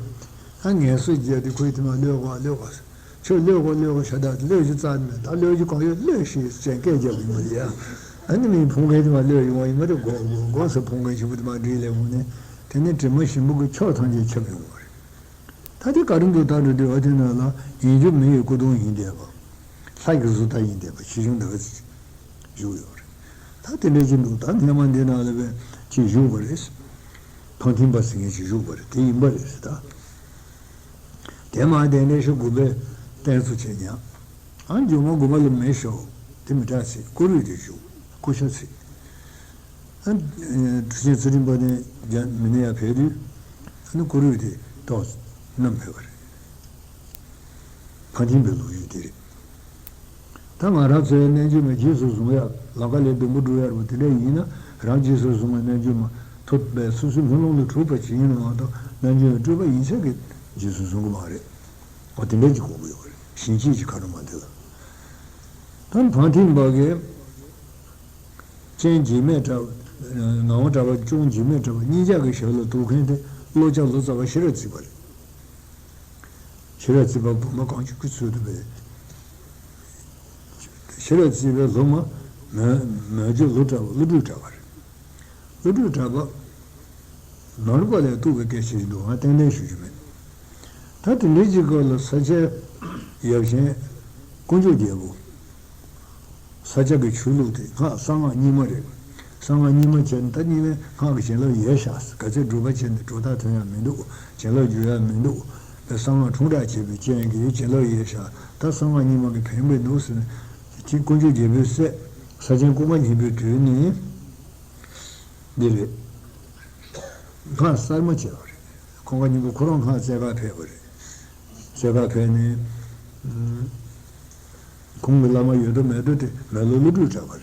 ཨ་ངལ་གསོ་རྒྱག་དུས་ཁོས་དེ་མ་གློད་དགོས་གློད་དགོས། ཁྱོད་གློད་དགོས་གློད་དགོས་ཤ་སྟག་གློད་རྒྱུ་རྩ་ནས་མེད། ད་གློད་རྒྱུ་གང་ཡོད་གློད་ཤིག་ཅེས་སྐད་རྒྱབ་ཡོང་བ་རེད་ཡ། ཨ་ནི་མིའི་ཕུང་མཁན་དེ་མ་གློད་ཡོང་བ་ཡིན་པ་རེད། དགོས་དགོས་དགོས་ཟེར་ཕུང་མཁན་ཞིག་པོ་དེ་མ་འགྲིག་ལས་འོང་ནས། དེ་ནས་དྲི་མ་ཞིམ་པོ་གི་ཕྱོགས་ཐམས་ཅད་ཁྱབ་ཡོང་བ་རེད། ད་དེ་ག་རེ་འདུག་ད་འགྲོ་དུས། ཨ་དེ་ནང་ལ་ཡིན་རྒྱུ་མི་ཡི་སྐུ་གདུང་ཡིན་བསྡད་པ། ལྷ་གི་གཟུགས་དག་ཡིན་བསྡད་པ་ཆེ་ཆུང་འདྲ་བ་ཅིག་བཞུགས་ཡོད་རེད། ད་དེ་འདྲ་ཅིག་འདུག་ད་སྔན་མ་འདི་ནང་ལ་བས་ཅིག་བཞུགས་པ་རེད། འཕང་མཐིང་པ་ཟེར་མཁན་ཅིག་བཞུགས་པ་རེད། དེ་ཡིན་པ་རེད་ཟེར་ད། དེ་མ་དེ་འདྲ་ཤོག་དགོན་པའི་རྟེན་གཙོ་བྱས་ཀྱང་། ཨ་མཇུག་མ་དགོན་པ་ལ་མེ་ཤོར་དེ་མི་དྲག་ཚེ་སྐུ་རུས་དེ་བཞུགས། སྐུ་ཤ་ཚིག་ཨ་ཁྲི་ཆེན་ཚུལ་ཁྲིམས་དཔལ་ལྡན་རྒྱ་མི་ནས་ཡར་ཕེབས་དུས། ཨ་ནི་སྐུ་རུས་དེ་ཏོག་ཙམ་བསྣམས་ཕེབས་པ་རེད། འཕང་མཐིང་པའི་ལོ་རྒྱུས་དེ་རེད། ད་ང་རང་ཚོའི་རྣལ་འབྱོར་མ་རྗེས་སུ་བཟུང་ཡ་ལམ་ཁ་ལས་སྡོང་པོ་སྒྲུག་ཡ་རུ་དེ་འདྲ་ཡིན་ན། རང་རྗེས་སུ་བཟུང་བའི་རྣལ་འབྱོར་མ་ཐུབ་པས་སོ་སོའི་སྨོན་ལམ་ལ་གྲུབ་པ་ཅིག་ཡིན་ནོ་མ་གཏོགས། རྣལ་འབྱོར་མའི་སྤྲུལ་པ་ཡིན་ཚད་ཀྱིས་རྗེས་སུ་བཟུང་གི་མ་རེད། འོ་དེ་འདྲ་ཅིག་གོ་གི་ཡོད་རེད། ཞིང་གཤེགས་ཀྱི་མཁའ་འགྲོ་མ་དེ་ལ། ད་འཕང་མཐིང་པ་གི་སྤྱན་འཇིགས་མེད་འདྲ་བ། ངག་དབང་གྲགས་པ་ཅུང་འཇིགས་མེད་འདྲ་བ་གཉིས་ཆ་གི་ཞབས་ལ་གཏུགས་མཁན་དེ་ལོ་ལྕགས་ལོ་ཙཱ་བ་ཤེས་རབ་བརྩེགས་པ་རེད། ཤེས་རབ་བརྩེགས་པ་བུ་མོ་གང་བྱུང་གི་ཚུལ་དུ་བས། ཤེས་རབ་བརྩེགས་པའི་སློབ་མ་མོན་མོན་ཇོ་ལོ་གྲགས་པ། ཀླུ་སྒྲུབ་གྲགས་པ་རེད། ཀླུ་སྒྲུབ་གྲགས་པ་ནོར་བ་ལས་གཏུགས་པའི་སྐད་ཆ་ཞིག་འདུག་ང་གཏན་གཏན་ཞུ་རྒྱུ་མེད། ད་དེ་འདྲའི་ཅིག་སྐབས་ལ་ས་སྐྱའི་ཡབ་ཆེན་དཀོན་མཆོག་རྒྱལ་པོ། ས་སྐྱ་གི་ཆོས་ལུགས་དེ་སྔགས་གསང་སྔགས་གཉིས་མ་རེད། གསང་སྔགས་གཉིས་མ་བྱས་ནས་ད་གཉིས་མའི་སྔགས་ཀྱི་བྱིན་རླབས་ཡལ་ཤག་ག་ཚད་སྒྲུབ་པ་བྱས་ནས་སྒྲོ་བཏགས་ཐོན་ཡ་མི་འདུག་བྱིན་རླབས་འཇུག་ཡ་མི་འདུག་པས་གསང་སྔགས་ཁྲུང་ཁྲག་བྱས་པའི་རྐྱེན་གྱིས་བྱིན་རླབས་ཡལ་ཤག་ད་གསང་སྔགས་གཉིས་མ་གི་ཕན་པ་འདུག་ཟེར་ནས། དེ་དཀོན་མཆོག་རྒྱལ་པོའི་སྲས་ས་ཆེན་ཀུན་དགའ་སྙིང་པོའི་དུས་ནས་འདི་རེད། སྔགས་གསར་མ་བྱས་པ་རེད། ཀུན་དགའ་སྙིང་པོ་ཁོ་རང་སྔགས་རྩེ་གར་ཕེབས་པ་རེད། རྩེ་གར་ཕེབས་ནས། ཁོང་གི་བླ་མ་ཡོད་དོ་མེད་དོ་དེ་མེ་ལོང་ཀླུ་སྒྲུབ་གྲགས་པ་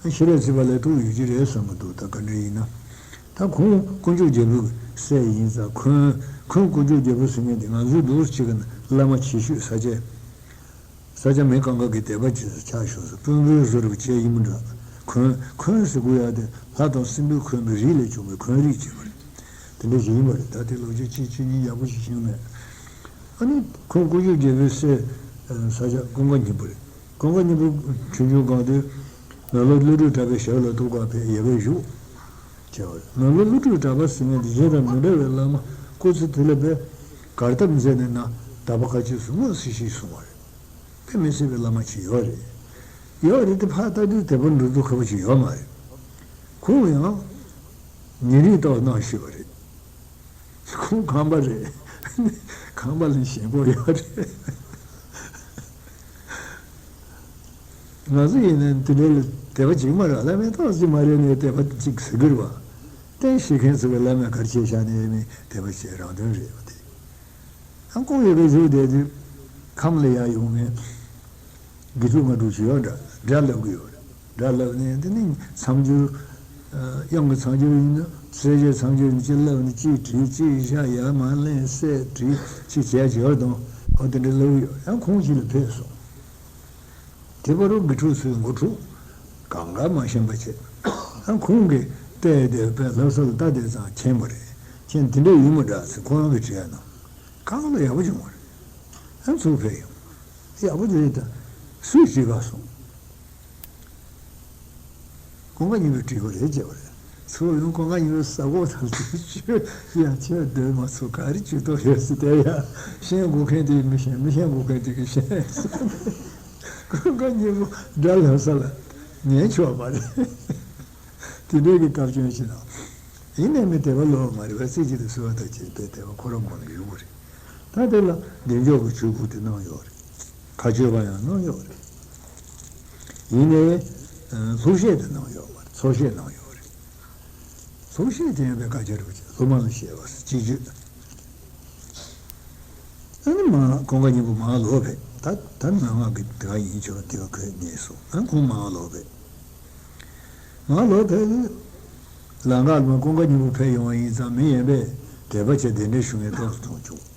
རེད། ཤེས་རབ་བརྩེགས་པ་ལས་ཐུགས་ཡོད་ཀྱི་རེད་བསམ་གྱི་འདུག་ད་ག་འདྲ་ཡིན་ན། ད་ཁོང་དཀོན་མཆོག་རྒྱལ་པོའི་སྲས་ཡིན་ཙང་། ཁོང་ཁོང་དཀོན་མཆོག་རྒྱལ་པོ་ཟེར་མཁན་དེ་ང་ཚོའི་འདུག་ཅིག་གི་བླ་མ་ཆེ་ཤོས་ས་སྐྱའི། ས་སྐྱ་མི་གང་ག་གི་དད་པ་བྱེད་ས་ཆགས་བཞག་ས། དཔོན་པོའི་བཟོ་རིག་བྱས་ཡིན་པ་འདྲ། གོན་གོན་ཟེར་དགོས་ཡ་དེ་ལྷ་དང་སྲིན་པོའི་གོན་པའི་རིགས་ལས་བྱུང་བའི་གོན་རིགས་བྱས་པ་རེད། དེ་འདྲ་ཞིག་ཡིན་པ་རེད། ད་དེ་ལོ་རྒྱུས་ཅིག་ཅིག་ཉིད་ཡག་པོ་ཞིག་ཤེས་མེད། ཨ་ནི་ཁོང་དཀོན་མཆོག་རྒྱལ་པོའི་སྲས་ས་སྐྱ་ཀུན་དགའ་སྙིང་པོ་རེད། ཀུན་དགའ་སྙིང་པོ་ཆུང་ཆུང་སྒང་དུས་མེ་ལོང་ཀླུ་སྒྲུབ་གྲགས་པའི་ཞབས་ལ་གཏུགས་གར་ཕེབས། ཡལ་གར་བཞུགས་བྱས་པ་རེད། མེ་ལོང་ཀླུ་སྒྲུབ་གྲགས་པ་ཟེར་མཁན་དེ་གཞན་དང་མི་འདྲ་བའི་བླ་མ་སྐུ་ཚེ་དེ་ལ་བས་གར་སྟབས་མཛད་ནས་ན་དག་པ་ཁ་ཆེ་སུ་མ་སྲིད་ཞིག་གསུངས་པ་རེད། དཔེ་མི་སྲིད་པའི་བླ་མ་ཅིག་ཡོད་རེད། ཡོད་རེད་དེ་ཕར་ལྟ་དུས་དད་པ་འགྲོ་ཚུལ་ཁ་པོ་ཅིག་ཡོད་མ་རེད། ཁོང་ཡང་ཉིན་རེའི་ཐོག་གནང་ཤེས་པ་རེད། ཁོང་ཁམས་པ་རེད། ཁམས་པ་ལ་ཞེན་ཁོག་ཡོད་རེད། ང་ཚོ་ཡིན་ན་དེ་འདྲ་ལ་དད་པ་བྱེད་ཀྱི་མ་རེད། བླ་མའི་ཐོག་ཅིག་མ་རེད་ནས་དད་པ་ཅིག་ཟེར་གི་རེད་བ། བསྟེན་ཤེས་མཁན་ཚོ་གི་བླ་མས་ག་རེ་བྱས་བཞག་ནས་ཡོད་མེད་དད་པ་བྱེད་རང་དོན་རེད་བ་དེ། ཨ་ཁོང་ཡོད་པའི་གཞུག་དེ་དུས་ཁམས་ལ་ཡར་ཡོང་ངས་དགེ་ཕྲུག་ལྔ་དྲུག་ཅིག་ཡོད་འདྲ། སྒྲ་བསླབ་ཀྱི་ཡོད་རེད། སྒྲ་བསླབ་ནས་དེ་ནས་མཚམས་སྦྱོར་ དབྱངས་ཀྱི་མཚམས་སྦྱོར་ཡིན་ན་གསལ་བྱེད་མཚམས་སྦྱོར་ཡིན་ན་གཅིག་བསླབས་ནས་གཅིག་བྲིས་གཅིག་བཞག་ཡར་མར་ལེན་གསལ་བྲིས་གཅིག་བྱས་སྦྱོར་དང་ཨ་དེ་འདྲ་བསླབ་ཡོད། ཡང་ཁོང་གཅིག་ལ་ཕེབས་སོང་། དེ་བར་དུ་དགེ་ཕྲུག་ཚོས་འགོ་ཁྲིད་གང་ག་མ་ཤེས་པ་བྱས། ཨ་ཁོང་གིས་བལྟས་ཏེ་དཔེ་ལྷ་ས་ལ་ལྟ་དེ་ཙང་མཁྱེན་པ་རེད། ཁྱེད་དེ་འདྲ་ཡིན་མི་འདྲ་ཟེར་ཁོ་རང་གིས་དྲིས་ན་གང་ལ་ཡག་པོ་བྱུང་བ་རེད། ཨ་ཚུར་ཕེབས་ཡོང་། ཡག་པོ་རེད་ད། སུས་བྲིས་པ་སོང་། ཀུན་དགའ་སྙིང་པོས་བྲིས་པ་རེད་ཅེས་པ་རེད། ཚུར་ཡོང་ཀུན་དགའ་སྙིང་པོས་ས་གོ་ཐལ་ཏེ་ཆོས་ཡ་ཁྱེད་འདོད་མ་ཚུགས་ག་རེ་བྱེད་དོ་རེད་ཟེར་དེ་ཡ་ཤེས་དགོས་མཁན་དེ་མི་ཤེས་མི་ཤེས་དགོས་མཁན་དེ་གི་ཤེས། ཀུན་དགའ་སྙིང་པོ་དགྲ་ལྷ་ས་ལ་ཉན་ཆོག་པ་རེད། དེ་འདྲའི་གི་སྐབས་བྱུང་ཞིག་ན། ཡིན་ནའི་མི་དད་པ་ལོག་མ་རེད་པ་རྩེ་གཅིག་ཏུ་གསོལ་བ་དང་བཅས་པའི་དད་པ་ཁོ་རང་ངོ་ནས་ཡོད་རེད། ད་དེ་ལ་བདེ་མཆོག་གི་ཆོས་སྐུ་དེ་གནང་ཡོད་རེད། མཁའ་སྤྱོད་པ་ཡང་གནང་ཡོད་རེད། ཡིན་ནའི་ལྷུག་བཤད་དེ་གནང་ཡོད་མ་རེད། ཚོགས་བཤད་གནང་ཡོད་རེད། ལྷུག་བཤད་དེ་ཡང་བའི་བཀའ་ཁྱབ་རེ་བ་ཅན་སློབ་མ་ལ་བཤད་པ་སྤྱི་སྤྱོད། ཨ་ནི་མ་ཀུན་དགའ་སྙིང་པོ་མར་ལོག་ཕེབས། ད་ད་མན་ངག་གི་དེ་ག་ཡིན་ཆོག་དེ་ག་ཁོས་ངེས་སོང་། ཨ་ཁོང་མར་ལོག་ཕེབས། མར་ལོག་ཕེབས་ནས། ལམ་ཁ་ལ་མ་ཀུན་དགའ་སྙིང་པོ་ཕེབས་ཡོང་བ་ཡིན་ཙང་མི་གཞན་པས་དད་པ་བྱས་གདན་འདྲེན་ཞུ་མཁན་ཏོག་ཙམ་བྱུང་།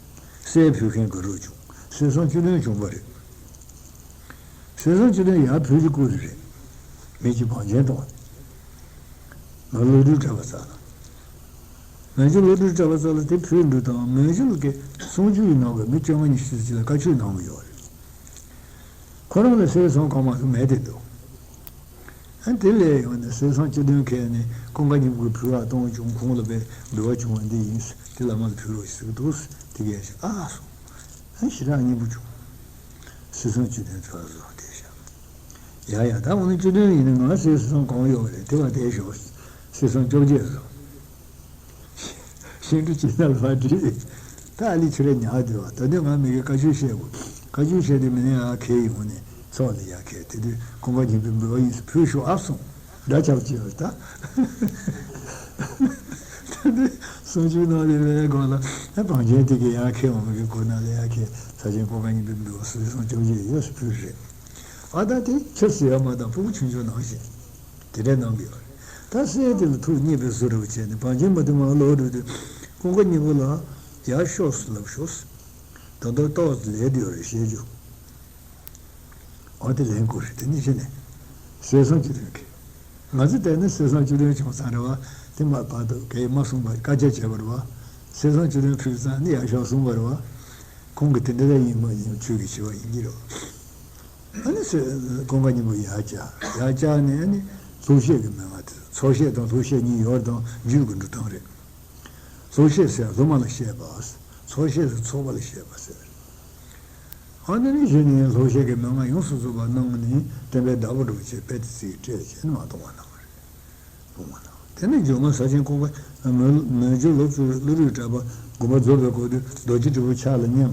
གསེར་ཕུལ་མཁན་དགའ་རབ་བྱུང་། གསེར་སྲང་བཅུ་བདུན་བྱུང་བ་རེད། གསེར་སྲང་བཅུ་བདུན་ཡར་ཕུལ་རྒྱུ་བསྐུལ་རེད། མི་གཅིག་བང་ཆེན་གཏོང་། ང་བློ་གྲོས་གྲགས་པ་ཚ་ལ། མན་ཇུ་བློ་གྲོས་གྲགས་པ་ཚ་ལ་དེ་ཕུལ་འགྲོ་དང་མན་ཇུ་ལ་གི་གསུང་ཆོས་ཡིན་ནོ་གི་མི་བཅོ་ལྔ་ཉི་ཤུ་ཙམ་ཅིག་ལ་བཀའ་ཆོས་གནང་གི་ཡོད་རེད། ཁོ་རང་ལ་གསེར་སྲང་གང་མང་ཟིག་མེད་དེ་འདུག་ཨ་དེ་ལས་ཡོང་ནས་གསེར་སྲང་བཅུ་བདུན་ཁྱེར་ནས་ཀུན་དགའ་སྙིང་པོའི་ཕུལ་བ་གཏོང་བྱུང་། ཁོང་ལ་དཔེ་འབུལ་བ་བྱུང་བ་འདི་ཡིན། དེ་བླ་མ་ལ་ཕུལ་རོགས་ཞེས་ཟེར་གི་འདུག་དེ་གས་ཤིག་ཨ་སོང་། ཨ་ཞེ་དྲག་སྙིང་པོ་བྱུང་། གསེར་སྲང་བཅུ་བདུན་ཕུལ་བ་བཟོ་བསྡད་ཤག་ཡ་ཡ་ད་འོ་ན་བཅུ་བདུན་ཡིན་ན་ང་གསེར་སྲང་གང་ཡོད་རེད། དེ་བ་བསྡད་ཤོག་གསེར་སྲང་བཅོ་བརྒྱད་བཟོ། ཤིང་འབྲུ་ཅི་ལྟར་ལ་བྲིས། ད་ཨ་ལི་ཆུ་རེ་ཉག་བསྡད་པ་ད་དུས་ང་མི་གི་བཀའ་ཆོས་བཤད་དགོས། བཀའ་ཆོས་བཤད་དུས་མི་ནི་ཨ་ཁེ་ཡོང་ནས་ཚོགས་ལ་ཡ་ཁེ་དེ་དུས་ཀུན་དགའ་སྙིང་པོའི་འབུལ་བ་ཡིན་ཕུལ་ཤོག་ཨ་སོང་། དགྲ་ཆབ་ཅི་ཡོད་ད། ད་དུས་གསུང་ཆོས་གནང་ལེ་བའི་སྒང་ལ་ཨ་བང་ཆེན་དེ་གི་ཡ་ཁེ་འོང་མི་གི་སྒོ་ན་ལ་ཡ་ཁེ་ས་ཆེན་ཀུན་དགའ་སྙིང་པོའི་འབུལ་བ་སུ་སོང་བཅོ་བརྒྱད་ཡོད་སུ་ཕུལ་རེད། ཨ་ད་དེ་ཁྱབ་སི་ཡ་མ་དང་ཕྲུ་གུ་ཆུང་ཆུང་ནང་བཞིན། དེ་འདྲ་གནང་གི་ཡོད་རེད། ད་སྲས་དེ་ལ་ཐུགས་མཉེས་པའི་བཟོ་འདྲ་བོ་བྱས་ནས་བང་ཆེན་མ་དེ་མར་ལོག་འགྲོ་དུས་ཀུན་དགའ་སྙིང་པོ་ལ་ཡར་ཤོག་ཟེར་ལབ་ཤོག་ཟེར། ད་ལྟ་ཏོག་ཙམ་ལས་དེ་ཡོད་རེད་བཤད་རྒྱུ། འོ་དེ་ལན་དགོས་རེད་དེ་ནི་བྱས་ནས། གསེར་སྲང་བཅུ་བདུན་གི། ང་ཚོ་བལྟས་ན་གསེར་སྲང་བཅུ་བདུན་བྱུང་ཙང་རེད་བ། དེ་མ་བར་དུ་གས་མ་གསུངས་པར་བཀའ་རྒྱ་བྱས་པ་རེད་བ། གསེར་སྲང་བཅུ་བདུན་ཕུལ་ཙང་ནི་ཡར་ཤོག་གསུངས་པ་རེད་བ། ཁོང་གིས་དེ་འདྲ་ཡིན་མ་ཡིན་ཆོས་ཀྱི་ཞི་བ་ཡིན་གྱི་རེད་བ། ཨ་ནི་ཚེ་ཀུན་དགའ་སྙིང་པོ་ཡར་བཅར། ཡར་བཅར་ནས་ཨ་ནི་ལྷུག་བཤད་ཀྱི་མན་ངག་དེ་ཚོགས་བཤད་དང་ལྷུག་བཤད་གཉིས་ཡོད་རེད་དང་རྒྱུད་ཀྱི་འགྲོ་སྟངས་རེད། ལྷུག་བཤད་ཟེར་སློབ་མ་ལ་བཤད་པ། ཚོགས་བཤད་ཟེར་ཚོགས་པ་ལ་བཤད་པ་ཟེར། ཨ་ནི་ནི་གཞི་ནས་ལྷུག་བཤད་ཀྱི་མན་ངག་ཡོངས་སུ་རྫོགས་པ་གནང་ནས་བསྟན་པའི་བདག་པོ་འགྲུབ་ཆེད་དཔེ་དེ་ཚིག་སྤྲད་བྱས་ནས་མ་གཏོང་བ་གནང་བ་རེད། སློབ་མ་གནང་བ། དེ་ནས་མཇུག་མ་ས་ཆེན་ཀུན་དགའ་མོན་མོན་ཇུ་སློབ་ཕྲུག་བློ་གྲོས་གྲགས་པ་དགོངས་པ་རྫོགས་པའི་སྐབས་དུ་རྡོ་རྗེ་དྲིལ་བུ་ཕྱག་ལ་མཉམ།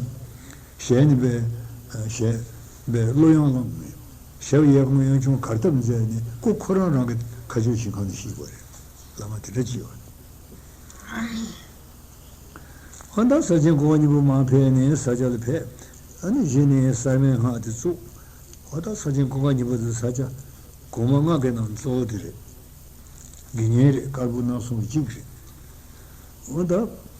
ཞལ་ནས་པའི་ཞལ་པའི་བློ་ཡང་བླངས་མེད། ཞབས་གཡས་བསྐུམ་གཡོན་ཆུང་གར་སྟབས་མཛད་ནས་སྐུ་ཁོ་རང་རང་གི་མཁའ་སྤྱོད་ཞིང་ཁམས་ནས་ཤེས་དགོས་རེད། བླ་མ་དེ་འདྲ་ཅིག་ཡོད་རེད། ཨ་ད་ས་ཆེན་ཀུན་དགའ་སྙིང་པོ་མར་ཕེབས་ནས་ས་སྐྱ་ལ་ཕེབས། ཨ་ནི་གཞི་ནས་གསར་མའི་སྔགས་དེ་བཙུགས། ཨ་ད་ས་ཆེན་ཀུན་དགའ་སྙིང་པོ་དེ་ས་སྐྱ་གོང་མ་སྔགས་ཀྱི་ནང་གཙོ་བོ་དེ་རེད། དགེ་བསྙེན་རེད། དཀར་པོ་སྣ་ཟུང་གཅིག་རེད། ཨ་ད་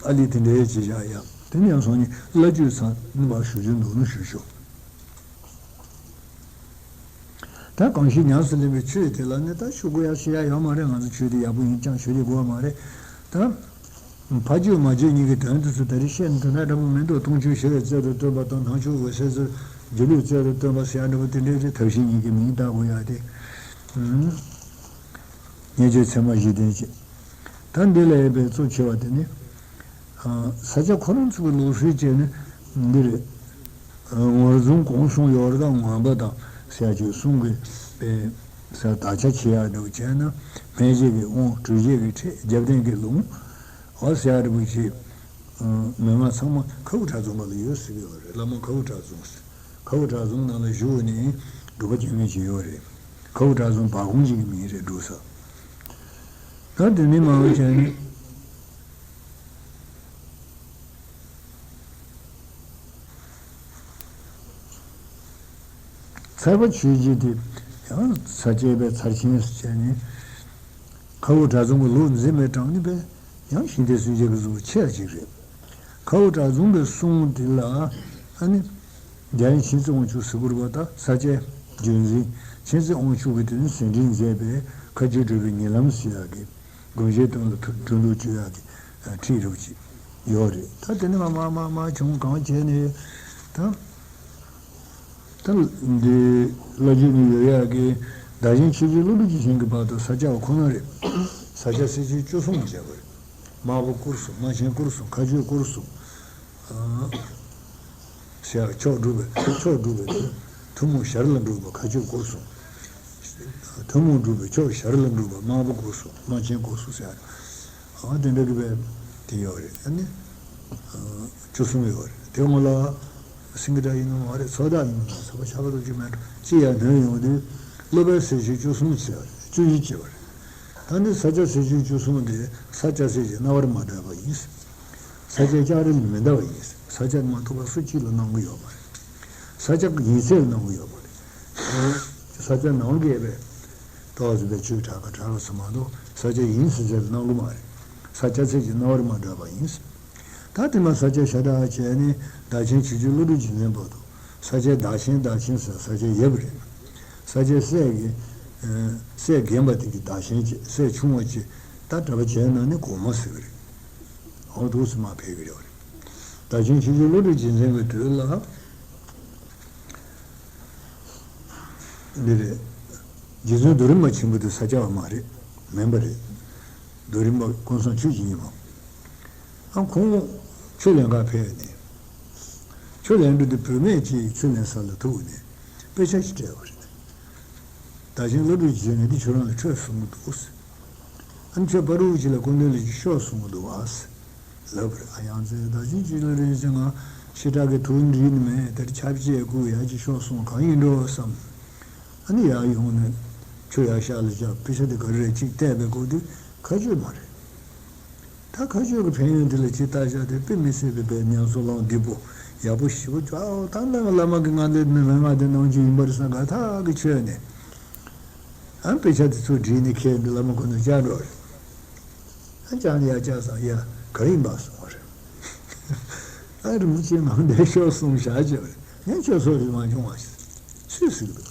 ཨ་ལི་དེ་འདྲའི་བྱེད་བཞག་ཡ་དེ་ནས་སོང་ནས་བླ་བརྒྱུད་ཚང་མར་ཞུ་རྒྱུ་འདུག་ན་ཞུ་ཤོག་ད་གང་ཞིག་ཉམས་སུ་ལེན་པའི་ཆོས་དེ་ལ་ནི་ད་ཤོག་གུ་ཡག་ཤོས་ཡག་ཡོད་མ་རེད། ང་ཚོ་ཆོས་དེ་ཡག་པོ་ཡིན་ཀྱང་ཞུ་དེ་དགོས་མ་རེད། ད་ཕ་རྒྱུད་མ་རྒྱུད་གཉིས་ཀྱི་དོན་དེ་ཚོ་ད་རེས་བཤད་ན་དོན་དག་འདྲ་པོ་མི་འདུག་སྟོང་ཆོས་ཞི་བའི་རྩལ་དུ་སྟོན་པ་དང་སྣང་ཕྱོགས་འོད་གསལ་ཚུལ་སྒྱུ་ལུས་རྩལ་དུ་སྟོན་པ་ཟེར་ཡག་འདྲ་པོ་དེ་འདྲའི་རེད། ཐབས་ཤེས་གཉིས་ཀྱི་མིང་བཏགས་དགོས་ཡག་དེ། ཨུམ། བསྙེན་ཆོས་ཚད་མ་བཞི་ལྡན་བྱེད། ད་འདི་ལ་ཡོད་པའི་གཙོ་ཆེ་བ་དེ་ནི། ས་སྐྱ་ཁོ་རང་ཚོ་གི་ལུགས་སྲོལ་བྱས་ནས་འདི་རེད། ངོས་བཟུང་གང་གསུངས་ཡོད་རེད། ད་ངོས་པ་དང་ཟེར་ཡག་ཅིག་གསུང་གི་དཔེ་ས་དག་ཆ་ཆེ་ཡག་འདྲ་བོ་བྱས་ན་སྨན་བྱེད་ཀྱི་དབང་། སྒྲུབ་བྱེད་ཀྱི་ཁྲིད། རྒྱབ་རྟེན་གྱི་ལུང་། འོ་ཟེར་ཡག་འདྲ་བོ་ཅིག་མན་ངག་ཚང་མ་ཁ་བུ་གྲྭ་རྫོང་པ་ལ་ཡོད་ཟེར་གི་ཡོད་རེད། བླ་མ་ཁ་བུ་གྲྭ་རྫོང་ཟེར། ཁ་བུ་གྲྭ་རྫོང་ནང་ལ་བཞུགས་ནས་སྒྲུབ་པ་སྐྱོན་མཁན་ཅིག་ཡོད་རེད། ཁ་བུ་གྲྭ་རྫོང་བ་གོང་ཅིག་གི་མིང་རེད་འདུག་ས། ད་དེ་ནས་མང་བ་བྱས་ནས། ཚར་པ་ཆོས་རྗེ་དེ་ཡང་ས་སྐྱའི་པའི་ཚར་ཆེན་ཟེར་བྱས་ནས། ཁ་བོ་གྲྭ་རྫོང་གི་ལུགས་མཛེས་མའི་གྲངས་ནི་པས་ཡང་ཤིང་རྟའི་སྲིན་བྱའི་གི་གཟུགས་ཆེ་ཅིག་རེད། ཁ་བོ་གྲྭ་རྫོང་གི་གསུང་དེ་ལ་ཨ་ནི། རྒྱལ་ཡུམ་མཁྱེན་བརྩེ་དབང་ཕྱུག་ཟེར་དགོས་རེད་པ། ད་ས་སྐྱའི་བརྒྱུད་འཛིན་མཁྱེན་བརྩེ་དབང་ཕྱུག་གིས་དེ་ནི་ཟིན་བྲིས་མཛད་པའི་མཁའ་སྤྱོད་སྒྲུབ་པའི་ཉེ་ལམ་ཟེར་ཡག་གི་དགོངས་བཞེད་སྟོན་ལ་ཕུལ་འགྲོ་འདུག་བཅོས་ཡག་གི་ཁྲིད་རབ་ཅིག་ཡོད་རེད། ད་དེ་ནི་མ་མ་མ་མ་བྱུང་གང་བྱས་ནས་ད། ད་འདི་བླ་བརྒྱུད་ནས་ཡོད་ཡག་གི་བདག་ཆེན་ཆོས་རྗེ་ཀླུ་སྒྲུབ་རྗེ་བཙུན་གྱི་བར་དུ་ས་སྐྱ་བ་ཁོ་ན་རེད། ས་སྐྱ་སྲིད་ཆེན་བཅུ་གསུམ་བྱས་པ་རེད། དམག་དཔོན་བཀུར་གསུམ། དམག་ཆེན་བཀུར་གསུམ། མཁའ་སྤྱོད་བཀུར་གསུམ། ཟེར་ཡག་མཆོག་སྒྲུབ་པའི་མཆོག་སྒྲུབ་པའི་ཐུན་མོང་ཞར་ལ་སྒྲུབ་པ་མཁའ་སྤྱོད་བཀུར་གསུམ། ཐུན་མོང་སྒྲུབ་པའི་མཆོག་ཞར་ལ་སྒྲུབ་པ་དམག་དཔོན་བཀུར་གསུམ། དམག་ཆེན་བཀུར་གསུམ་ཟེར་ཡག་རེད། ཨ་དེ་འདྲ་གི་བས་དེ་ཡོད་རེད། ཨ་ནི་བཅུ་གསུམ་ཡོད་རེད། དེ་སྔོན་ལ་སེང་གེ་སྒྲ་ཡིན་ནམ་མ་རེད། ཚོགས་བདག་ཡིན་ནམ་མ་རེད། ཚོགས་པ་ཆགས་པ་རུ་ཅི་མེད་ཅི་ཡང་ནོན་ཡོང་དུས་སློབ་དཔོན་སྲས་ཆེན་བཅུ་གསུམ་ཟེར་བ་རེད། བཅུ་བཞི་བྱས་པ་རེད། ད་ནི་ས་སྐྱ་སྲས་ཆེན་བཅུ་གསུམ་དེ་ས་སྐྱ་སྲས་ཀྱི་རྣ་བར་མ་འགྲོ་བ་ཡིན། ས་སྐྱའི་ལྕགས་རི་ལ་མི་འདའ་བ་ཡིན། ས་སྐྱ་མ་ཐུག་པ་སུ་གཅིག་ལ་གནང་གི་ཡོད་མ་རེད། ས་སྐྱ་ཡིན་ཚད་ལ་གནང་གི་ཡོད་མ་རེད། ས་སྐྱ་ནང་གི་བས་ཏོག་ཙམ་པའི་ཆོས་གྲགས་ཀ་གྲགས་ཀ་ཚོ་མ་གཏོགས་ས་སྐྱ་ཡིན་ཟེར་ཚད་ལ་གནང་གི་མ་རེད། ས་སྐྱ་སྲས་ཀྱི་རྣ་བར་མ་འགྲོ་བ་ཡིན། ད་དེ་མ་ས་སྐྱ་ཤ་སྟག་བྱས་ནས་བདག་ཆེན་ཆོས་རྗེ་ཀླུ་སྒྲུབ་རྗེ་བཙུན་བར་དུ་ས་སྐྱའི་བདག་ཆེན་བདག་ཆེན་ཟེར་ས་སྐྱ་ཡོད་པ་རེད། ས་སྐྱའི་སྲས་ཀྱི་སྲས་རྒན་པ་དེ་གི་བདག་ཆེན་བྱས། སྲས་ཆུང་བ་བྱས། ད་གྲྭ་པ་བྱས་ན་ནི་གོང་མ་ཟེར་གི་རེད། འོ་འདུག་སེ་མར་ཕེབས་ཀྱི་ཡོད་རེད། བདག་ཆེན་ཆོས་རྗེ་ཀླུ་སྒྲུབ་རྗེ་བཙུན་གྱི་དུས་ལ། འདི་རེད། རྗེ་བཙུན་རྡོ་རིང་པ་ཆེན་པོ་དེ་ས་སྐྱ་བ་མ་རེད། མིན་པ་རེད། རྡོ་རིང་པ་ཀུན་བཟང་ཆོས་ཀྱི་ཉི་མ། ཨ་ཁོང་ཆོས་ལེན་ག་ཕེབས་ནས། ཆོས་ལེན་དུས་དེ་བུད་མེད་ཅིག་ཆོས་ལེན་ས་ལ་ཐུག་ནས་དཔེ་ཆ་ཞིག་སྤྲད་པ་རེད། བདག་ཆེན་ཀླུ་སྒྲུབ་རྗེ་བཙུན་གྱིས་འདི་ཁྱོད་རང་ལ་འཕྲོད་གསུང་གི་འདུག་ཟེར། ཨ་ནི་ཁྱོད་ཕ་རུ་ཅིག་ལ་སྐུ་མདུན་ལ་ཅིག་ཤོག་གསུང་གི་འདུག་ཨ་ཟེར། ལབ་པ་རེད། ཨ་ཡང་ཟེར། བདག་ཆེན་ཆོས་རྗེ་ཀླུ་སྒྲུབ་རྗེ་བཙུན་ང་ཞེ་དྲག་གི་དུག་འདྲིས་ནི་མེད། དེར་ཆབ་ཆས་བསྐུར་ཡག་ཅིག་ཤོག་གསུང་གང་ཡིན་འགྲོ་བསམ། ཨ་ནི་ཡར་ཡོང་ནས་ཆུ་ཡར་ཤར་ལ་བཞག་དཔེ་ཆ་དེ་ག་རེ་རེད་ཅིག་བལྟས་པའི་སྐབས་དེ་མཁའ་སྤྱོད་མ་རེད། ད་མཁའ་སྤྱོད་ཀྱི་ཕན་ཡོན་དེ་ལ་ཅིག་ལྟ་བཞག་དེ་དཔེ་མི་སྲིད་པའི་དཔེ་ཉམས་སུ་བླང་བདེ་པོ་ཡག་པོ་ཞེ་པོ་ཅིག་ཨོ་ད་ནང་བླ་མ་གི་ང་འདི་མི་མན་ང་འདི་གནང་རྒྱུ་ཡིན་པ་རེད་བསམ་དགའ་ཐག་གིས་ཆོད་ནས། ཨ་དཔེ་ཆ་དེ་ཚུར་བསྒྲིགས་ནས་ཁྱེར་འདི་བླ་མ་ཁོ་ན་བཅར་འགྲོ་རེད། ཨ་ཅག་ནི་ཡ་ཅག་ཚང་ཡ་ག་རེ་ཡིན་པ་གསུང་བ་རེད། ཨ་རིན་པོ་ཆེ་ངང་འདས་ཤོག་གསུང་བཞག་བྱས་པ་རེད། ངས་ཁྱོད་སོགས་རིག་མ་བྱུང་བ་ཞིག་སུས་ཟེར་གི་འདུག་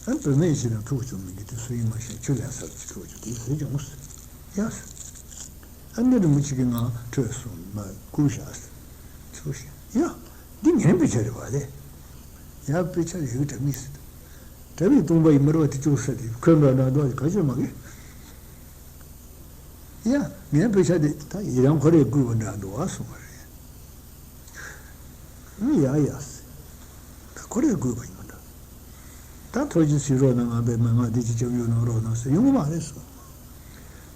ཨ་བུད་མེད་ཞིག་དང་ཐུག་བྱུང་མི་གི་དེ་སུ་ཡིན་མ་ཤེས། ཁྱོད་ལན་གསར་གྱི་ཐུག་བྱུང་དེ་ཟེར་བྱུང་ཟེར་ཡ་ཟེར། ཨ་ནི་རིན་པོ་ཆེ་གི་ངང་ཁྲོས་གསུང་མ་བསྐུར་བཞག་ཟེར། ཚུར་ཞིག་ཡ། འདི་ངའི་དཔེ་ཆ་རེད་བ་ལས། ཡ་དཔེ་ཆ་ཡི་གེ་འདྲ་མིན་ཟེར། དྲ་བའི་སྟོང་པ་ཡི་མར་བ་དེ་བཅུག་ས་དེ་ཁོན་པ་ན་འདོགས་ག་ཅོད་མ་གི། ཡ། ངའི་དཔེ་ཆ་དེ་ད་ཡི་རང་ཁོ་རེ་བསྐུར་བ་འདྲ་འདུག་ཨ་གསུང་བ་རེད། ཨུ་ཡ་ཡ་ཟེར། ད་ཁོ་རེ་བསྐུར་བ་ཡིན་པ་འདྲ། ད་ཐུགས་རྗེ་གཟིགས་རོགས་གནང་། ང་པའི་མན་ངག་འདི་ཅིག་སྐྱབས་འཇུག་གནང་རོགས་གནང་ཟེར་ཡོང་གི་མ་རེད་གསུང་།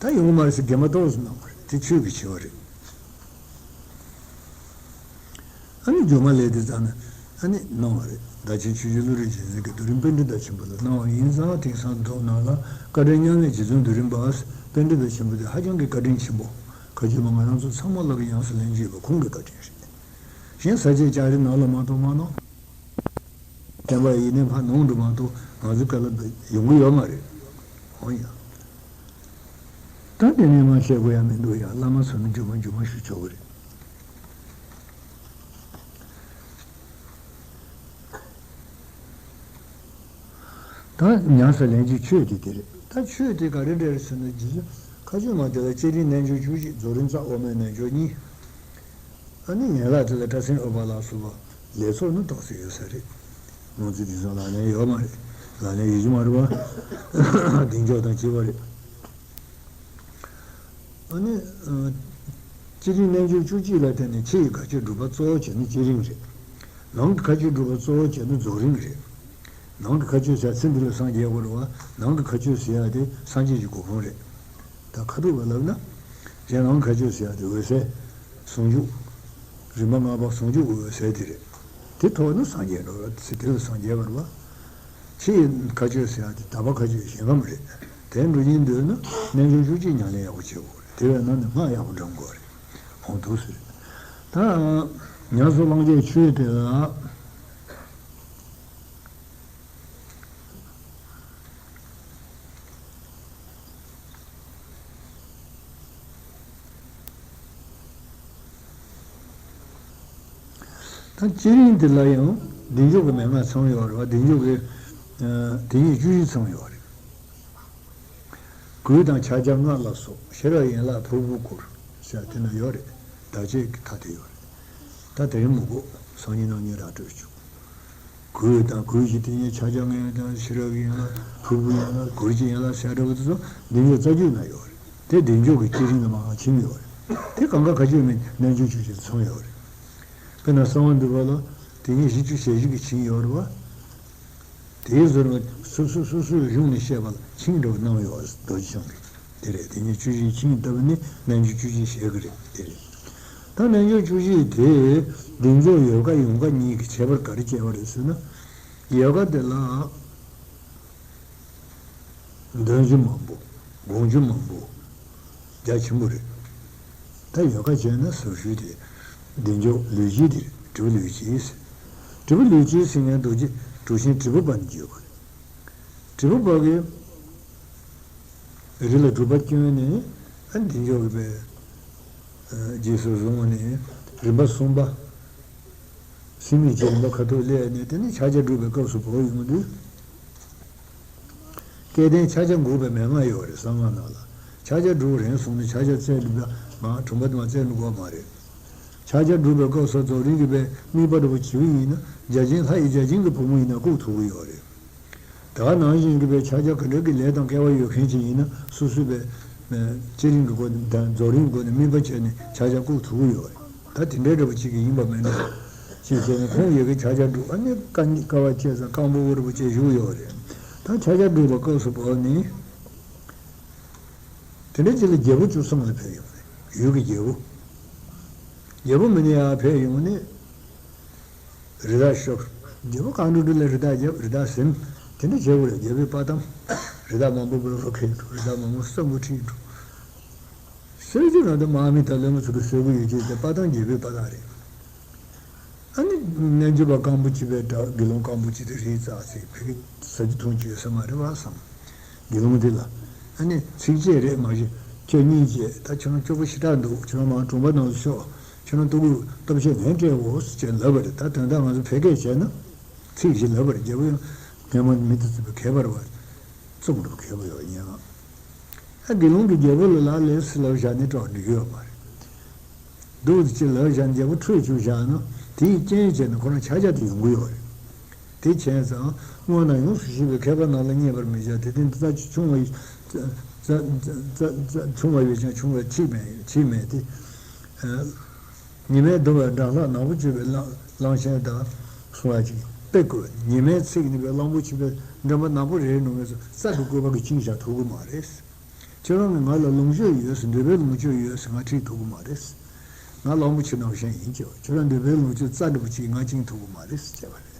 ད་ཡོང་གི་མ་རེད་ཟེར་འགན་མ་ཏོག་ཙམ་གནང་བ་རེད། དེ་ཆོས་ཀྱི་ཆེ་བ་རེད། ཨ་ནི་སྒྱུ་མ་ལས་དེ་ཙམ་ནི་ཨ་ནི་གནང་བ་རེད། བདག་ཆེན་ཆོས་རྗེ་ཀླུ་སྒྲུབ་རྗེ་བཙུན་གྱིས་རྡོ་རིང་པཎྜི་ཏ་ཆེན་པོ་ལ་གནང་བ་ཡིན་ཙང་། དེང་སང་མདོ་ནང་ལ་བཀའ་དྲིན་མཉམ་མེད་རྗེ་བཙུན་རྡོ་རིང་པ་པཎྜི་ཏ་ཆེན་པོ་དེ་ཧ་ཅང་གི་བཀའ་དྲིན་ཆེན་པོ། མཁའ་སྤྱོད་པ་ང་རང་ཚོ་ཚང་མ་ལ་གི་ཡང་སེ་ལན་བརྒྱུད་པ་ཁོང་གི་བཀའ་དྲིན་རེད། གཞན་ས་སྐྱའི་ལྕགས་རི་ནང་ལ་མ་གཏོགས་མ་གནང་། བསྟན་པ་ཡིན་ནའི་ཕར་ནང་དུ་མ་གཏོགས་ང་ཚོའི་བཀའ་སློབ་ཡོང་གི་ཡོད་མ་རེད། འོ་ཡ། ད་དེ་ནས་མ་བཤད་དགོས་ཡ་མི་འདུག་ཡ། བླ་མ་ཚོ་ནི་རྒྱུ་མ་རྒྱུ་མ་ཞུ་ཆོག་གི་རེད། ད་ཉམས་སུ་ལེན་རྒྱུའི་ཆོས་དེ་དེ་རེད། ད་ཆོས་དེ་ག་རེ་འདྲ་རེད་ཟེར་ན། རྗེ་བཙུན་མཁའ་སྤྱོད་མ་དེ་ལ་བསྐྱེད་རིམ་རྣལ་འབྱོར་བཅུ་གཅིག། རྫོགས་རིམ་རྩ་དབུ་མའི་རྣལ་འབྱོར་གཉིས། ཨ་ནི་ཡན་ལག་དེ་ལ་སྐྲ་སེང་ཨུཏྤ་ལ་སོགས་པ་ལས་ཚོགས་ནི་ཏོག་ཙམ་ཡོད་ས་རེད། ལུང་ཚིག་དེ་ཚོ་ལག་ལེན་ཡོད་མ་རེད། ལག་ལེན་ཡོད་རྒྱུ་མ་རེད་པ། གདེང་འཇོག་དང་བཅས་པ་རེད། ཨ་ནི། ཨ། བསྐྱེད་རིམ་རྣལ་འབྱོར་བཅུ་གཅིག་ལ་བརྟེན་ནས་ཕྱི་ཡི་མཁའ་སྤྱོད་སྒྲུབ་པ་གཙོ་བོ་བྱས་ནས་བསྐྱེད་རིམ་རེད། ནང་གི་མཁའ་སྤྱོད་སྒྲུབ་པ་གཙོ་བོ་བྱས་ནས་རྫོགས་རིམ་རེད། ནང་གི་མཁའ་སྤྱོད་ཟེར་ཚེ་འདི་ལ་སངས་རྒྱས་དགོས་རེད་པ། ནང་གི་མཁའ་སྤྱོད་ཟེར་ཡ་དེ་སངས་རྒྱས་ཀྱི་གོ་འཕང་རེད། ད་ཁ་ཐུག་པ་ལབ་ན། གཞན་ནང་མཁའ་སྤྱོད་ཟེར་ཡ་དེ་འོད་གསལ། ཟུང་འཇུག་རིམ་པ་ལྔ་པ་ཟུང་འཇུག་གི་འོད་གསལ་དེ་རེད། དེ་ཐོབ་ན་སངས་རྒྱས་འགྲོ་བ་ཚེ་དེ་ལ་སངས་རྒྱས་པ་རེད་པ། ཕྱི་ཡི་མཁའ་སྤྱོད་ཟེར་ཡ་དེ་དག་པ་མཁའ་སྤྱོད་གཞན་ཁམས་རེད། དེ་འགྲོ་སྙིང་འདོད་ན་རྣལ་འབྱོར་བཅུ་གཅིག་ཉམས་ལེན་ཡག་པོ་བྱེད་དགོས་རེད། དེ་བས་ན་ནི་སྔགས་ཡག་པོ་བགྲང་དགོས་རེད། ཧོང་ཐུགས་སུ་རེད། ད་ཉམས་སུ་བླང་བྱའི་ཆོས་དེ་ལ། ད་བསྐྱེད་རིམ་དེ་ལ་ཡང་བདེ་མཆོག་གི་མན་ངག་ཚང་ཡོད་རེད་བ། བདེ་མཆོག་གི་ཨ་དེ་ཉིད་བཅུ་བཞི་ཚང་ཡོད་རེད། གོས་དང་ཕྱག་རྒྱ་སྔགས་ལ་སོགས་ཤེས་རབ་ཡན་ལག་ཕུར་བུས་བསྐོར་ཟེར་དེ་ན་ཡོད་རེད། བདག་བསྐྱེད་ཀྱི་མཐའ་དེ་ཡོད་རེད། ད་དེ་རིང་མི་དགོས། སང་ཉིན་གནངས་ཉིན་ར་སྤྲོད་ཆོག་གོས་དང་གོས་ཀྱི་དེ་ཉིད་ཕྱག་རྒྱ་ལྔ་དང་ཤེས་རབ་ཡན་ལག་ཕུར་བུ་ཡན་ལག་གོས་ཀྱི་ཡན་ལག་ཟེར་འདྲ་བོ་དེ་ཚོ་བདེ་མཆོག་རྩ་རྒྱུད་ན་ཡོད་རེད། དེ་བདེ་མཆོག་གི་བསྐྱེད་རིམ་ལ་མར་ཕྱིན་ཡོད་རེད། དེ་གང་ག་ག་ཅིག་མིན་རྣལ་འབྱོར་བཅུ་བཞི་ཚང་ཡོད་རེད། དཔེར་ན་གསང་བ་འདུས་པ་ལ་དེ་ཉིད་བཞི་བཅུ་ཞེ་བཞི་གི་ཆིངས་ཡོད་རེད་བ། དེའི་ཟུར་སོ་སོ་སོ་སོའི་གཞུང་ནས་བཤད་པ་ལ་ཆིངས་འདྲ་བོ་གནང་ཡོད་རེད། རྡོ་རྗེ་འཆང་གིས་དེ་རེད། དེ་ཉིད་བཅུ་བཞིའི་ཆིངས་ལྟ་བུ་ནི་རྣལ་འབྱོར་བཅུ་བཞི་ཞེས་གི་རེད། དེ་རེད། ད་རྣལ་འབྱོར་བཅུ་བཞི་དེ་བདེ་མཆོག་ཡོ་ག་ཡོ་ག་གཉིས་ཀྱི་ཁྱད་པར་ག་རེ་སྐྱེ་བ་རེད་ཟེར་ན། ཡོ་ག་དེ་ལ་འདོན་རྒྱུ་མང་པོ། སྒོམ་རྒྱུ་མང་པོ། རྒྱ་ཆེན་པོ་རེད། ད་ཡོ་ག་བྱས་ན་ཟབ་ཤོས་དེ་བདེ་མཆོག་ལུས་དཀྱིལ་དེ་རེད། དྲིལ་བུ་ལུས་དཀྱིལ་ཟེར། དྲིལ་བུ་ལུས་དཀྱིལ་ཟེར་མཁན་རྡོ་རྗེ་གྲུབ་ཆེན་དྲིལ་བུ་པ་ནས་བརྗོད་པ་རེད། དྲིལ་བུ་པ་གིས་རི་ལ་སྒྲུབ་པ་བསྐྱོན་ནས་ཨ་བདེ་མཆོག་གི་པའི་རྗེས་སུ་བཟུང་ནས་རིམ་པ་གསུམ་པ། སེམས་ཉིད་ཀྱི་རིམ་པ་ཁ་ཐུག་སླེབས་ནས་དེ་ནས་ཕྱག་རྒྱ་སྒྲུབ་པའི་སྐབས་སུ་བབས་ཡོང་དུས། སྐལ་ལྡན་ཕྱག་རྒྱ་འགུགས་པའི་མན་ངག་ཡོད་རེད་གསང་སྔགས་ནང་ལ། ཕྱག་རྒྱ་སྒྲུབ་རན་སོང་ན་ཕྱག་རྒྱ་བཙལ་འགྲོ་བ་མ་གྲུབ་པ་དེ་མ་བཙལ་འགྲོ་དགོས་མ་རེད། ཕྱག་རྒྱ་སྒྲུབ་པའི་སྐབས་སུ་རྫོགས་རིམ་གྱི་པའི་དམིགས་པ་འདྲ་པོ་བྱེད་ཀྱི་ཡིན་ན་བརྒྱ་བྱིན་ལྷ་ཡི་བརྒྱ་བྱིན་གྱི་བུ་མོ་ཡིན་ན་བཀུག་ཐུབ་ཀྱི་ཡོད་རེད། ད་ག་ནང་བཞིན་གྱི་པའི་ཕྱག་རྒྱ་ག་འདྲ་གི་ལས་དང་སྐལ་བ་ཡོད་མཁན་ཅིག་ཡིན་ན་སོ་སོའི་པའི་བསྐྱེད་རིམ་གྱི་སྒོ་ནས་དང་རྫོགས་རིམ་གྱི་སྒོ་ནས་དམིགས་པ་བྱས་ནས་ཕྱག་རྒྱ་བཀུག་ཐུབ་ཀྱི་ཡོད་རེད། ད་དེ་འདྲའི་འདྲ་པོ་ཅིག་གི་ཡིན་པ་མིན་འགྲོ། ཅིག་བྱས་ནས་ཁོང་ཡི་གེ་ཕྱག་རྒྱ་སྒྲུབ་ཨ་ནི་དཀའ་ངལ་དཀའ་བ་སྤྱད་ཙང་སྐམ་པོ་འུར་པོ་བྱས་བཞུགས་ཡོད་རེད། ད་ཕྱག་རྒྱ་སྒྲུབ་པའི་སྐབས་སུ་བབས་ནས། དེ་འདྲ་ཅིག་ལ་རྒྱལ་པོ་བཅུ་གསུམ་ལ་ཕེབས་ཡོང་རེད། ཡུལ་གྱི་རྒྱལ་པོ། རྒྱལ་པོ་མི་ནི་ཡར་ཕེབས་ཡོང་ནས། རི་དྭགས་ཤོར། རྒྱལ་པོ་གང་འགྲོ་འགྲོ་ལ་རི་དྭགས་རྒྱབ་རི་དྭགས་ཟིན། དེ་འདྲ་བྱེད་དགོས་རེད། རྒྱལ་པོའི་དཔའ་གཏམ། རི་དྭགས་མང་པོ་བོད་ལ་ཁེལ་འགྲོ། རི་དྭགས་མང་པོ་གསོན་པོ་ཁྲིད་འགྲོ། སེར་གྱི་རང་དུ་མ་མི་དང་ལོན་མོ་ཚོ་གི་སེར་པོ་ཡོད་ཀྱི་དེ་དཔའ་གཏམ་རྒྱལ་པོའི་དཔའ་གཏམ་རེད། ཨ་ནི་རྣལ་འབྱོར་པ་རྐང་པོ་གཅིག་པའི་དགྲ་དགེ་སློང་རྐང་པོ་གཅིག་དེ་རིགས་རྩ་ཚིག་ཕ་གི་ཟ་རྒྱུ་འཐུང་རྒྱུ་ཡོད་ས་མ་རེད་བ་བསམ། དགེ་སློང་དེ་ལ་ཨ་ནི་ཚིགས་བཅད་རེད་མ་གཞི་ཁྱོད་གཉིས་བཅད་ད་ཁྱོད་རང་སྐྱོ་པོ་ཞེ་དྲག་འདུག་ཁྱོད་རང་མར་གྲོང་པ་ནང་ལ་ཤོག་ཁྱོད་རང་ལྟོ་གོས་སྟོབས་ཆེ་ལན་སྤྲད་འོ་ཟེར་ཅེས་ལབ་པ་རེད། ད་དོན་དག་ང་ཚོ་ཕལ་སྐད་བྱས་ན་ཚིག་བཞི་ལབ་པ་རེད། རྒྱལ་པོ་ཡང་སྔན་མ་མི་དེ་ཚོ་ཁྱད་པར་བ་བཙོང་འགྲོ་མཁས་པོ་ཡོད་ཉན་ཨ། ཨ་དགེ་སློང་གིས་རྒྱལ་པོ་ལ་ལག་ལེས་ལབ་བཞག་ནས་སྐྲག་འགྲིག་གི་ཡོད་མ་རེད། སྡུག་ཅིག་ལབ་བཞག་ནས་རྒྱལ་པོ་ཁྲོས་བཅུག་བཞག་ན་དེའི་རྐྱེན་བྱས་ནས་ཁོ་རང་ཕྱག་རྒྱ་དེ་ཡོང་གི་ཡོད་རེད། དེ་བྱས་ཙང་སྔོན་ན་ཡོངས་སུ་ཤེས་པའི་མཁས་པ་རྣམས་ལ་བརྙས་པར་མི་བྱ། དེ་སྟེང་དུ་རྩ་ཆུང་བ་ཡོད། རྩ་རྩ་རྩ་རྩ་ཆུང་བ་ཡོད་ཀྱང་ཆུང་བའི་ཚིག་མེད་ཚིག་མེད་དེ། ཉི་མས་བརྡུངས་པའི་སྦྲང་ལྷག་ནག་པོ་གཅོད་པའི་གླང་གླང་ཆེན་དང་གསུང་བ་ཅིག་དཔེ་བཀོད། ཉི་མས་ཚིག་ནི་པའི་གླང་པོ་ཆེ་བའི་འགྲམ་པ་ནག་པོ་རེ་རེ་ནང་ངོས་སུ་རྩ་གི་བཀོད་པ་གི་བཅིངས་བཞག་ཐུབ་ཀྱི་མ་རེད། ཁྱེད་རང་གིས་ང་ལ་ལོངས་སྤྱོད་ཡོད་ཟེར་འདོད་པའི་ལོངས་སྤྱོད་ཡོད་ཟེར་ང་ཁྲིད་ཐུབ་ཀྱི་མ་རེད། ང་གླང་པོ་ཆེ་ནང་བཞིན་ཡིན་ཅེས་པ། ཁྱེད་རང་འདོད་པའི་ལོངས་སྤྱོད་རྩ་འདྲ་པོ་ཅིག་ང་བཅིངས་ཐུབ་ཀྱི་མ་རེད་ཟེར་བྱས་པ་རེད།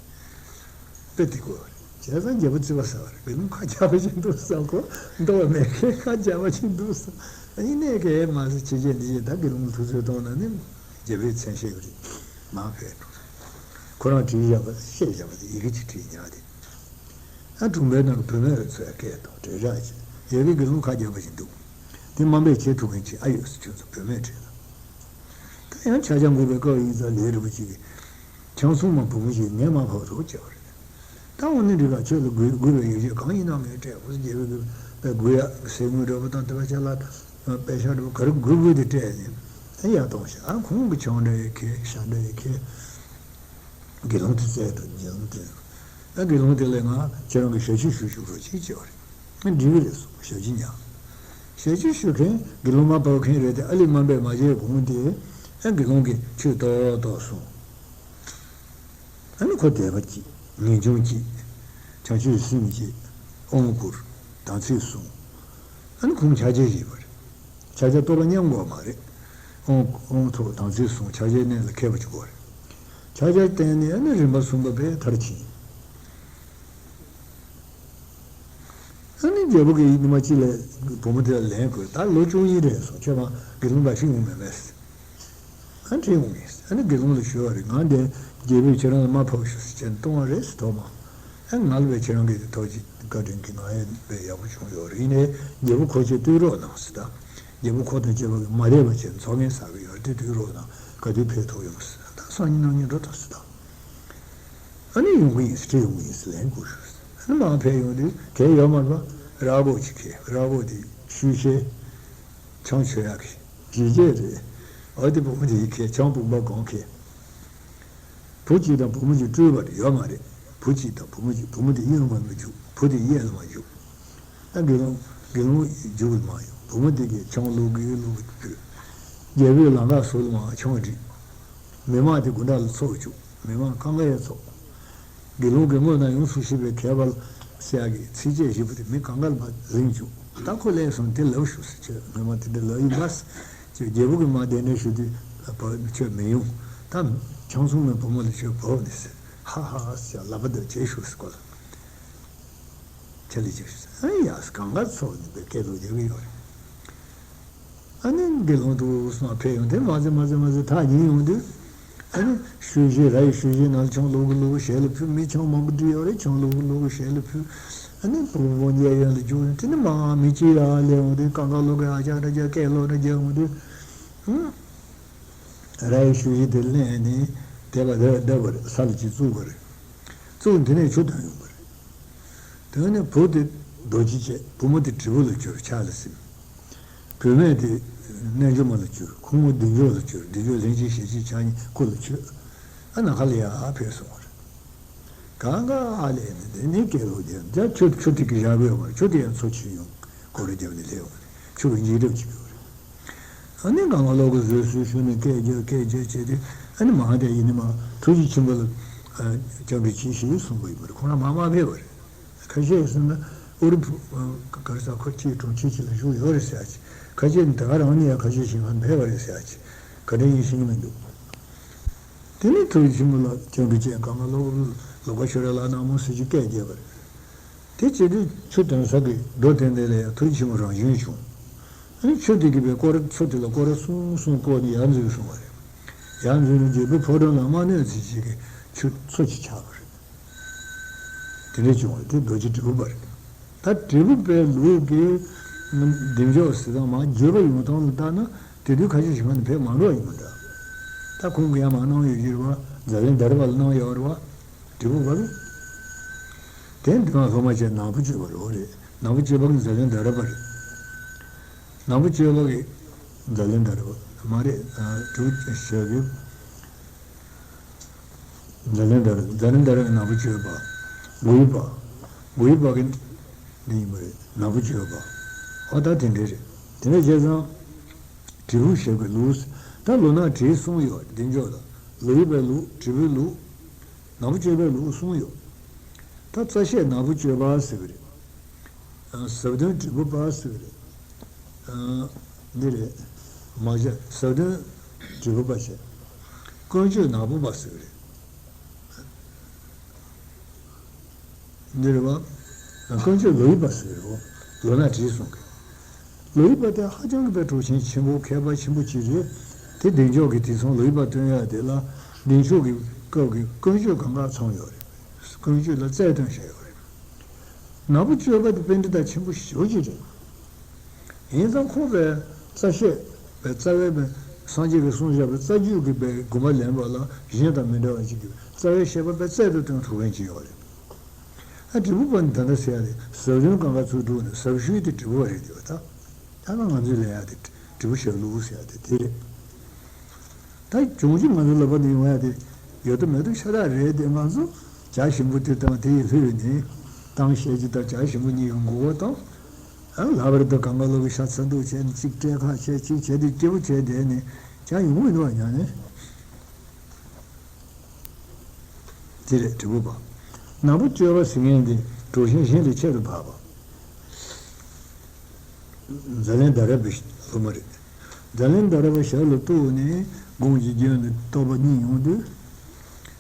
དཔེ་དེ་དགོས་པ་རེད། བྱས་ཙང་རྒྱལ་པོ་བརྩི་བ་ཟ་བ་རེད། དགེ་སློང་ཁ་རྒྱག་པ་ཅིག་འདུག་ས་ཁོ་མདོ་བ་མེད་མཁན་ཁ་རྒྱག་པ་ཅིག་འདུག་ས། ཨ་ནི་གནས་གལ་མ་ཟེར་ཕྱི་རྒྱལ་འདི་རྒྱལ་ད་དགེ་སློང་ཐུགས་ཚོད་གཏོང་ན་ནི་རྒྱལ་པོའི་མཚན་ཤས་རེད། མ་ཕེབས་འགྲོ། ཁོ་རང་བྲིས་བཞག་པ་བཤད་བཞག་པ་དེ་ཡི་གེ་ཅིག་བྲིས་ཉག་དེ། ཨ་དྲུང་པའི་ནང་གི་བུད་མེད་རེ་ཚོས་སྐད་དང་འབྲེལ་རག་བྱས་ཡ་གི་དགེ་སློང་ཁ་རྒྱག་པ་ཅིག་འདུག་དེ་དམའ་འབེབས་བྱེད་ཐུབ་མཁན་ཅིག་ཨ་ཡོད་ཟེར་ཁྱོད་ཚོ་བུད་མེད་བྲིས་ལ། ད་ཡང་ཕྱག་རྒྱ་འགུགས་པའི་སྐབས་ཡིན་ཙང་ལས་རིན་པོ་ཆེ་གིས། ཁྱང་སྲུང་མ་བུ་མོ་ཞིག་ངས་མ་ཕབ་རོགས་བྱས་པ་རེད། ད་འོ་ན་འགྲིག་ག་ཁྱོད་ལ་དགོས་དགོས་པའི་ཡོ་བྱད་གང་ཡིན་ན་ངས་སྤྲད་དགོས་ཟེར་རྒྱལ་པོས་གི་པའི་དགོས་ཡ་གསེར་དངུལ་འདྲ་པོ་དང་དེ་བ་ཅ་ལག་པད་ཤག་འདྲ་པོ་ག་རེ་དགོས་དགོས་དེ་སྤྲད་ནས་ཨ་ཡར་གཏོང་ཤག་ཨ་ཁོང་གི་ཆང་འདྲ་ཡི་ཁེ་ཤ་འདྲ་ཡི་ཁེ་དགེ་སློང་དེ་བཙལ་འདུག་དགེ་སློང་དེ་ཨ་དགེ་སློང་དེ་ལ་ང་ཁྱེད་རང་གི་ཞབས་ཕྱི་ཞུ་ཞུ་རོགས་གྱིས་བྱས་པ་རེད། ཨ་འགྲིག་གི་རེད་གསུངས་ཞབས་ཕྱི་ཉག་ཞབས་ཕྱི་ཞུ་མཁན་དགེ་སློང་མ་ཕབ་མཁན་རེད་དེ་ཨ་ལི་དམའ་འབེབས་མ་བྱས་གོང་དེ་ཨ་དགེ་སློང་གིས་ཆོས་ཏོག་ཏོག་གསུངས། ཨ་ནི་ཁོ་དད་པ་སྐྱེས། ངེས་འབྱུང་སྐྱེས། བྱང་ཆུབ་སེམས་སྐྱེས། དབང་བསྐུར། དམ་ཚིག་བསྲུང་། ཨ་ནི་ཁོང་ཕྱག་རྒྱ་བཞེས་པ་རེད། ཕྱག་རྒྱ་བསྟོད་པ་མཉམ་དགོས་མ་རེད། དབང་དབང་ཐོབ་དམ་ཚིག་བསྲུང་ཕྱག་རྒྱའི་གནས་ལ་མཁས་པ་ཅིག་དགོས་རེད། ཕྱག་རྒྱར་བརྟེན་ནས་ཨ་ནི་རིམ་པ་གསུམ་པ་པའི་མཐར་ཕྱིན། ཨ་ནི་རྒྱལ་པོ་གིས་ཉི་མ་གཅིག་ལ་བུ་མོ་དེ་ལ་ལན་བསྐུར། ད་ལོ་བཅུ་གཉིས་རེད་སོང་ཁྱོད་མ་དགེ་སློང་འབའ་ཞིག་ཡོང་མེད་མེད། ཨ་ཁྲིད་འོང་ངེས། ཨ་ནི་དགེ་སློང་ལ་ཞུས་པ་རེད། ང་འདི་རྒྱལ་པོས་ཁྱེད་རང་ལ་མ་ཕོག་ཤོག་ཟེར་བྱས་ནས་གཏོང་བ་རེད་ཟེར་ཐོག་མ། ཨ་ང་ལ་བས་ཁྱེད་རང་གི་ཐོག་ཅིག་བཀའ་དྲིན་གྱིས་ང་ཡང་བས་ཡག་པོ་བྱུང་ཡོད་རེད། ཡིན་ནའི་རྒྱལ་པོ་ཁོ་ཆོས་སྡོད་རོགས་གནང་ཟེར། ད་རྒྱལ་པོ་ཁོ་དང་བཅས་པ་གིས་མ་བསྡད་པ་བྱས་ནས་ཚོགས་ངན་བསགས་ཀྱི་ཡོད་རེད། དེ་སྡོད་རོགས་གནང་། ག་དུས་ཕེབས་ཐུབ་ཡོང་ཟེར། ད་ སང་ཉིན་གནངས་ཉིན་འགྲོ་ཐུབ་སྲིད་དམ། ཨ་ནི་ཡོང་གི་ཡིན་ཟེར། ཁྱེད་ཡོང་གི་ཡིན་ཟེར་ལན་བསྐུར་ཤོག་ཟེར། ཨ་ནི་མར་ཕེབས་ཡོང་དུས་གད་ཡོད་མ་རེད་པ། ར་སྒོག་ཅིག་གད། ར་སྒོག་དེ་ཤུལ་བཞེས། ཆང་མཆོད་ཡག་གི་བཞེས་བྱས་རེད། ཨ་དེ་བུ་མོ་དེ་ཡིས་གད། ཆང་བུམ་པ་གང་གད། བུ་གཅིག་དང་བུ་མོ་གཅིག་སྤྲུལ་པ་རེད། ཡོད་མ་རེད། བུ་གཅིག་དང་བུ་མོ་གཅིག་བུ་མོ་དེ་གཡས་ལ་མར་མི་རྒྱུག་བུ་དེ་གཡས་ལ་མར་རྒྱུག་ད་དགེ་སློང་དགེ་སློང་རྒྱུག་ལ་མར་ཡོང་། བུ་མོ་དེ་གིས་ཆང་བླུག་གི་བླུག་གི་ཕུལ། རྒྱལ་པོའི་ལམ་ཁ་ཟུར་ལ་མར་ཆང་སྒྲིག་མི་མང་དེ་དགུན་གྲང་ལ་ཚོགས་བཅུག་མི་མང་གང་ག་ཡང་ཚོགས། དགེ་སློང་གི་སྔོན་ན་ཡོངས་སུ་ཤེས་པའི་མཁས་པ་ཟེར་ཡག་གི་ཚིགས་བཅད་བཞི་པོ་དེ་མི་གང་ག་ལ་ཕར་གླེང་བཅུག་ད་ཁོ་ལེགས་སོང་དེ་ལབ་ཤོག་ཟེར། ཁྱོད་སྔོན་མ་དེ་འདྲ་ལབ་ཡིན་པས། ཁྱོད་རྒྱལ་པོ་གིས་མར་གདན་འདྲེན་ཞུ་དུས་ཁྱོད་མི་ཡོང་། ད་ཆང་འཚོང་མི་བུ་མོ་ལ་ཁྱོད་བབས་ནས་ཟེར། ཧ་ཧ་ཧ་ཟེར་ལབ་པ་འདྲ་བྱས་ཤོག་ཟེར། ཁོ་ལ་ཆ་ལི་ཅིག་ཨ་ཡ་གང་ག་ཚོགས་ནས་པའི་སྐད་ལོག་རྒྱག་གི་ཡོད་རེད། ཨ་ནི་དགེ་སློང་དུ་སོང་ཕེབས་ཡོང་དེ་མ་ཟད་མ་ཟད་མ་ཟད་ཐག་ཉེ་ཡོང་དུས། ཨ་ནི་ཤུལ་བཞེས་ར་ཡི་ཤུལ་བཞེས་ནང་ལ་ཆང་བླུག་གི་བླུག་གི་ཞལ་ལ་ཕུལ། མི་ཆང་མང་པོ་བསྒྲིགས་ཡོད་རེད། ཆང་བླུག་གི་བླུག་གི་ཞལ་ལ་ཕུལ། ཨ་ནི་བུ་བུ་མཉེ་ཡོན་ལ་རྒྱུགས་ནས་དེ་ནི་མ་མི་གཅིག་ཡར་སླེབས་འོང་དུས་གང་ག་བླུག་གི་ཨ་ཅག་འདྲ་ཅག་སྐད་ལོག་འདྲ་རྒྱག་འོང་དུས། ཨང་། ར་ཡི་ཤུལ་བཞེས་དེ་ལེན་ནས་དེ་བ་དེ་བ་བརྡབས་པ་རེད། ས་ལ་ཅིག་བཙུགས་པ་རེད། བཙུགས་དེ་ནས་ཆུ་བཏོན་ཡོང་བ་རེད། དེ་ནས་བུ་དེ་རྡོ་རྗེ་བྱས། བུ་མོ་དེ་དྲིལ་བུ་ལ་གྱུར་ཕྱག་ལ་ཟིན། བུད་མེད་དེ་རྣལ་འབྱོར་མ་ལ་གྱུར། ཁོ་མོ་བདེ་མཆོག་ལ་གྱུར། བདེ་མཆོག་ལྷན་ཅིག་ཞལ་གཅིག་ཕྱག་གཉིས་སྐུ་ལ་མཆོད། ཨ་ནམ་མཁའ་ལ་ཡར་ཕེབས་སོང་བ་རེད། གང་ག་ཨ་ལས་ནས་དེ་ནས་སྐད་ལོག་རྒྱབ་འདི་ཆུ་ཆུ་ཐིགས་ཀྱི་བཞག་དགོས་ཡོད་མ་རེད། ཆུ་དེ་ཡང་མཚོ་ཆུ་ཡོང་སྐོར་ར་རྒྱབ་ནས་སླེབས་ཡོང་བ་རེད། ཆུ་གི་འཇིགས་སྐྲག་ཅིག་ཡོད་རེད། ཨ་ནི་གང་ག་ལོག་གི་བཟོད་གསོལ་ཞུས་ནས་སྐད་རྒྱབ་སྐད་རྒྱབ་བྱས་ཏེ། ཨ་ནི་མ་དེ་ཡིན་ནི་མ་ཐུགས་རྗེ་ཆེན་པོ་ལ་སྐྱབས་འགྲོ་གྱིས་ཤིག་གསུངས་པ་ཡིན་པ་རེད། ཁོང་རང་མ་མ་ཕེབས་པ་རེད། ཁ་ཤས་སོང་ན་ཨུ་རུ་བུ་ག་རེ་ཟ་ཁོ་ཁྱེད་གྲོང་ཁྱེད་ཅིག་ལ་བཞུགས་ཡོད་རེད་ཟེར་ཡ་ཅིག་ཁ་ཤས་ནི་ད་ག་རང་ནས་ཡང་ཁ་ཤས་ཤིག་ང་ཕེབས་པ་རེད་ཟེར་ཡ་ཅིག་ག་འདྲ་ཡིན་ཤེས་ཀྱི་མི་འདུག་དེ་ནས་ཐུགས་རྗེ་ཆེན་པོ་ལ་སྐྱབས་འགྲོ་བཅས་གང་ག་ལོག་ལོག་པ་ཤོར་ར་ལ་ནག་མོ་ཟེར་གྱི་སྐད་རྒྱབ་པ་རེད། དེ་བྱེད་དུས་ཆུ་འདོན་ས་གི་རྡོ་དེ་འདི་ལ་ཡང་ཐུགས་རྗེ་ཆེན་པོ་རང་བྱོན་བྱུང་། ཨ་ནི་ཆུ་དེ་གི་བའི་སྐོར་མཚོ་དེ་ལ་སྐོར་ར་སྲུང་སྲུང་བསྐོར་ནས་ཡར་འཛུལ་སོང་བ་རེད། ཡར་འཛུལ་ནས་རྒྱལ་པོའི་ཕོ་བྲང་ལ་དམག་གནོད་ཚིག་ཅིག་གི་ཆུ་མཚོ་ཅིག་ཆགས་པ་རེད། དེ་འདྲ་བྱུང་བ་དེ་རྡོ་རྗེ་དྲིལ་བུ་པ་རེད། ད་དྲིལ་བུ་པའི་ལུགས་ཀྱི་བདེ་མཆོག་ཟེར་སྟངས་མ་བརྗོད་པ་ཡོང་སྟངས་ལ་བལྟས་ན་དེ་དུས་ཁ་ཤས་ཤིག་ང་ནི་ཕེབས་མ་འགྲོ་བ་ཡིན་པ་འདྲ། ད་ཁོང་གིས་ཡང་མ་གནང་ཡོད་ཀྱི་རེད་བ། ཛཱ་ལན་དྷ་ར་པ་ལ་གནང་ཡོད་རེད་བ། དྲིལ་བུ་པ་གི། དེ་འདི་ང་སློབ་མ་བྱས་ནག་པོ་སྤྱོད་པ་རོ་རེད། ནག་པོ་སྤྱོད་པ་གི་ཛཱ་ལན་དྷ་ར་པ་རེད། ནག་པོ་སྤྱོད་པ་གི་ཛཱ་ལན་དྷ་ར་པ་མ་རེད། དྲིལ་བུ་ཞབས་ཀྱི། ཛཱ་ལན་དྷ་ར། ཛཱ་ལན་དྷ་ར་གི་ནག་པོ་སྤྱོད་པ། གུ་ཡི་པ། གུ་ཡི་པ་གི་འདི་ཡིན་པ་རེད། ནག་པོ་སྤྱོད་པ། ཨ་ད་དེ་འདྲ་རེད། དེ་འདྲ་བྱས་ཙང་། དྲིལ་བུ་ཞབས་ཀྱི་ལུགས། ད་ལོ་ནག་དྲིལ་གསུམ་ཡོད་བདེ་མཆོག་ལ། ལོ་ཡི་པའི་ལུགས། དྲིལ་བུའི་ལུགས། ནག་པོ་སྤྱོད་པའི་ལུགས་གསུམ་ཡོད། ད་རྩ་ཤེས་ནག་པོ་སྤྱོད་པ་ཟེར་གི་རེད། ཟབ་དོན་དྲིལ་བུ་པ་ཟེར་གི་རེད། འདི་རེད། མ་བྱ་ཟབ་དོན་དྲིལ་བུ་པ་བྱས། ཀུན་སྤྱོད་ནག་པོ་པ་ཟེར་གི་རེད། འདི་རེད་བ། ཀུན་སྤྱོད་ལོ་ཡི་པ་ཟེར་གི་རེད་བ། ལོ་ནག་དྲིལ་གསུམ་གི། ལོ་ཡི་པ་དེ་ཧ་ཅང་གི་པའི་གྲུབ་ཆེན་ཆེན་པོ་མཁས་པ་ཆེན་པོ་ཅིག་རེད། དེ་བདེ་མཆོག་གི་དེང་སང་ལོ་ཡི་པ་སྟོན་ཡ་དེ་ལ་བདེ་མཆོག་གི་སྐབས་ཀྱི་ཀུན་སྤྱོད་གང་ག་ཚང་ཡོད་རེད། ཀུན་སྤྱོད་ལ་རྩལ་སྟོན་བྱས་ཡོད་རེད། ནག་པོ་སྤྱོད་པ་དེ་པཎྜི་ཏ་ཆེན་པོ་ཞེ་པོ་ཅིག་རེད། ཡིན་ཙང་ཁོང་པའི་རྩ་བཤད་པའི་རྩ་བའི་པའི་སངས་རྒྱས་ཀྱིས་གསུངས་བཞག་པའི་རྩ་རྒྱུད་ཀྱི་པའི་དགོངས་པ་ལེན་པ་ལ་གཞན་དང་མི་འདྲ་བ་ཅིག་གི་རྩ་བའི་བཤད་པ་པའི་རྩལ་དུ་སྟོན་ཐུབ་མཁན་ཅིག་ཡོད་རེད། ཨ་དྲིལ་བུ་པ་ནི་ད་ལྟ་ཟེར་ཡ་དེ་ཟབ་དོན་གང་ག་ཚུར་བསྒྲུགས་ནས་ཟབ་ཤོས་དེ་དྲིལ་བུ་པ་རེད་འདུག་ད། ད་ང་ང་ཚོས་ལེན་ཡ་དེ་དྲིལ་བུ་ཞབས་ལུགས་ཟེར་ཡ་དེ་དེ་རེད། ད་བྱུང་རྒྱུ་ང་ཚོ་ལབ་པ་ནི་ཡོང་ཡ་དེ་ཡོད་དོ་མེད་དོ་ཤ་སྟག་རེད་དེ། ང་ཚོ་ཇ་ཞིམ་པོ་དེ་དང་དེ་ཡི་ལྷོད་ནས་བཏང་བཤད་རྒྱུ་དང་ཇ་ཞིམ་པོ་གཉིས་ཀྱི་མགོ་བོ་བཏང་། ཨ་ལབ་པར་དུ་གང་ག་ལོག་གི་ཤ་ཚ་འདུག་བྱས་ནས་གཅིག་སྤྲད་ཁ་བྱས་གཅིག་བྱས་དུས་སྐྱིད་པོ་བྱས་བསྡད་ནས་ཇ་ཡོང་གི་མི་འདུག་བ་ཉག་ནས། དེ་རེད་དྲིལ་བུ་པ། ནག་པོ་སྤྱོད་པ་ཟེར་མཁན་དེ་གྲུབ་ཆེན་གཞན་ལས་ཁྱད་དུ་འཕགས་པ། ཛཱ་ལན་དྷ་ར་པའི་སློབ་མ་རེད། ཛཱ་ལན་དྷ་ར་པ་ཞབས་ལ་གཏུགས་ནས་དགོངས་ཀྱི་རྒྱན་ནི་རྟོགས་པ་གཉིས་ཡོང་དུས།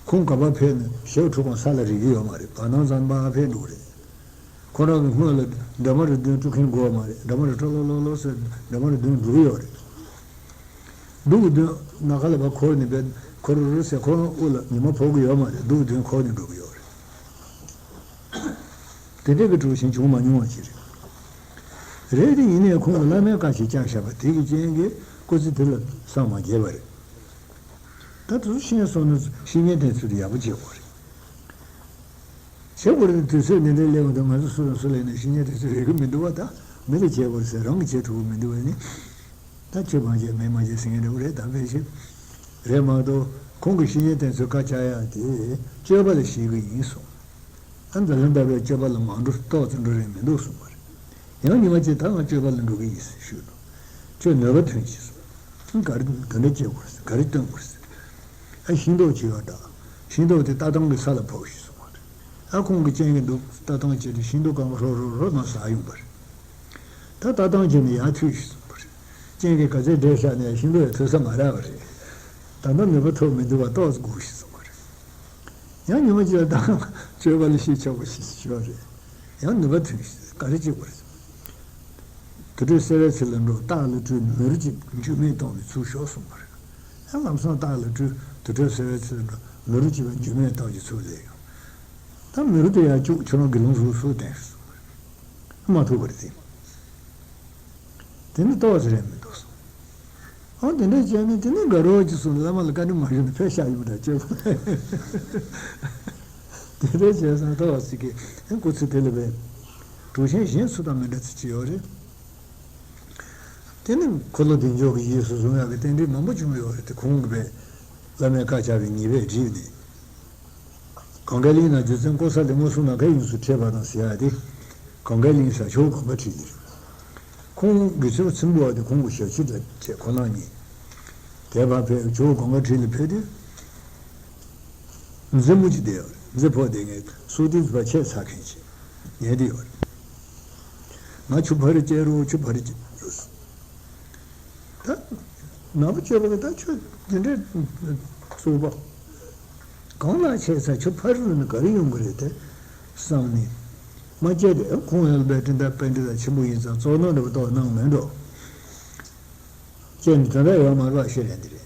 ཁོང་ག་པར་ཕེབས་ནས་ཞབས་འཁྲུག་གང་ས་ལ་རིག་གི་ཡོད་མ་རེད། བར་སྣང་ཙམ་པ་ཕེབས་འགྲོ་གི་རེད། ཁོ་རང་གི་སྔོན་ལ་འདྲ་མ་རུ་བདུན་དཀྲུག་མཁན་དགོས་མ་རེད། འདྲ་མ་རུ་ཀྲོ་ལོ་ལོ་ལོ་ཟེར་འདྲ་མ་རུ་བདུན་འགྲོ་གི་ཡོད་རེད། གདུགས་བདུན་ནམ་མཁའ་ལ་ཕར་འཁོར་ནས་བས་འཁོར་རུ་རུ་ཟེར་ཁོ་རང་དབུ་ལ་ཉི་མ་ཕོག་གི་ཡོད་མ་རེད། གདུགས་བདུན་འཁོར་ནས་འགྲོ་གི་ཡོད་རེད། དེ་འདྲ་གི་གྲུབ་ཆེན་བྱུང་མ་མྱོང་བ་ཅིག་རེད། རེད་དེ་ཡིན་ནའི་ཁོང་གི་བླ་མའི་བཀའ་ཞིག་བཅག་བཞག་པ་དེ་གི་རྐྱེན་གྱིས་སྐུ་ཚེ་དེ་ལ་སངས་མ་རྒྱས་པ་རེད། ད་དེ་ཚོ་ཤེས་སོང་ན་བཤེས་གཉེན་དེ་ཚོ་ཡག་པོ་བྱེད་དགོས་རེད། བྱེད་དགོས་རེད། དུས་ཚོད་འདི་འདྲའི་སླེབས་འདུག་ང་ཚོ་སུ་དང་སུ་ལས་ནས་བཤེས་གཉེན་དེ་ཚོ་རེག་གི་མི་འདུག་བ། ད་མི་ལ་བྱེད་དགོས་རེད་ཟེར། རང་གིས་བྱེད་ཐུབ་ཀྱི་མི་འདུག་བས་ནི། ད་ཁྱོད་མ་བྱེད་ངས་མ་བྱེད་ཟེར་མཁན་འདྲ་བོ་རེད། ད་ཕལ་ཆེར་རེད་མ་གཏོགས། ཁོང་གི་བཤེས་གཉེན་དེ་ཚོས་བཀའ་བཅག་ཡག་དེ་སྤྱོད་པ་ལ་གཞིགས་གི་ཡིན་གསུངས། ཨ། འཛམ་བུ་གླིང་པའི་སྤྱོད་པ་ལ་མ་འགྲོ་ཏོག་ཙམ་འགྲོ་རན་མི་འདུག་གསུངས་པ་རེད། ཡང་ཉི་མ་གཅིག་ད་ང་སྤྱོད་པ་ལ་འགྲོ་གི་ཡིན་ཟེར་ཞུས་འདུག་ཁྱོད་ནུས་པ་ཐོན་ཅིག་གསུངས། ག་རེ་ག་འདྲ་བྱེད་དགོས་ཟེར། ག་རེ་སྟོན་དགོས་ཟེར། ཨ། ཤིང་ཏོག་ཅིག་ཡོད་ད། ཤིང་ཏོག་དེ་ལྟ་སྟངས་ཀྱི་ས་ལ་ཕོག་ཤིག་གསུངས་པ་རེད། ཨ། ཁོང་གིས་རྐྱེན་གྱིས་འདུག་ལྟ་སྟངས་བྱས་ཏེ་ཤིང་ཏོག་སྐམ་པོ་ཧྲོག་ཧྲོག་ཧྲོག་མར་ཟག་ཡོང་པ་རེད། ད་ལྟ་སྟངས་བྱས་ནས་ཡར་མཐུད་ཤིག་གསུངས་པ་རེད། རྐྱེན་གྱིས་ག་ཚོད་བསྒྲལ་བཞག་ནས་ཤིང་ཏོག་ཡང་མཐུད་ས་མ་རག་པ་རེད། ད་ལྟ་ནུས་པ་ཐོབ་མི་འདུག་བ། ཏོག་ཙམ་སྒུག་ཤིག་གསུངས་པ་རེད། ཡང་ཉི་མ་གཅིག་ལ་ད་སྤྱོད་པ་ལ་གཞི་ཆགས་པ་ཞིག་ཞུ་བ་རེད། ཡང་ནུས་པ་ཐོན་ཤིག་ག་རེ་བྱེད་དགོས་རེད། དུར་ཁྲོད་གསལ་བའི་ཚལ་ལ་འགྲོ། སྟག་ལ་སྤྲུལ། མི་རོ་གཅིག་འགྱུར་མེད་གཏོང་བའི་ཚུལ་ཤོག་གསུངས་པ་རེད། ཡང་ལམ་སང་སྟག་ལ་སྤྲུལ། དུར་ཁྲོད་གསལ་བའི་ཚལ་ལ་འགྲོ། མི་རོ་གཅིག་པ་འགྱུར་མེད་གཏོང་བའི་ཚུལ་ལས་ཡོང་། ད་མི་རོ་དེ་ཡར་བཅུག་ཁྱོད་རང་དགེ་སློང་ཚོའི་སུ་བསྟན་ཟེར། མ་ཐུབ་པ་རེད་དེ། དེ་ནི་ཏོག་ཙམ་རེད་མི་འདུག་གསུངས། ཨང་། དེ་འདྲ་བྱས་ནས་དེ་ནི་དགའ་རོགས་ཀྱིས་གསུངས། བླ་མ་ལ་བཀའ་འདྲི་མ་ཞུས་ན་ཕེབས་ཤག་ཡོང་འདྲ་བྱས། དེ་འདྲ་བྱས་ཙང་ཏོག་ཙམ་གྱིས་སྐུ་ཚེ་དེ་ལ་བས་གྲུབ་ཆེན་གཞན་སུ་དང་མི་འདྲ་ཚུལ་ཅིག་ཡོད་རེད། དེ་ནི་འཁོར་ལོ་བདེ་མཆོག་གི་རྗེས་སུ་བཟུང་ཡག་གི་རྟེན་འབྲེལ་མང་པོ་བྱུང་ཡོད་རེད་དེ། ཁོང་གིས་བས་བླ་མའི་བཀའ་བཅག་པའི་ཉེས་པས་བསྒྲིབས་ནས། གང་གཱའི་གླིང་ན་རྗེ་བཙུན་ཀོ་ས་ལས་མངོན་སུམ་ནམ་མཁའི་དབྱིངས་སུ་ཁྲིད་པ་དང་ཟེར་ཡ་དེ། གང་གཱའི་གླིང་ས་ཇོ་བོ་གངས་དཀར་ཁྲི་ལ་རེད། ཁོང་དགེ་ཚུལ་ཚེམ་བུ་བ་དེ་ཁོང་གི་ཞབས་ཕྱི་འདྲ་བྱས་ཁོ་ན་ཉིད། དེ་བར་ཕེབས། ཇོ་བོ་གངས་དཀར་ཁྲི་ལ་ཕེབས་དུས། མཛེ་མོ་ཅིག་བསྡད་ཡོད་རེད། མཛེ་ཕོ་དེ་ངས་སུ་དེ་བ་ཆད་ཚར་མཁན་ཅིག་ཉལ་བསྡད་ཡོད་རེད། ང་ཆུ་ཕ་རི་བཅད་རོགས། ཆུ་ཕ་རི་བཅད་རོགས། ད་ནག་པོ་སྤྱོད་པ་གི་ད་ཁྱོད་དེ་འདྲའི་རྩུབ་པ། གང་ལ་བྱས་ཚར། ཆུ་ཕ་རི་ནས་ག་རེ་ཡོང་གི་རེད་དེ་བསམ་ནས། མ་བྱས་ཏེ། ཁོང་ཡང་དཔེ་དེ་འདྲ་དཔེ་འདྲ་དང་ཆེན་པོ་ཡིན་ཙང་བཙོག་ནག་འདྲ་པོ་ཏོག་གནང་མེད་འགྲོ། བྱས་ནས་དེ་འདྲ་ཡོད་མ་རེད་པ། ཤེས་རན་དེ་རེད།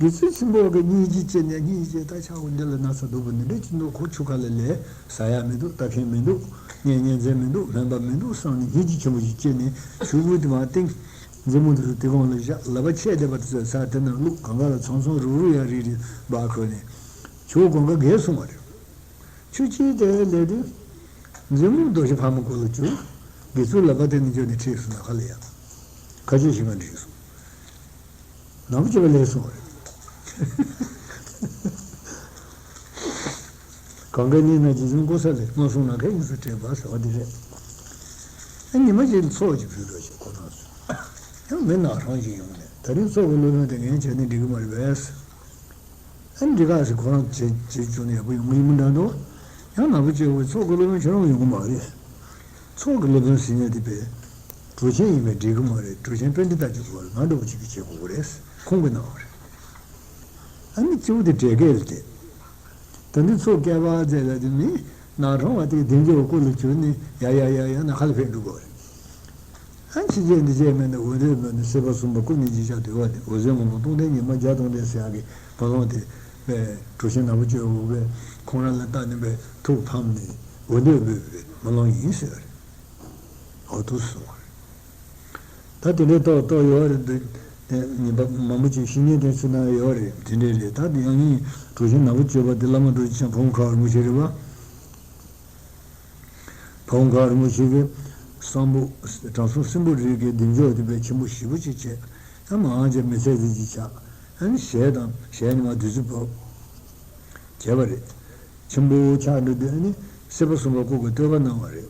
དགེ་ཚུལ་ཆེན་པོ་གི་སྙིང་རྗེ་སྐྱེས་ནས། སྙིང་རྗེ་ད་ཆག་འོ་འདི་ལ་ན་ཚ་སྡུག་པོ་འདི་འདྲ་ཅི་འདུག་ཁོ་ཆུ་ཁ་ལ་ལས་ཟ་ཡ་མི་འདུག་ལྟ་མཁན་མི་འདུག་གཉེན་ཉེ་ཚན་མི་འདུག་སྨན་པ་མི་འདུག་བསམ་ནས་སྙིང་རྗེ་ཆེན་པོ་ཞིག་སྐྱེས་ནས་ཆུ་བུར་དེ་མར་བཏིང་། མཛེ་མོ་དེ་ཚོ་དེ་གོང་ལ་བཞག་ལག་པ་ཆད་བསྡད་པ་དེ་ཚོ་ཚར་དེ་ནང་བླུགས། གང་ག་ལ་ཚང་ཚང་རུག་རུག་ཡར་རིལ་རིལ་འབག་ཁོ་ནས་ཆུ་བོ་གངས་དཀར་བརྒལ་སོང་བ་རེད། ཆུ་ཕྱིན་དེ་ལས་དུས། མཛེ་མོ་རྡོ་རྗེ་ཕག་མོ་སྐུ་ལ་གྱུར། དགེ་ཚུལ་ལག་པ་དེ་ནས་འཇོག་ནས་ཁྲིད་སོང་ན་ཁ་ལ་ཡ། ཁ་ཆུ་ཞིག་མ་འགྲིག་སོང་། ནག་པོ་སྤྱོད་པ་ལས་སོང་བ་རེད། གང་གཱའི་གླིང་ན་རྗེ་བཙུན་ཀོ་ས་ལས་མངོན་སུམ་ནམ་མཁའི་དབྱིངས་སུ་ཁྲིད་པ་ཟེར་བ་འདི་རེད། ཨ། ཉི་མ་གཅིག་ཚོགས་ཀྱི་ཕུལ་རོགས་བྱེད་ཁོ་རང་ཚོ། ཡང་མི་ནག་ཧྲང་ཞིག་ཡོང་ནས། ད་རིང་ཚོགས་ཀྱི་སློབ་དཔོན་དེ་ངས་བྱས་ན་འགྲིག་གི་མ་རེད་པས། ཨ། འགྲིག་ག་ཟེར། ཁོ་རང་བྱེད་བྱེད་བཅུག་ནས་ཡག་པོ་ཡོང་གི་ཡིན་མི་འདྲ་འདུག་ཡང་ནག་པོ་སྤྱོད་པའི་ཚོགས་ཀྱི་སློབ་དཔོན་ཁྱོད་རང་ཡོང་གི་མ་རེད། ཚོགས་ཀྱི་སློབ་དཔོན་ཟེར་མཁན་དེ་པས། གྲུབ་ཆེན་ཡིན་པས་འགྲིག་གི་མ་རེད། གྲུབ་ཆེན་པཎྜི་ཏ་ཅིག་དགོས་རེད། ང་འདྲ་བོ་ཅིག་གིས་བྱེད་དགོས་ཀྱི་རེད། ཁོང་གིས་གནང་བ་རེད། ཨ་ནི་གཙོ་བོ་དེ་འབྲས་དགེ་ལ་བསྡད། ད་འདི་ཚོགས་བསྐལ་པ་མཛད་ལ་དེ་མིན་ནག་ཧྲང་བ་དེ་གདེང་འཇོག་སྐུ་ལ་གྱུར་ནས་ཡ་ཡ་ཡ་ཡ་ན་ཁ་ལ་ཕེབས་འགྲོ་དགོས་རེད། ཨ། ཕྱི་རྒྱལ་འདི་རྒྱལ་མེད་ན་འོ་དོད་མོད་ནས་སྲིད་པ་གསུམ་པ་སྐུ་ནི་གཅིག་ཆགས་དུས་བ་ནི་འོད་ཟེར་སྔོན་པོ་སྟོང་ལྡན་ཉི་མ་བརྒྱ་སྟོང་ལྡན་ཟེར་ཡག་གི་མ་ལོང་དེ་པས། གྲུབ་ཆེན་ནག་པོ་སྤྱོད་པ་པས་ཁོང་རང་ལ་བལྟས་ནས་པས་ཐུགས་ཕམ་ནས་འོ་དོད་འབོད་པའི་མ་ལོང་ཡིན་ཟེར་བ་རེད། འོ་དོ་གསུངས་པ་རེད། ད་དེ་འདྲའི་ཏོག་ཏོག་ཡོད་རེད་འདུག་དེ་ཉན་པ་མང་པོ་ཅིག་བཤེས་གཉེན་དེ་ཚོའི་ནང་ཡོད་རེད། དེ་འདྲའི་རེད། ད་དེ་ཡང་ཡིན། གྲུབ་ཆེན་ནག་པོ་སྤྱོད་པ་དེ་བླ་མ་རྡོ་རྗེ་འཆང་ཕ་བོང་ཁ་བ་རིན་པོ་ཆེ་རེད་པ། ཕ་བོང་ཁ་བ་རིན་པོ་ཆེ་གིས་གསང་ཕུ་དྲང་སྲོང་སྲིན་པོ་རི་གི་གདེང་འཇོག་དེ་དཔེ་ཆེན་པོ་ཞེ་པོ་ཅིག་བྱས། ཡང་མང་ཆེ་མི་ཚེ་འདི་ཅིག་ཆགས། ཨ་ནི་ཞལ་དང་ཞལ་ནས་མར་བདུད་རྩི་ཕོག་བྱས་པ་རེད། ཆེན་པོ་ཆགས་འགྲོ་དུས་ཨ་ནི་སྲིད་པ་གསུམ་པ་སྐུ་གི་བསྟོད་པ་གནང་བ་རེད།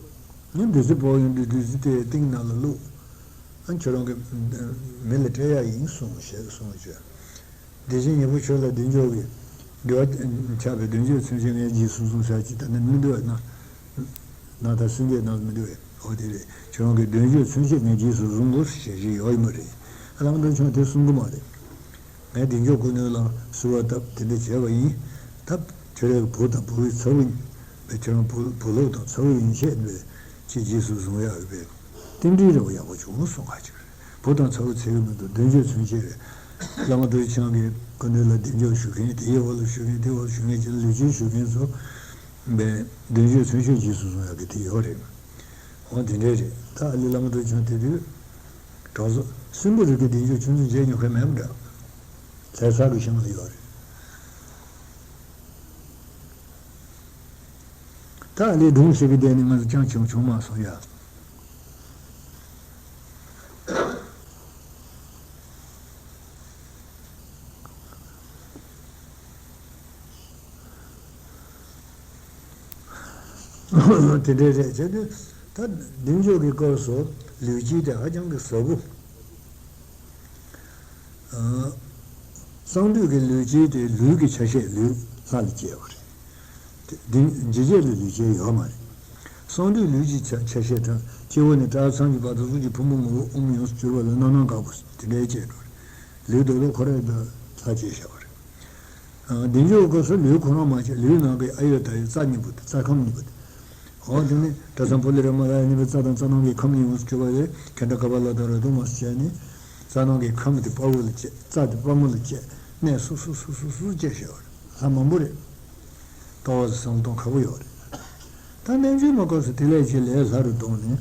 ཨ་ནི་བདུད་རྩི་ཕོག་ཡོང་དུས་བདུད་རྩི་དེ་ཏིང་ནང་ལ་བླུགས། ཨ་ནི་ཁྱོད་རང་གི་མི་ལ་སྤྲད་ཡག་ཡིན་གསུངས་ཞེས་གསུངས་བྱས། དེ་བཞིན་ཉེ་བར་ཁྱོད་ལ་གདེང་འཇོག་གི་དགེ་བ་ཆགས་པའི་གདུང་རྒྱུད་མཚོན་བྱེད་ངས་རྗེས་སུ་བཟུང་ཟེར་ཅིག་ད་ནི་མི་འདུག་ན། ན་ད་སུན་གྱི་ནང་མི་འདུག་བས། འོ་དེ་རེད། ཁྱོད་རང་གི་གདུང་རྒྱུད་མཚོན་བྱེད་ངས་རྗེས་སུ་བཟུང་དགོས་ཞེས་བཞེས་ཡོད་ཡིན་པ་རེད། ཨ། བླ་མ་རྡོ་རྗེ་འཆང་དེ་གསུང་གི་མ་རེད། ངས་གདེང་འཇོག་སྐུ་ནུས་ལ་གསོལ་བ་བཏབ་དེ་འདྲ་བྱས་པ་ཡིན། ད་ཁྱོད་རའི་བུ་དང་བུ་བའི་ཚ་བོ་ཡིན་པས། ཁྱོད་རང་བུ་བུ་ལོག་དང་ཚ་བོ་ཡིན་ཆེད་དུ་ཅིག་རྗེས་སུ་བཟུང་ཡག་ཡོད་པས། རྟེན་འབྲེལ་རེ་བ་ཡག་པོ་བྱུང་གསུང་ག་ཅིག་རེད། བུ་དང་ཚ་བོ་འཚོལ་གི་མི་འདུག་གདུང་རྒྱུད་མཚོན་བྱེད་རེད། བླ་མ་རྡོ་རྗེ་འཆང་གིས་སྐུ་མདུན་ལ་གདེང་འཇོག་ཞུ་མཁན། དེའི་འོག་ལ་ཞུ་མཁན། དེའི་འོག་ལ་ཞུ་མཁན་བྱས་ལ་ལུས་སྦྱོང་ཞུ་མཁན་ཚོ་བས་གདུང་རྒྱུད་མཚོན་བྱེད་རྗེས་སུ་བཟུང་ཡག་གི་དེ་ཡོད་རེད། འོ་དེ་འདྲས་རེད། ད་ཨ་ལི་བླ་མ་རྡོ་རྗེ་འཆང་དེ་དུས་དྲང་སྲོང་སྲིན་པོ་རི་གི་གདེང་འཇོག་ཁྱོད་ཚོས་མཇལ་མྱོང་མཁན་མེད་པ་འདྲ། ཟེར་ས་གི་ཤང་ལ་ཡོད་རེད། ད་ལས་སྒྲུང་ཟེར་གི་བསྡད་ནས་ང་ཚོ་ཅང་བྱུང་བྱུང་མ་སོང་ཡ། དེ་འདྲའི་རེད་བྱས་ཏེ། ད་བདེ་མཆོག་གི་སྐབས་སུ་ལུས་དཀྱིལ་དེ་ཧ་ཅང་གི་ཟབ་པོ། གསང་འདུས་ཀྱི་ལུས་དཀྱིལ་དེ་ལུས་ཀྱི་ཆ་ཤས་ལུས་ལྷ་ལ་སྐྱེས་པ་རེད། དེ་འདི་འཇིགས་བྱེད་ལ་ལུས་དཀྱིལ་ཡོད་མ་རེད། གསང་འདུས་ལུས་ཀྱི་ཆ་ཆ་ཤས་དང་སྤྱི་བོ་ནས་བྲག་ཚང་གི་བར་དུ་གཟུགས་ཀྱི་ཕུང་པོ་ངོ་བོ་ཨོམ་ཡོངས་སུ་གྱུར་པ་ལ་རྣམ་སྣང་དཀར་པོ་དེ་འདྲའི་སྐྱེས་འགྲོ་རེད། ལུས་རྡོར་ལོ་ཁོ་རའི་དུ་ལྷ་སྐྱེས་བཞག་པ་རེད། བདེ་མཆོག་སྐབས་སུ་ལུས་ཁོ་རང་མ་སྐྱེས། ལུས་ནང་གི་ཨ་ཡོད་ད་ཡོད་རྩ་གཉིས་པོ་དེ་རྩ་ཁམས་གཉིས་པོ་དེ། འོ་དེ་ནི་གྲྭ་ཚང་པོ་ལི་ར་མ་ར་ཡ་ནི་པའི་རྩ་དང་རྩ་ནང་གི་ཁམས་གཉིས་ཡོངས་སུ་གྱུར་པ་ལས་གན་ད་ཀ་པ་ལ་དང་ར་དུ་མ་སུ་བྱས་ནི། རྩ་ནང་གི་ཁམས་དེ་དཔའ་བོ་ལ་སྐྱེས། རྩ་དེ་དཔའ་མོ་ལ་སྐྱེས། གནས་སུ་སུ་སུ་སུ་སུ་སྐྱེས་བཞག་པ་རེད། ལྷ་མང་པོ་རེད། ལྟ་བ་བསམ་སྟོང་ཁ་པོ་ཡོད་རེད། ད་རྣལ་འབྱོར་མ་སྐབས་སུ་དེ་ལས་ཀྱི་ལས་ལྷ་རུ་བཏང་ནས།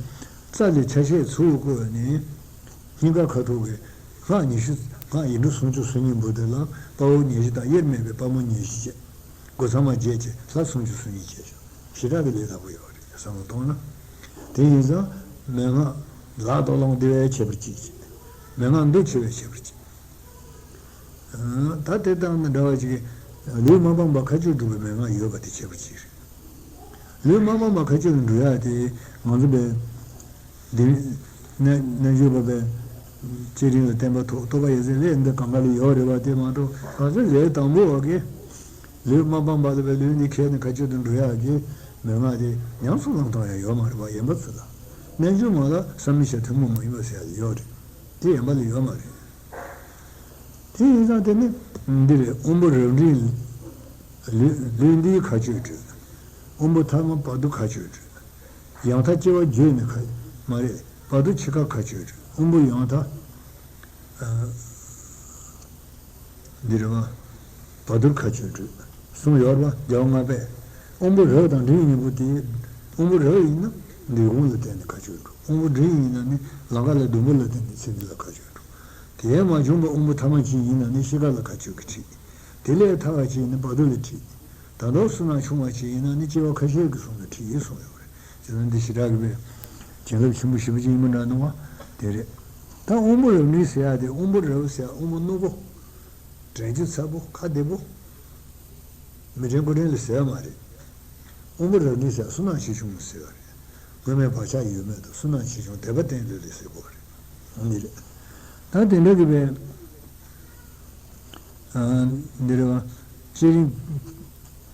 རྩ་ལས་ཆ་ཤས་ཚུར་བཀོད་ནས། སྙིང་ག་ཁ་ཐུག་གི་སྔགས་ཉི་ཤུ། སྔགས་ཡིག་འབྲུ་སུམ་ཅུ་སོ་གཉིས་པོ་དེ་ལ་དཔའ་བོ་ཉི་ཤུ་དང་དབྱེར་མེད་པའི་དཔའ་མོ་ཉི་ཤུ་བཅས། སྒོ་ཚང་མ་བརྒྱད་བཅས་ལྷ་སུམ་ཅུ་སོ་གཉིས་བཅས་ཤིང་ཞེ་དྲག་གི་ལས་སླ་པོ་ཡོད་རེད་བསམ་བློ་གཏོང་ན། དེ་ཡིན་ཙང་མན་ངག་ལག་རྡོར་ལོངས་བདེ་བའི་ཁྱད་པར་གཅིག་བྱེད། མན་ངག་འདུ་ཆེ་བའི་ཁྱད་པར་གཅིག། ད་དེ་ལྟར་ན་འདྲ་བ་ཅིག་ལུས་མ་སྤངས་པར་མཁའ་སྤྱོད་སྒྲུབ་པའི་མན་ངག་ཡོད་པ་དེ་ཁྱད་པར་གཅིག་རེད། ལུས་མ་སྤངས་པར་མཁའ་སྤྱོད་སྒྲུབ་ཡག་དེ་ང་ཚོ་པའི་འདི་རྣལ་འབྱོར་པ་པའི་བསྐྱེད་རིམ་ལ་བརྟེན་པ་ཐོག་རྟོགས་པ་ཡོད་ཚད་ལས་འདི་གང་ག་ལ་ཡོད་རེད་བ། དེ་མ་གཏོགས་ང་ཚོ་ལས་དང་པོ་བ་གི་ལུས་མ་སྤངས་པ་ལ་པའི་ལུས་འདི་ཁྱེར་ནས་མཁའ་སྤྱོད་དུ་འགྲོ་ཡག་གི་མན་ངག་དེ་ཉམས་སུ་བླང་སྟངས་ཡང་ཡོད་མ་རེད་བ། ཡན་པ་ཚོ་ལ་རྣལ་འབྱོར་མ་ལ་བསམ་མི་ཤེས་ཐུན་མོང་མ་ཡིན་པ་ཟེར་ཡག་ཡོད་རེད། དེ་ཡན་པ་ལ་ཡོད་མ་རེད། དེ་ཡིན་ཙང་དེ་ནི་འདི་རེད། དབོན་པོ་རབ་འབྲིང་ལུས་ལུས་འདིའི་མཁའ་སྤྱོད་སྤྲོས། དབོན་པོ་ཐ་མ་བར་དོ་མཁའ་སྤྱོད་སྤྲོས། ཡང་མཐའ་སྐྱེ་བ་བརྒྱད་ནི་ཁ་མ་རེད། བར་དོ་འཆི་ཁ་མཁའ་སྤྱོད་སྤྲོས། དབོན་པོ་ཡང་མཐའ་འདི་རེད་བ། བར་དོར་མཁའ་སྤྱོད་སྤྲོས། གསུངས་ཡོད་རེད་བ། རྒྱལ་བ་ལྔ་པས། དབོན་པོ་རབ་དང་འབྲིང་གཉིས་པོ་དེ། དབོན་པོ་རབ་ཡིན་ན་འདོད་ཁམས་ལ་བརྟེན་ནས་མཁའ་སྤྱོད་འགྲོ། དབོན་པོ་འབྲིང་ཡིན་ན་ནི་ལམ་ཁ་ལ་སྡོང་པོ་ལ་བརྟེན་ནས་ཚེ་འདི་ལ་མཁའ་སྤྱོད་འགྲོ། དེ་མ་བྱུང་བར་དབོན་པོ་ཐ་མ་གཅིག་ཡིན་ན་ནི་ཤི་ཁ་ལ་མཁའ་སྤྱོད་ཀྱིས་ཁྲིད། དེ་ལས་ཐར་བ་གཅིག་ཡིན་ན་བར་དོ་ལ་ཁྲིད། ད་དུང་བསོད་ནམས་ཆུང་བ་གཅིག་ཡིན་ན་ནི་སྐྱེ་བ་ཁ་ཤས་ཀྱི་གསུང་ལ་ཁྲིད་ཡིན་གསུངས་ཡོད་རེད། བྱས་ཙང་འདི་ཞེ་དྲག་གི་བྱིན་རླབས་ཆེན་པོ་ཞེ་པོ་ཅིག་ཡིན་པ་འདྲ་སྣང་བ་དེ་རེད། ད་དབོན་པོ་རབ་འབྲིང་ཟེར་ཡག་དེ། དབོན་པོ་རབ་ཟེར་ཡག་དབོན་པོ་རྣོ་པོ། དྲན་རྒྱུ་ཚ་པོ། ཁ་བདེ་པོ། མི་དྲན་དགུ་དྲན་ལ་ཟེར་ཡག་མ་རེད། དབོན་པོ་རབ་འབྲིང་ཟེར་ཡག་བསོད་ནམས་ཆེ་ཆུང་ལ་ཟེར་བ་རེད། སྔོན་མའི་བག་ཆགས་ཡོད་མེད་དང་བསོད་ནམས་ཆེ་ཆུང་དད་པ་བརྟན་ལྷོད་ལ་ཟེར་དགོས་པ་རེད། འོ་འདི་རེད། ད་དེ་འདྲ་གི་བས། འདི་རེད་བ། བསྐྱེད་རིམ་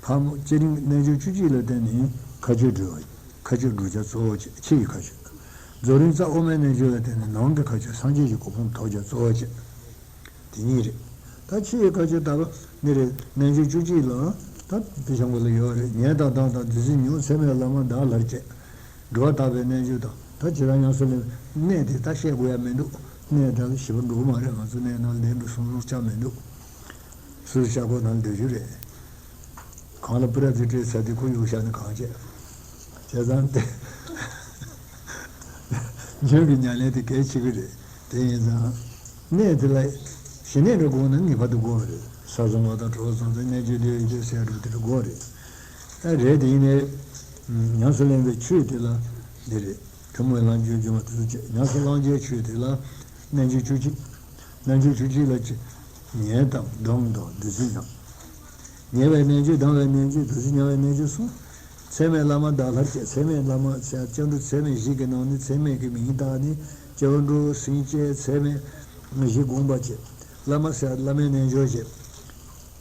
ཕག་མོ། བསྐྱེད་རིམ་རྣལ་འབྱོར་བཅུ་གཅིག་ལ་བརྟེན་ནས་མཁའ་སྤྱོད་སྒྲུབ་པ། མཁའ་སྤྱོད་སྒྲུབ་བྱ་གཙོ་བོ་བྱས། ཕྱི་ཡི་མཁའ་སྤྱོད། རྫོགས་རིམ་རྩ་དབུ་མའི་རྣལ་འབྱོར་ལ་བརྟེན་ནས་ནང་གི་མཁའ་སྤྱོད་སངས་རྒྱས་ཀྱི་གོ་འཕང་ཐོབ་བྱ་གཙོ་བོ་བྱས། དེ་གཉིས་རེད། ད་ཕྱི་ཡི་མཁའ་སྤྱོད་ལྟ་བུ་འདི་རེད། རྣལ་འབྱོར་བཅུ་གཅིག་ལ་ད་དེ་བྱང་བ་ལ་ཡོད་རེད། ཉལ་དང་ལྡང་དང་བདུད་རྩི་མྱོང་། ཚད་མེད་བླ་མ་བདག་ལྷར་བཅས། འགྲོ་བ་དག་པའི་རྣལ་འབྱོར་དང་། ད་ཇི་ལྟར་ཉམས་སུ་ལེན་གནས་དེ་ད་བཤད་དགོས་ཡ་མི་འདུག་གནས་དེ་ལ་ཞིབ་པ་འགྲོ་གི་མ་རེད། ང་ཚོ་གནས་ནང་ལས་འགྲོ་སོང་སོང་ཆ་མི་འདུག་སུ་ཤ་ཁོ་ནང་སྡོད་རྒྱུ་རེད། གང་ལ་པུ་ར་ཙི་སྤྲད་ཚར་དུས་ཁོ་གཡུག་བཞག་ནས་གང་བྱེད། བྱས་ཙང་དེ་ཉོན་གྱི་ཉམས་ལེན་དེ་གལ་ཆེ་གི་རེད། དེ་ཡིན་ཙང་གནས་དེ་ལ་ཞི་གནས་འདྲ་དགོས་ན་ངེས་པར་དུ་དགོས་རེད། ས་གཟུང་བ་དང་གྲོགས་གཟུང་དང་གནས་འགྱུ་ལུས་ཡིད་ལུས་ཟེར་འགྲོ་དེ་འདྲ་དགོས་རེད། ཨ་རེད། དེ་ཡིན་ནའི་ཉམས་སུ་ལེན་པའི་ཆོས་དེ་ལ་འདི་རེད། ཐུན་མོང་བའི་ལམ་རྒྱུན་སྦྱོང་བ་དེ་ཚོ་བྱས། ཉམས་སུ་བླང་བྱའི་ཆོས་དེ་ལ་རྣལ་འབྱོར་བཅུ་གཅིག་རྣལ་འབྱོར་བཅུ་གཅིག་ལ་ཅི། ཉལ་དང་ལྡང་དང་བདུད་རྩི་མྱང་། ཉལ་བའི་རྣལ་འབྱོར། ལྡང་བའི་རྣལ་འབྱོར། བདུད་རྩི་མྱང་བའི་རྣལ་འབྱོར་གསུམ། ཚད་མེད་བླ་མ་བདག་ལྷར་བཅས། ཚད་མེད་བླ་མ་ཟེར་སྐྱབས་འགྲོ་ཚད་མེད་བཞི་གི་ནང་ནས་ཚད་མེད་ཀྱི་མིང་བཏགས་ནས་སྐྱབས་འགྲོ་སེམས་བསྐྱེད་ཚད་མེད་བཞི་བསྒོམ་པ་བྱས། བླ་མ་ཟེར་བླ་མའི་རྣལ་འབྱོར་བྱས།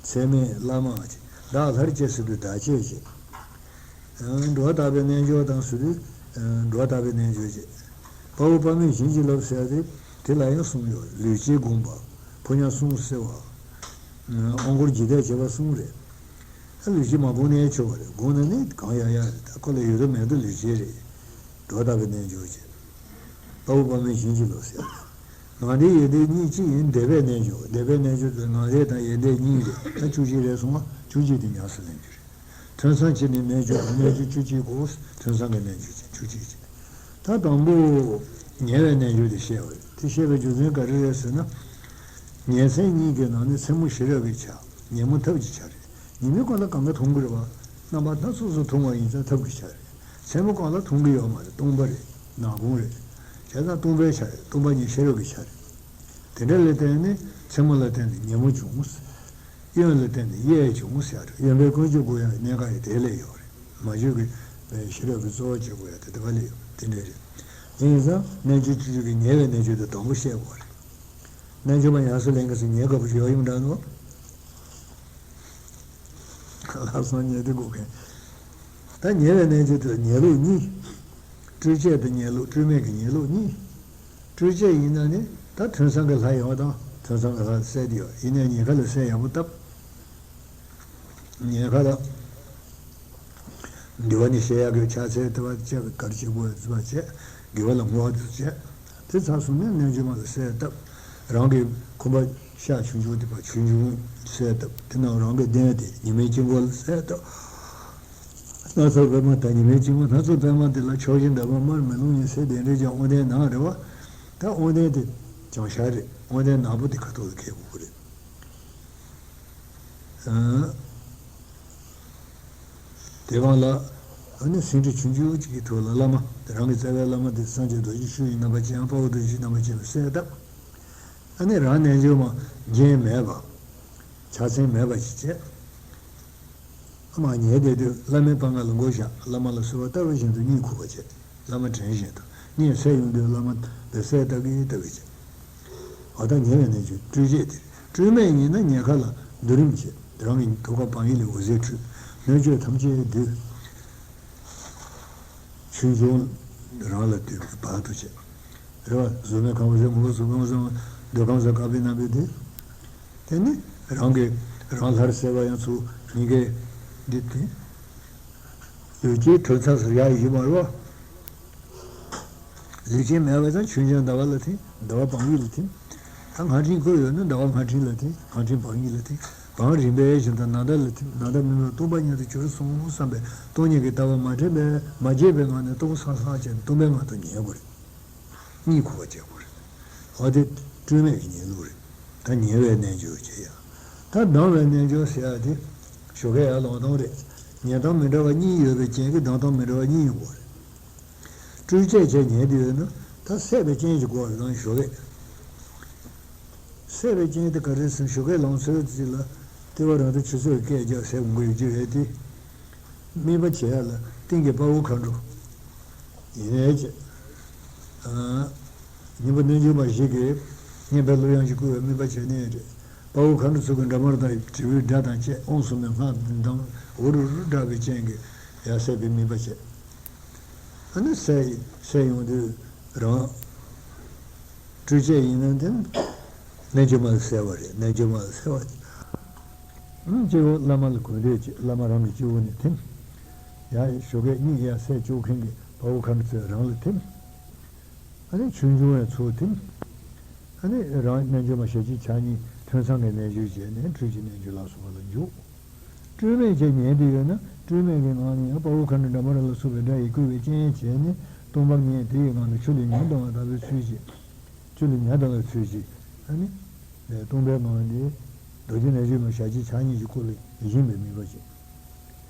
ཚད་མེད་བླ་མ་བྱས། བདག་ལྷར་བཅས་ཟེར་དུས་བདག་བསྐྱེད་བྱས། འགྲོ་བ་དག་པའི་རྣལ་འབྱོར་དང་ཟེར་དུས། འགྲོ་བ་དག་པའི་རྣལ་འབྱོར་བྱས། དཔའ་བོ་དཔའ་མོས་བྱིན་གྱིས་རློབས་ཟེར་ཏེ། དེ་ལ་ཡང་གསུམ་ཡོད། ལུས་དཀྱིལ་བསྒོམ་པ། ཕོ་ཉ་སྲུང་བརྩི་བ། དབང་བསྐུར་རྒྱུད་སྡེ་བྱེད་པ་གསུམ་རེད། ད་ལུས་དཀྱིལ་མ་བསྒོམས་ནའི་ཆོག་པ་རེད། བསྒོམས་ན་ནི་གང་ཡག་ཡག་རེད། ད་ཁོ་ལ་ཡོད་དོ་མེད་དོ་ལུས་དཀྱིལ་རེད། འགྲོ་བ་དག་པའི་རྣལ་འབྱོར་བྱས། དཔའ་བོ་དཔའ་མོས་བྱིན་གྱིས་རློབས་ཟེར། ངང་འདས་ཡལ་འདས་གཉིས་གཅིག་ཡིན། འདས་པའི་རྣལ་འབྱོར། འདས་པའི་རྣལ་འབྱོར་དེ་ངང་འདས་དང་ཡལ་འདས་གཉིས་རེད། ད་བཅུ་གཅིག་རེད་སོང་བ། བཅུ་གཅིག་དེ་ཉམས་སུ་ལེན་རྒྱུ་རེད། ཐོས་བསམ་བྱས་ནས་རྣལ་འབྱོར་དང་། རྣལ་འབྱོར་བཅུ་གཅིག་གོ། ཐོས་བསམ་གྱི་རྣལ་འབྱོར་བྱས། བཅུ་གཅིག་བྱས། ད་དང་པོ་ཉལ་བའི་རྣལ་འབྱོར་དེ་བཤད་པ་རེད། དེ་བཤད་པའི་རྒྱུ་མཚན་ག་རེ་རེད་ཟེར་ན། ཉིན་མཚན་གཉིས་ཀྱི་ནང་ནས་མཚན་མོ་ཤེས་རབ་ཀྱི་ཆ། ཉིན་མོ་ཐབས་ཀྱི་ཆ་རེད། ཉི་མའི་སྐོར་ལ་གང་ག་མཐོང་གི་རེད་བ། རྣམ་པ་སྣ་ཚོགས་སུ་མཐོང་བ་ཡིན་ཙང་ཐབས་ཀྱི་ཆ་རེད། མཚན་མོ་སྐོར་ལ་མཐོང་གི་ཡོད་མ་རེད། སྟོང་པ་རེད། ནག་ཁུང་རེད། བྱས་ཙང་སྟོང་པའི་ཆ་རེད། སྟོང་པ་ཉིད་ཤེས་རབ་ཀྱི་ཆ་རེད། དེ་འདྲ་ལ་བརྟེན་ནས་མཚན་མོ་ལ་བརྟེན་ནས་ཉིན་མོ་བྱུང་ཟེར། གཡོན་ལ་བརྟེན་ནས་གཡས་བྱུང་ཟེར་ཡ་རེད། གཡོན་པས་ཀུན་སྤྱོད་དགོས་ཡ་གནད་འགག་ཡ་དེ་ལས་ཡོད་རེད། མ་བཅོས་ཀྱི་ཤེས་རབ་ཀྱི་གཙོ་བོ་བྱེད་དགོས་ཡ་དེ་དེ་ག་ལས་ཡོད་རེད། དེ་འདྲ་རེད། དེ་ཡིན་ཙང་རྣལ་འབྱོར་སྤྱོད་བཅུ་གི་ཉེ་བའི་རྣལ་འབྱོར་དེ་དང་པོ་བཤད་དགོས་རེད། རྣལ་འབྱོར་མ་ཡང་སུ་ལེན་གི་སུ་ཉེ་དགའ་པོ་ཞིག་ཡོང་འདྲ་ནོ། ལྷག་བསམ་ཉེ་དེ་དགོས་མཁན། ད་ཉེ་བའི་རྣལ་འབྱོར་དེ་ལ་ཉེ་ལུགས་གཉིས། སྤྲོས་བཅས་དང་ཉེ་ལུགས། སྤྲོས་མེད་ཀྱི་ཉེ་ལུགས་གཉིས། སྤྲོས་བཅས་ཡིན་ན་ནི་ད་ཐོས་བསམ་གྱི་ལྷ་ཡོད་དང་ཐོས་བསམ་གྱི་ལྷ་གསལ་དེ་ཡོད། ཡིན་ནའི་ཉེན་ཁ་ལ་གསལ་ཡག་པོ་བཏབ། ཉེན་ཁ་ལ། འདི་བ་ནི་བཤད་ཡག་གི་ཕྱག་འཚལ་ལྟ་བ་བཅས་གར་བྱེད་དགོས་ཟེར་བ་བཅས་དགེ་བ་ལ་བསྔོ་བ་དུ་བཅས། དེ་ཚར་སོང་ནས་རྣལ་འབྱོར་མ་ལ་གསལ་བཏབ། རང་གི་ཁུམ་པ་ཤ་ཆུང་ཆུང་དེ་པ་ཆུང་ཆུང་གསལ་བཏབ། དེ་ནང་རང་གི་གདན་དེ་ཉི་མའི་དཀྱིལ་འཁོར་ལ་གསལ་བཏབ། སྣ་ཚོགས་པད་མ་དང་ཉི་མའི་དཀྱིལ་འཁོར། སྣ་ཚོགས་པད་མ་དེ་ལ་ཕྱོགས་བཞི་འདབ་མ་དམར་མེ་རླུང་གཉིས་སེར་ལྡན་རེད་ཀྱང་དབང་ལྡན་ནག་རེད་བ། ད་དབང་ལྡན་དེ་བྱང་ཤར་རེད། དབང་ལྡན་ནག་པོ་དེ་ཁ་ཐོག་ལ་འཁེལ་དགོས་ཀྱི་རེད། ཨ། དེ་སྒང་ལ། ཨ་ནི་སེང་ཁྲི་ཆུང་ཆུང་གཅིག་གི་ཐོག་ལ་བླ་མ་དེ་རང་གི་རྩ་བའི་བླ་མ་དེ་སངས་རྒྱས་རྡོ་རྗེ་ཆོས་ཀྱི་རྣམ་པ་ཅན་དཔའ་བོ་རྡོ་རྗེ་རྣམ་པ་ཅན་ལ་གསལ་བཏབ། ཨ་ནི་རང་རྣལ་འབྱོར་མ་རྒྱན་མེད་པ། ཕྱག་མཚན་མེད་པ་ཞིག་བྱས། ཨ་མ་ཉལ་བསྡད་དུས་བླ་མའི་པང་ཁ་ལ་མགོ་བཞག། བླ་མ་ལ་གསོལ་བ་བཏབ་པ་བཞིན་དུ་གཉིད་ཁུག་པ་བྱས། བླ་མ་དྲན་བཞིན་དུ་གཉིད་སད་ཡོང་དུས་བླ་མ་ལ་གསལ་བཏབ་ཀྱི་ལྟ་བུ་བྱས། འོ་ད་ཉལ་བའི་རྣལ་འབྱོར་སྤྲོས་བཅས་དེ་རེད། སྤྲོས་མེད་ཡིན་ན་ཉལ་ཁ་ལ་སྡུད་རིམ་བྱས། རང་གི་ཐུགས་ཀ་བང་ཡིག་ལས་འོད་ཟེར་འཕྲོས། སྣོད་བཅུད་ཐམས་ཅད་འདུས། ཆོས་འབྱུང་རང་ལ་འདུས་པའི་བར་དུ་བྱས། རེད་བ། གཟུགས་མེད་ཁམས་ཟེར་ངོ་བོ་གཟུགས་ཁམས་ཟེར་འདོད་ཁམས་ཟེར་དཀར་པོའི་རྣམ་པའི་དེ། དེ་ནི་རང་གི་རང་ལྷར་གསལ་བ་ཡང་ཚུལ་གཉིས་ཀའི་འདི་དེ། ལུས་དཀྱིལ་ཐོད་ཚམ་སུ་ཡར་ཡིན་པ་རེད་བ། ལུས་ཅན་མེད་པ་ཙང་ཆོས་ཅན་ཟླ་བ་ལ་ཐིམ། ཟླ་བ་བང་ཡིག་ལ་ཐིམ། ད་སྔ་ཕྲིན་བཀོད་ཡོད་ན་ཟླ་བ་སྔ་ཕྲིན་ལ་ཐིམ། སྔ་ཕྲིན་བང་ཡིག་ལ་ཐིམ། བང་རིམ་པས་བཞིན་དུ་ནམ་ཟླ་ལ་ཐིམ། ནམ་ཟླ་མི་སྨོས་སྟོང་པ་ཉིད་དུ་གྱུར་སོང་བསམ་པའི་སྟོང་ཉིད་ཀྱི་ལྟ་བ་མ་དྲན་པས་མ་བརྗེད་པའི་ངང་ནས་སྟོང་སང་ལྷག་བྱས་ནས་སྟོང་པའི་ངང་དུ་ཉལ་དགོས་རེད། གཉིད་ཁུག་པ་བྱེད་དགོས་རེད། འོ་དེ་སྤྲོས་མེད་ཀྱི་ཉལ་ལུགས་རེད། ད་ཉལ་བའི་རྣལ་འབྱོར་བྱེད་ཡ། ད་ལྡང་བའི་རྣལ་འབྱོར་ཟེར་ཡ་དེ་ཞོགས་ཀས་ཡར་ལོང་སྟངས་རེད། ཉལ་སྟངས་མི་འདྲ་བ་གཉིས་ཡོད་པའི་རྐྱེན་གྱིས་ལྡང་སྟངས་མི་འདྲ་བ་གཉིས་ཡོང་གི་རེད། སྤྲོས་བཅས་བྱས་ཉལ་དུས་ཡོད་ན་ད་སད་པའི་རྐྱེན་གྱི་སྐོར་ལ་ཞོགས་ཀས། སད་པའི་རྐྱེན་དེ་ག་རེ་ཟེར་ན་ཞོགས་ཀས་ལངས་ཚོད་ཅིག་ལ་ལྟེ་བ་རང་དང་ཆུ་ཚོད་སྐད་རྒྱག་སད་འོང་གི་ཡོད་ཀྱི་རེད་དེ། དམིགས་པ་བྱེད་ཡ་ལ་སྟེང་གི་དཔའ་བོ་མཁའ་འགྲོ། ཡིན་ནའི་ཅི། ཨ། སྙིང་པོ་རྣལ་འབྱོར་མ་ཞིག་གིས་སྙན་པའི་གླུ་དབྱངས་ཀྱིས་བསྐུལ་བའི་དམིགས་པ་བྱས་ནའི་རེད། དཔའ་བོ་མཁའ་འགྲོ་ཚོ་གི་འདྲ་དམར་དང་དྲིལ་བུའི་སྒྲ་དང་བཅས་དབུང་གསུམ་པའི་སྔགས་འདི་དང་འུ་རུ་རུ་བསྒྲགས་པའི་རྐྱེན་གྱིས་ཡར་སད་པའི་དམིགས་པ་བྱས། ཨ་ནི་སད་སད་ཡོང་དུས་རང་སྤྲོས་བཅས་ཡིན་ན་དེ་རྣལ་འབྱོར་མ་ལ་གསལ་བ་རེད། རྣལ་འབྱོར་མ་ལ་གསལ་བ་རེད། ཨང་། སྤྱི་བོ་བླ་མ་ལ་གུས་འདུད་བྱེད། བླ་མ་རང་གི་སྤྱི་བོ་ནས་ཐིམ། ཡར་ཞོགས་ཀས་གཉིད་ཡར་སད་བཅུག་མཁན་གྱི་དཔའ་བོ་མཁའ་འགྲོ་ཚོས་རང་ལ་ཐིམ། ཨ་ནི་ཆོས་འབྱུང་བའི་ཚུལ་ཐིམ། ཨ་ནི་རང་རྣལ་འབྱོར་མ་ཞལ་གཅིག་ཕྱག་གཉིས་ཐོས་བསམ་གྱི་རྣལ་འབྱོར་བྱས་ནས་འཕྲུལ་གྱི་རྣལ་འབྱོར་ལ་སོགས་པ་ལ་འཇུག། སྤྲོས་མེད་ཅེས་ཉལ་དུ་ཡོད་ན་སྤྲོས་མེད་ཀྱི་ངང་ནས་ཡང་དཔའ་བོ་མཁའ་འགྲོ་འདྲ་མ་ར་ལ་སོགས་པའི་སྒྲ་ཡིས་བསྐུལ་བའི་རྐྱེན་བྱས་ནས་སྟོང་པ་ཉིད་དེ་ཡི་ངང་དུ་ཆུ་ལས་ཉ་ལྡང་བ་ལྟ་བུའི་ཚུལ་གྱིས། ཆུ་ལས་ཉ་ལྡང་བའི་ཚུལ་གྱིས། ཨ་ནི། སྟོང་པའི་ངང་ནས་རྡོ་རྗེ་རྣལ་འབྱོར་མ་ཞལ་གཅིག་ཕྱག་གཉིས་ཀྱི་སྐུ་ལ་བཞེངས་པའི་དམིགས་པ་བྱེད།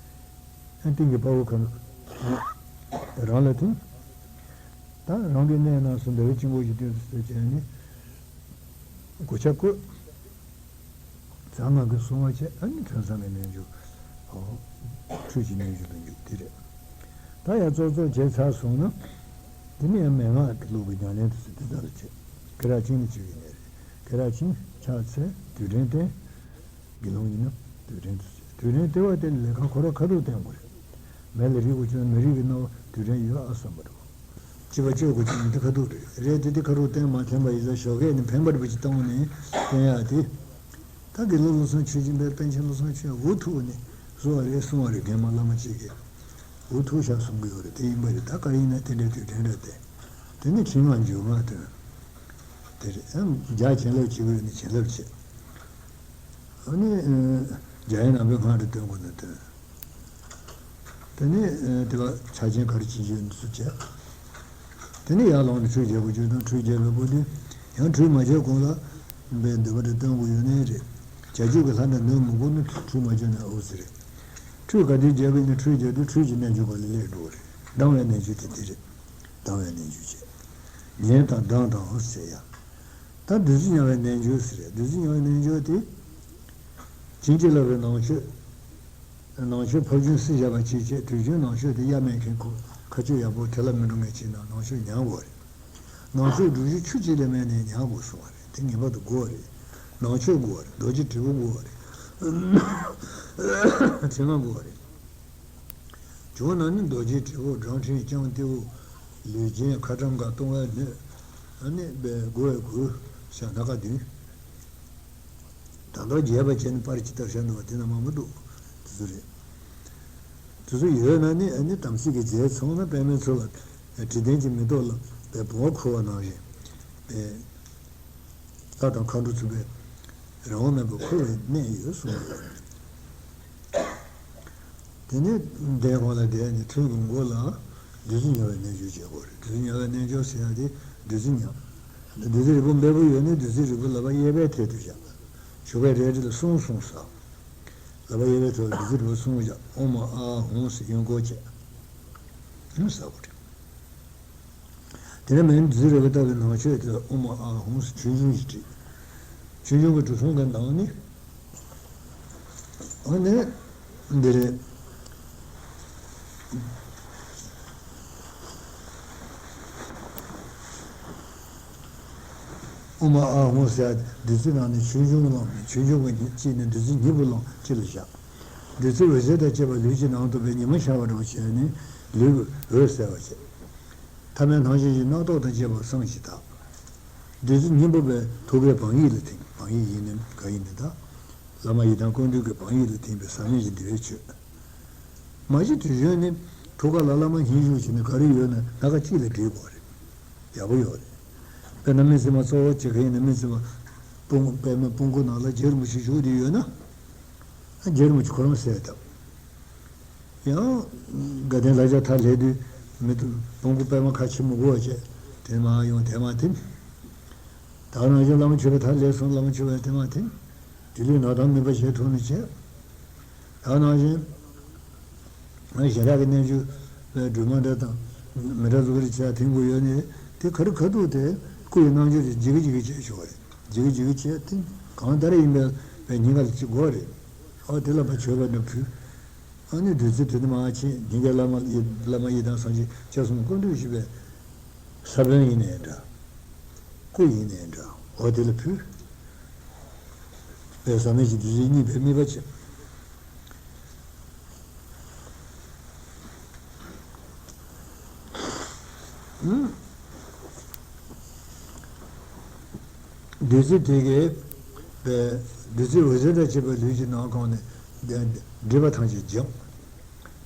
ཨ། སྟེང་གི་དཔའ་བོ་མཁའ་འགྲོ་རང་ལ་ཐིམ། ད་རང་གི་གནས་རྣམས་སུ་ཟླ་བའི་དཀྱིལ་འཁོར་གྱི་སྟེང་དུ་བྱས་ནས་གུས་ཕྱག་བཀོད། གསང་སྔགས་ཀྱི་སྲུང་བ་བྱས། ཨ་ནི་ཐོས་བསམ་གྱི་རྣལ་འབྱོར། འཕྲུལ་གྱི་རྣལ་འབྱོར་དུ་འཇུག་དེ་རེད། ད་ཡང་ཙོག་ཙོག་བྱས་ཚར་སོང་ན། དེ་ནས་ཡང་མན་ངག་གི་ལུགས་ཀྱི་ཉམས་ལེན་དུ་ཚུད་དེ་ལྟར་བྱེད། ཀེ་ར་ཅིན་ནི་བཅུ་ཡི་གནས་རེད། ཀེ་ར་ཅིན་ཕྱག་འཚལ། དུས་དྲན་བསྟན། དགེ་སློང་ཡིན་ན་དུས་དྲན་དུ་བྱེད། དུས་དྲན་བསྟན་པ་དེ་ལས་ཀ་ཁོ་ར་ཁ་ཐུག་བསྟན་དགོས་རེད། མེ་ལ་རེག་དགོས་བྱུང་ན་མེ་རེག་གི་སྣང་བ་དུས་དྲན་ཡོད་ཨ་བསམ་པ་རེད། ལྕི་བ་གཅོད་དགོས་བྱུང་ན་འདི་ཁ་ཐུག་རེད། རེད་དེ་འདི་ཁ་ཐུག་བསྟན་མ་ཐེན་པ་ཡིན་ཙང་ཞོགས་ཀས་ནི་ཕན་པར་བུ་ཅིག་བཏང་ནས་བསྟན་ཡག་དེ། ད་དགེ་སློང་བློ་བཟང་ཆོས་སྦྱིན་པས་པཎ་ཆེན་བློ་བཟང་ཆོས་འུ་ཐུག་ནས་བཟོ་བ་རེད་གསུང་བ་རེད། རྒན་མ་བླ་མ་གཅིག་གིས་འུ་ཐུག་བཞག་གསུང་གི་ཡོད་རེད། དེ་ཡིན་པ་རེད། ད་ག་ཡིན་ན་དེ་འདྲའི་དུས་དྲན་རེད་དེ། དེ་ནི་ཕྱི་ངག་འཇུག་ངག་དོན། དེ་རེད། ཨ། རྒྱ་བྱིན་རླབས་བྱེད་དགོས་ནི་བྱིན་རླབས་བྱེད། ཨ་ནི། ཨ། རྒྱ་ཡན་ནང་པའི་སྔགས་རེ་འདོན་དགོས་ན་འདོན། དེ་ནས་དེ་བ་ཆ་ཅན་ག་རེ་བྱེད་རྒྱུ་ཡིན་ཚུལ་བྱས། དེ་ནས་ཡར་ལངས་ནས་ཁྲུས་རྒྱག་དགོས་རྒྱུ་དང་ཁྲུས་རྒྱག་པའི་སྐུ་དུས་ཡང་ཁྲུས་མ་བྱས་གོང་ལ། པའི་འདོད་པ་དེ་སྟོན་དགོས་ཡོད་ནའི་རེད། བྱ་རྒྱུད་ཀྱི་ལྷ་འདྲེ་འདོན་མི་དགོས་ན་ཁྲུས་མ་བྱས་ན་འོ་ཟེར་རེད། ཁྲུས་ག་དུས་རྒྱག་གི་ནི་ཁྲུས་རྒྱག་དུས་ཁྲུས་ཀྱི་རྣལ་འབྱོར་ག་ལ་སླེབས་འགྲོ་རེད། ལྡང་བའི་རྣལ་འབྱོར་དེ་དེ་རེད། ལྡང་བའི་རྣལ་འབྱོར་བྱས། ཉལ་དང་ལྡང་དང་ཟེར་ཡ། ད་བདུད་རྩི་མྱང་བའི་རྣལ་འབྱོར་ཟེར་རེད། བདུད་རྩི་མྱང་བའི་རྣལ་འབྱོར་དེ། བྱིན་གྱིས་བརླབས་པའི་ནང་མཆོད། ནང་མཆོད་ཕབ་ཆུན་བསྲེས་བཞག་པ་ཅིག་བྱས། དུས་རྒྱུན་ནང་མཆོད་དེ་གཡའ་མེད་མཁན་ཁོ་ཁ་གཅོད་ཡག་པོ་དེ་ལ་མི་འགྲོ་མཁན་ཅིག་ན་ནང་མཆོད་མྱང་དགོས་རེད། ནང་མཆོད་སྒྲུབ་གཞི་ཆུ་གཅིག་ལས་མེད་ནས་མྱང་དགོས་གསུངས་པ་རེད། དེ་ངེས་པར་དུ་དགོས་རེད། ནང་མཆོད་དགོས་རེད། རྡོ་རྗེ་དྲིལ་བུ་དགོས་རེད། མཚན་མ་དགོས་རེད། བྱུང་ན་ནི་རྡོ་རྗེ་དྲིལ་བུ་སྦྲང་ཕྲེང་རྐྱང་ཏེའུ། ལུས་རྒྱན་ཁ་ཊྭཱཾ་ཀ་གཏོང་བའི་སྣོད། ཨ་ནི་དགོས་པའི་གོས་ཤ་སྣ་ཁ་བདུན། ད་ལྟ་རྒྱས་པ་བྱས་ནས་པར་ཅིག་བཏབ་བཞག་འདུག་པ་དེ་ན་མང་པོ་འདུག་དེ་ཚོ་རེད། དེ་ཚོ་ཡོད་ན་ནི་ཨ་ནི་དམ་ཚིག་གི་རྫས་ཚང་ན་པདྨའི་ཚལ་ལ་དྲི་ལྡན་གྱི་མེ་ཏོག་ལ་བུང་བ་འཁོར་བ་ནང་བཞིན་རྟ་དང་མཁའ་འགྲོ་མཚུངས་པའི་རང་དབང་མེད་པར་འཁོར་བའི་གནས་ཡོད་གསུངས་ཡོད། དེ་ནས་གདན་གོང་ལ་བསྡད་ནས་ཐུན་གྱི་མགོ་ལ་བདུད་རྩི་མྱང་བའི་རྣལ་འབྱོར་བྱེད་དགོས་རེད། བདུད་རྩི་མྱང་བའི་རྣལ་འབྱོར་ཟེར་ཡག་དེ་བདུད་རྩི་མྱང་། བདུད་རྩི་རིལ་བུ་འབེལ་པོ་ཡོད་ནས་བདུད་རྩི་རིལ་བུ་ལག་པ་གཡས་པའི་ཐད་དུ་བཞག། ཞོགས་པའི་རལ་གྲི་ལ་སྲུང་སྲུང་ཟ། ལག་པ་གཡས་པའི་ཐད་ལ་བདུད་རྩི་རིལ་བུ་སྲུང་བཞག། ཨོཾ་ཨཱཿཧཱུྃ་ཟེར་གཡོན་སྐོར་བྱས། ཨུམ་ཟ་དགོས་རེད། དེ་ནས་མིང་བདུད་རྩི་རིལ་བུ་བཏབ་པའི་ནང་མཆོད་དེ་ལ་ཨོཾ་ཨཱཿཧཱུྃ་ཟེར་ཆོས་འབྱུང་ཞིག་བྲིས། ཆོས་འབྱུང་གི་གྲུབ་སོང་གི་ནང་ནས། ཨ་ནི། འདི་རེད། ཨོཾ་ཨཱཿཧཱུྃ་ཟེར་བདུད་རྩི་ནང་ནས་ཆོས་འབྱུང་བླངས། ཆོས་འབྱུང་གི་གཅིག་ནས་བདུད་རྩི་སྙིང་པོ་བླངས་གཅིག་ལ་བཞག། བདུད་རྩི་འོད་ཟེར་དང་བཅས་པ་ལུས་ཀྱི་ནང་དུ་བས་ཉི་མ་ཤར་བ་འདྲ་བོ་བྱས་ནས་ལུས་འོད་གསལ་བར་བྱེད། ཐ་མལ་སྣང་ཞིང་གི་རྣག་ཐོག་དང་བཅས་པ་བསངས་ཤིང་དག། བདུད་རྩི་སྙིང་པོ་བས་ཐུགས་ཀའི་བག་ཡིག་ལ་ཐིམ། བག་ཡིག་ཡིན་ནི་ག་ཡིན་ནི་དག། བླ་མ་ཡི་དམ་ཀུན་འདུས་ཀྱི་བག་ཡིག་ལ་ཐིམ་པས་ཟག་མེད་ཀྱི་བདེ་བས་མཆོད། མ་གཞི་དུས་གཞོན་ནི་ཐུགས་ཀ་ལ་བླ་མ་སྙིང་ཞུགས་བྱས་ནས་ག་རེ་ཡོད་ན་སྣ་ཁ་གཅིག་ལ་སྒྲིལ་དགོས་རེད། ཡག་པོ་ཡོད་རེད། དཔེར་ན་སྨིན་བྱེད་མ་གཙོ་བོ་བྱེད་མཁན་ཡིན་ན་སྨིན་བྱེད་མ་སྤུ་པདྨའི་སྤུ་གུ་ནང་ལ་རྗེ་རིན་པོ་ཆེ་བཞུགས་བསྡད་ཡོད་ན། རྗེ་རིན་པོ་ཆེ་ཁོ་རང་གསལ་བཏབ། ཡང་། དགའ་ལྡན་ལྷ་བརྒྱ་མཐའ་ལྷེབ་དུས་མི་དུ་བོང་གུ་པད་མ་ཁ་ཕྱེ་མི་དགོས་པ་བྱས། དེ་མ་ཡོང་དེ་མ་ཐིམ། ད་ནང་བཞིན་བླ་མ་མཆོད་པའི་མཐའ་ལྷེབ་སོང་། བླ་མ་མཆོད་པའི་དེ་མ་ཐིམ། དེ་ལུས་ནང་དང་མི་འབའ་ཞེས་ཐུགས་ནི་བྱས། ད་ནང་བཞིན། ང་ཞལ་ལག་གི་རྣལ་འབྱོར་སྒྲོལ་མ་འདྲ་དང་། མི་འདྲ་བཟོ་གི་རེད་བྱས་ཐིམ་དགོས་ཡོད་ནི་དེ་ག་རེ་ག་འདུག་དེ་སྐུ་ཡི་རྣལ་འབྱོར་དེ་ཇི་གི་ཇི་གི་བྱས་ཆོག་རེད། ཇི་གི་ཇི་གི་བྱས་ཐིམ། གང་ལྟར་ཡིན་པའི་ཉིན་ག་ལ་གཅིག་དགོས་རེད། ཨོ་དེ་ལ་ཕར་མཆོད་པ་འདྲ་ཕུལ། ཨ་ནི་བདུད་རྩི་དེ་ནི་མ་ཕྱིན་ཉིན་གྱི་བླ་མ་ཡི་བླ་མ་ཡི་དམ་སངས་རྒྱས་སྐྱབས་གསུམ་ཀུན་འདུས་བཞི་པའི་ས་བོན་ཡིན་ནའི་འདྲ། སྐུ་ཡིན་ནའི་འདྲ། ཨོ་དེ་ལ་ཕུལ། པའི་ཟག་མེད་ཀྱི་བདུད་རྩི་གཉིས་པའི་དམིགས་པ་བྱེད། བདུད་རྩི་དེ་གའི་བདུད་རྩི་འོད་ཟེར་དང་བཅས་པ་ལུས་ཀྱི་ནང་གང་ནས་སྒྲིབ་པ་ཐམས་ཅད་སྦྱང་།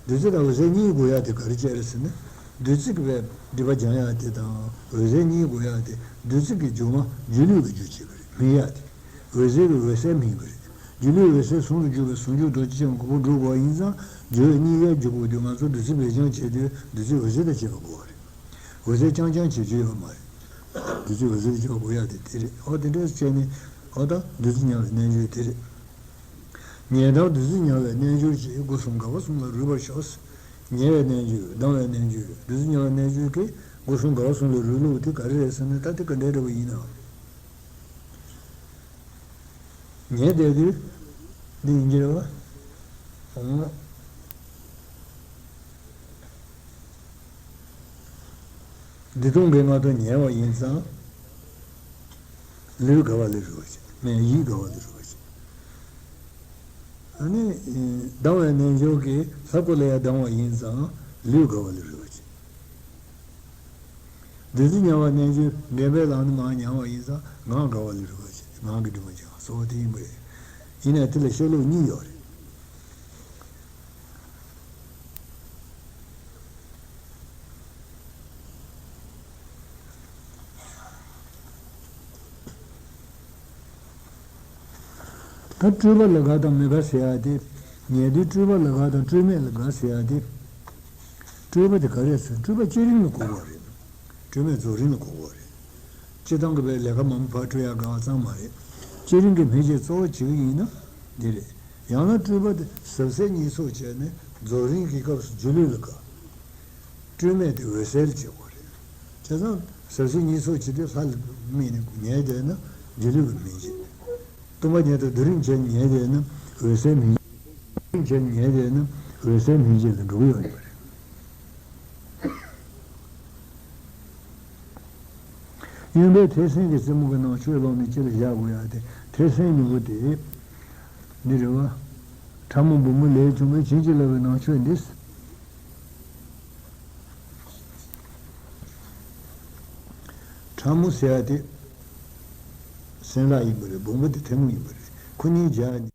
བདུད་རྩི་དང་འོད་ཟེར་གཉིས་དགོས་ཡ་དེ་ག་རེ་བྱས་རེད་ཟེར་ན། བདུད་རྩི་གི་བས་སྒྲིབ་པ་སྦྱང་ཡ་དེ་དང་འོད་ཟེར་གཉིས་དགོས་ཡ་དེ་བདུད་རྩི་གི་སྒྱུ་མ་སྒྱུ་ལུས་ཀྱི་རྒྱུ་བྱེད་པ་རེད། སྨིན་ཡ་དེ། འོད་ཟེར་གྱི་འོད་གསལ་སྨིན་པ་རེད། སྒྱུ་ལུས་འོད་གསལ་ཟུང་དུ་འཇུག་པའི་ཟུང་འཇུག་རྡོ་རྗེ་ཅན་གོ་འཕང་སྒྲུབ་དགོས་པ་ཡིན་ཙང་། སྒྱུ་འོད་གཉིས་ཀའི་འཇུག་པ་དེ་ང་ཚོ་བདུད་རྩི་སྦས་སྦྱང་བྱེད་དུས་བདུད་རྩི་འོད་ཟེར་དང་བཅས་པ་དགོས་པ་རེད། འོད་ཟེར་རྐྱང་རྐྱང་བྱེད་རྒྱུ་ཡོད་མ་རེད། བདུད་རྩི་འོད་ཟེར་དང་བཅས་པ་དགོས་ཡ་དེ་དེ་རེད། ཨོ་དེ་འདྲས་བྱས་ནས་ཨོ་ད་བདུད་རྩི་མྱང་བའི་རྣལ་འབྱོར་དེ་རེད། ཉལ་དང་བདུད་རྩི་མྱང་བའི་རྣལ་འབྱོར་གྱིས་སྒོ་གསུམ་དགའ་བ་གསུམ་ལ་རོལ་པར་ཤོག། ཉལ་བའི་རྣལ་འབྱོར། ལྡང་བའི་རྣལ་འབྱོར། བདུད་རྩི་མྱང་བའི་རྣལ་འབྱོར་གྱིས་སྒོ་གསུམ་དགའ་བ་གསུམ་ལ་རོལ་ལུགས་དེ་ག་རེ་རེད་ཟེར་ན། ད་དེ་ག་འདྲའི་འདྲ་བོ་ཡིན་ནའང་། ཉལ་བསྡད་དུས་འདི་ཡིན་གྱི་རེད་བ། འོང་། འདི་སྟོང་གི་ངང་དུ་ཉལ་བ་ཡིན་ཙང་། ལུས་དགའ་བ་ལ་རོལ་བ་བྱེད། མིན་ཡིད་དགའ་བ་ལ་རོལ་བ་བྱེད། ཨ་ནི། ལྡང་བའི་རྣལ་འབྱོར་གྱིས་ལྷ་སྐུ་ལ་ཡང་ལྡང་བ་ཡིན་ཙང་ལུས་དགའ་བ་ལ་རོལ་བ་བྱེད། བདུད་རྩི་མྱང་བའི་རྣལ་འབྱོར་འགྲེང་བུའི་ལག་ནས་མར་མྱང་བ་ཡིན་ཙང་ངག་དགའ་བ་ལ་རོལ་བ་བྱེད། ངག་གི་སྒྲིབ་པ་སྦྱང་། གཙོ་བོ་དེ་ཡིན་པ་རེད། ཡིན་ནའི་དེ་ལ་བཤད་ལུགས་གཉིས་ཡོད་རེད། ད་སྤྲོས་པ་ལ་དགའ་དང་མི་དགའ་ཟེར་ཡ་དེ། ཉལ་དུས་སྤྲོས་པ་ལ་དགའ་དང་སྤྲོས་མེད་ལ་དགའ་ཟེར་ཡ་དེ། སྤྲོས་པ་དེ་ག་རེ་རེད་ཟེར་ན་སྤྲོས་པ་བསྐྱེད་རིམ་ལ་གོ་དགོས་རེད། སྤྲོས་མེད་རྫོགས་རིམ་ལ་གོ་དགོས་རེད། སྤྱིར་བཏང་གི་བའི་ལས་ཀ་མང་པོ་ཕར་སྤྲོས་ཡ་དགའ་བ་ཙམ་མ་རེད། བསྐྱེད་རིམ་གྱི་སྨིན་བྱེད་གཙོ་བོ་བྱེད་ཀྱི་ཡིན་ན་འདི་རེད། ཡང་ན་སྤྲུལ་པ་དེ་ཟབ་གསལ་གཉིས་ཚོགས་བྱས་ནས་རྫོགས་རིམ་གྱི་སྐབས་སུ་སྒྱུ་ལུས་ལ་དགའ། སྤྲོས་མེད་དེ་འོད་གསལ་ལ་བྱེད་དགོས་རེད། བྱས་ཙང་ཟབ་གསལ་གཉིས་ཚོགས་བྱེད་དུས་ལྷ་ལ་དམིགས་ནས་ཉལ་བསྡད་ན་སྒྱུ་ལུས་ཀྱི་སྨིན་བྱེད། སྟོང་པ་ཉིད་དུ་སྡུད་རིམ་བྱས་ནས་ཉལ་བསྡད་ན་འོད་གསལ་སྨིན་བྱེད། སྡུད་རིམ་བྱས་ནས་ཉལ་བསྡད་ན་འོད་གསལ་སྨིན་བྱེད་ལ་འགྲོ་གི་ཡོད་རེད། གཡོན་པས་ཐེག་ཆེན་གྱི་རྩེ་མོ་གི་ནང་ཆོས་བླངས་ནས་ཅི་ལ་བཞག་དགོས་ཡ་དེ་ཐེག་ཆེན་སྙིང་པོ་དེ། འདི་རེད་བ། ཕྲ་མོ་འབུར་མོ་ལས་བྱུང་བའི་བྱིན་གྱིས་བརླབས་པའི་ནང་ཆོས་འདི། ཕྲ་མོ་ཟེར་ཡ་དེ་སྲིན་ལག་ཡིན་པ་རེད། འབུར་མོ་དེ་ཐལ་མོ་ཡིན་པ་རེད། ཁོ་གཉིས་སྦྱར་ནས།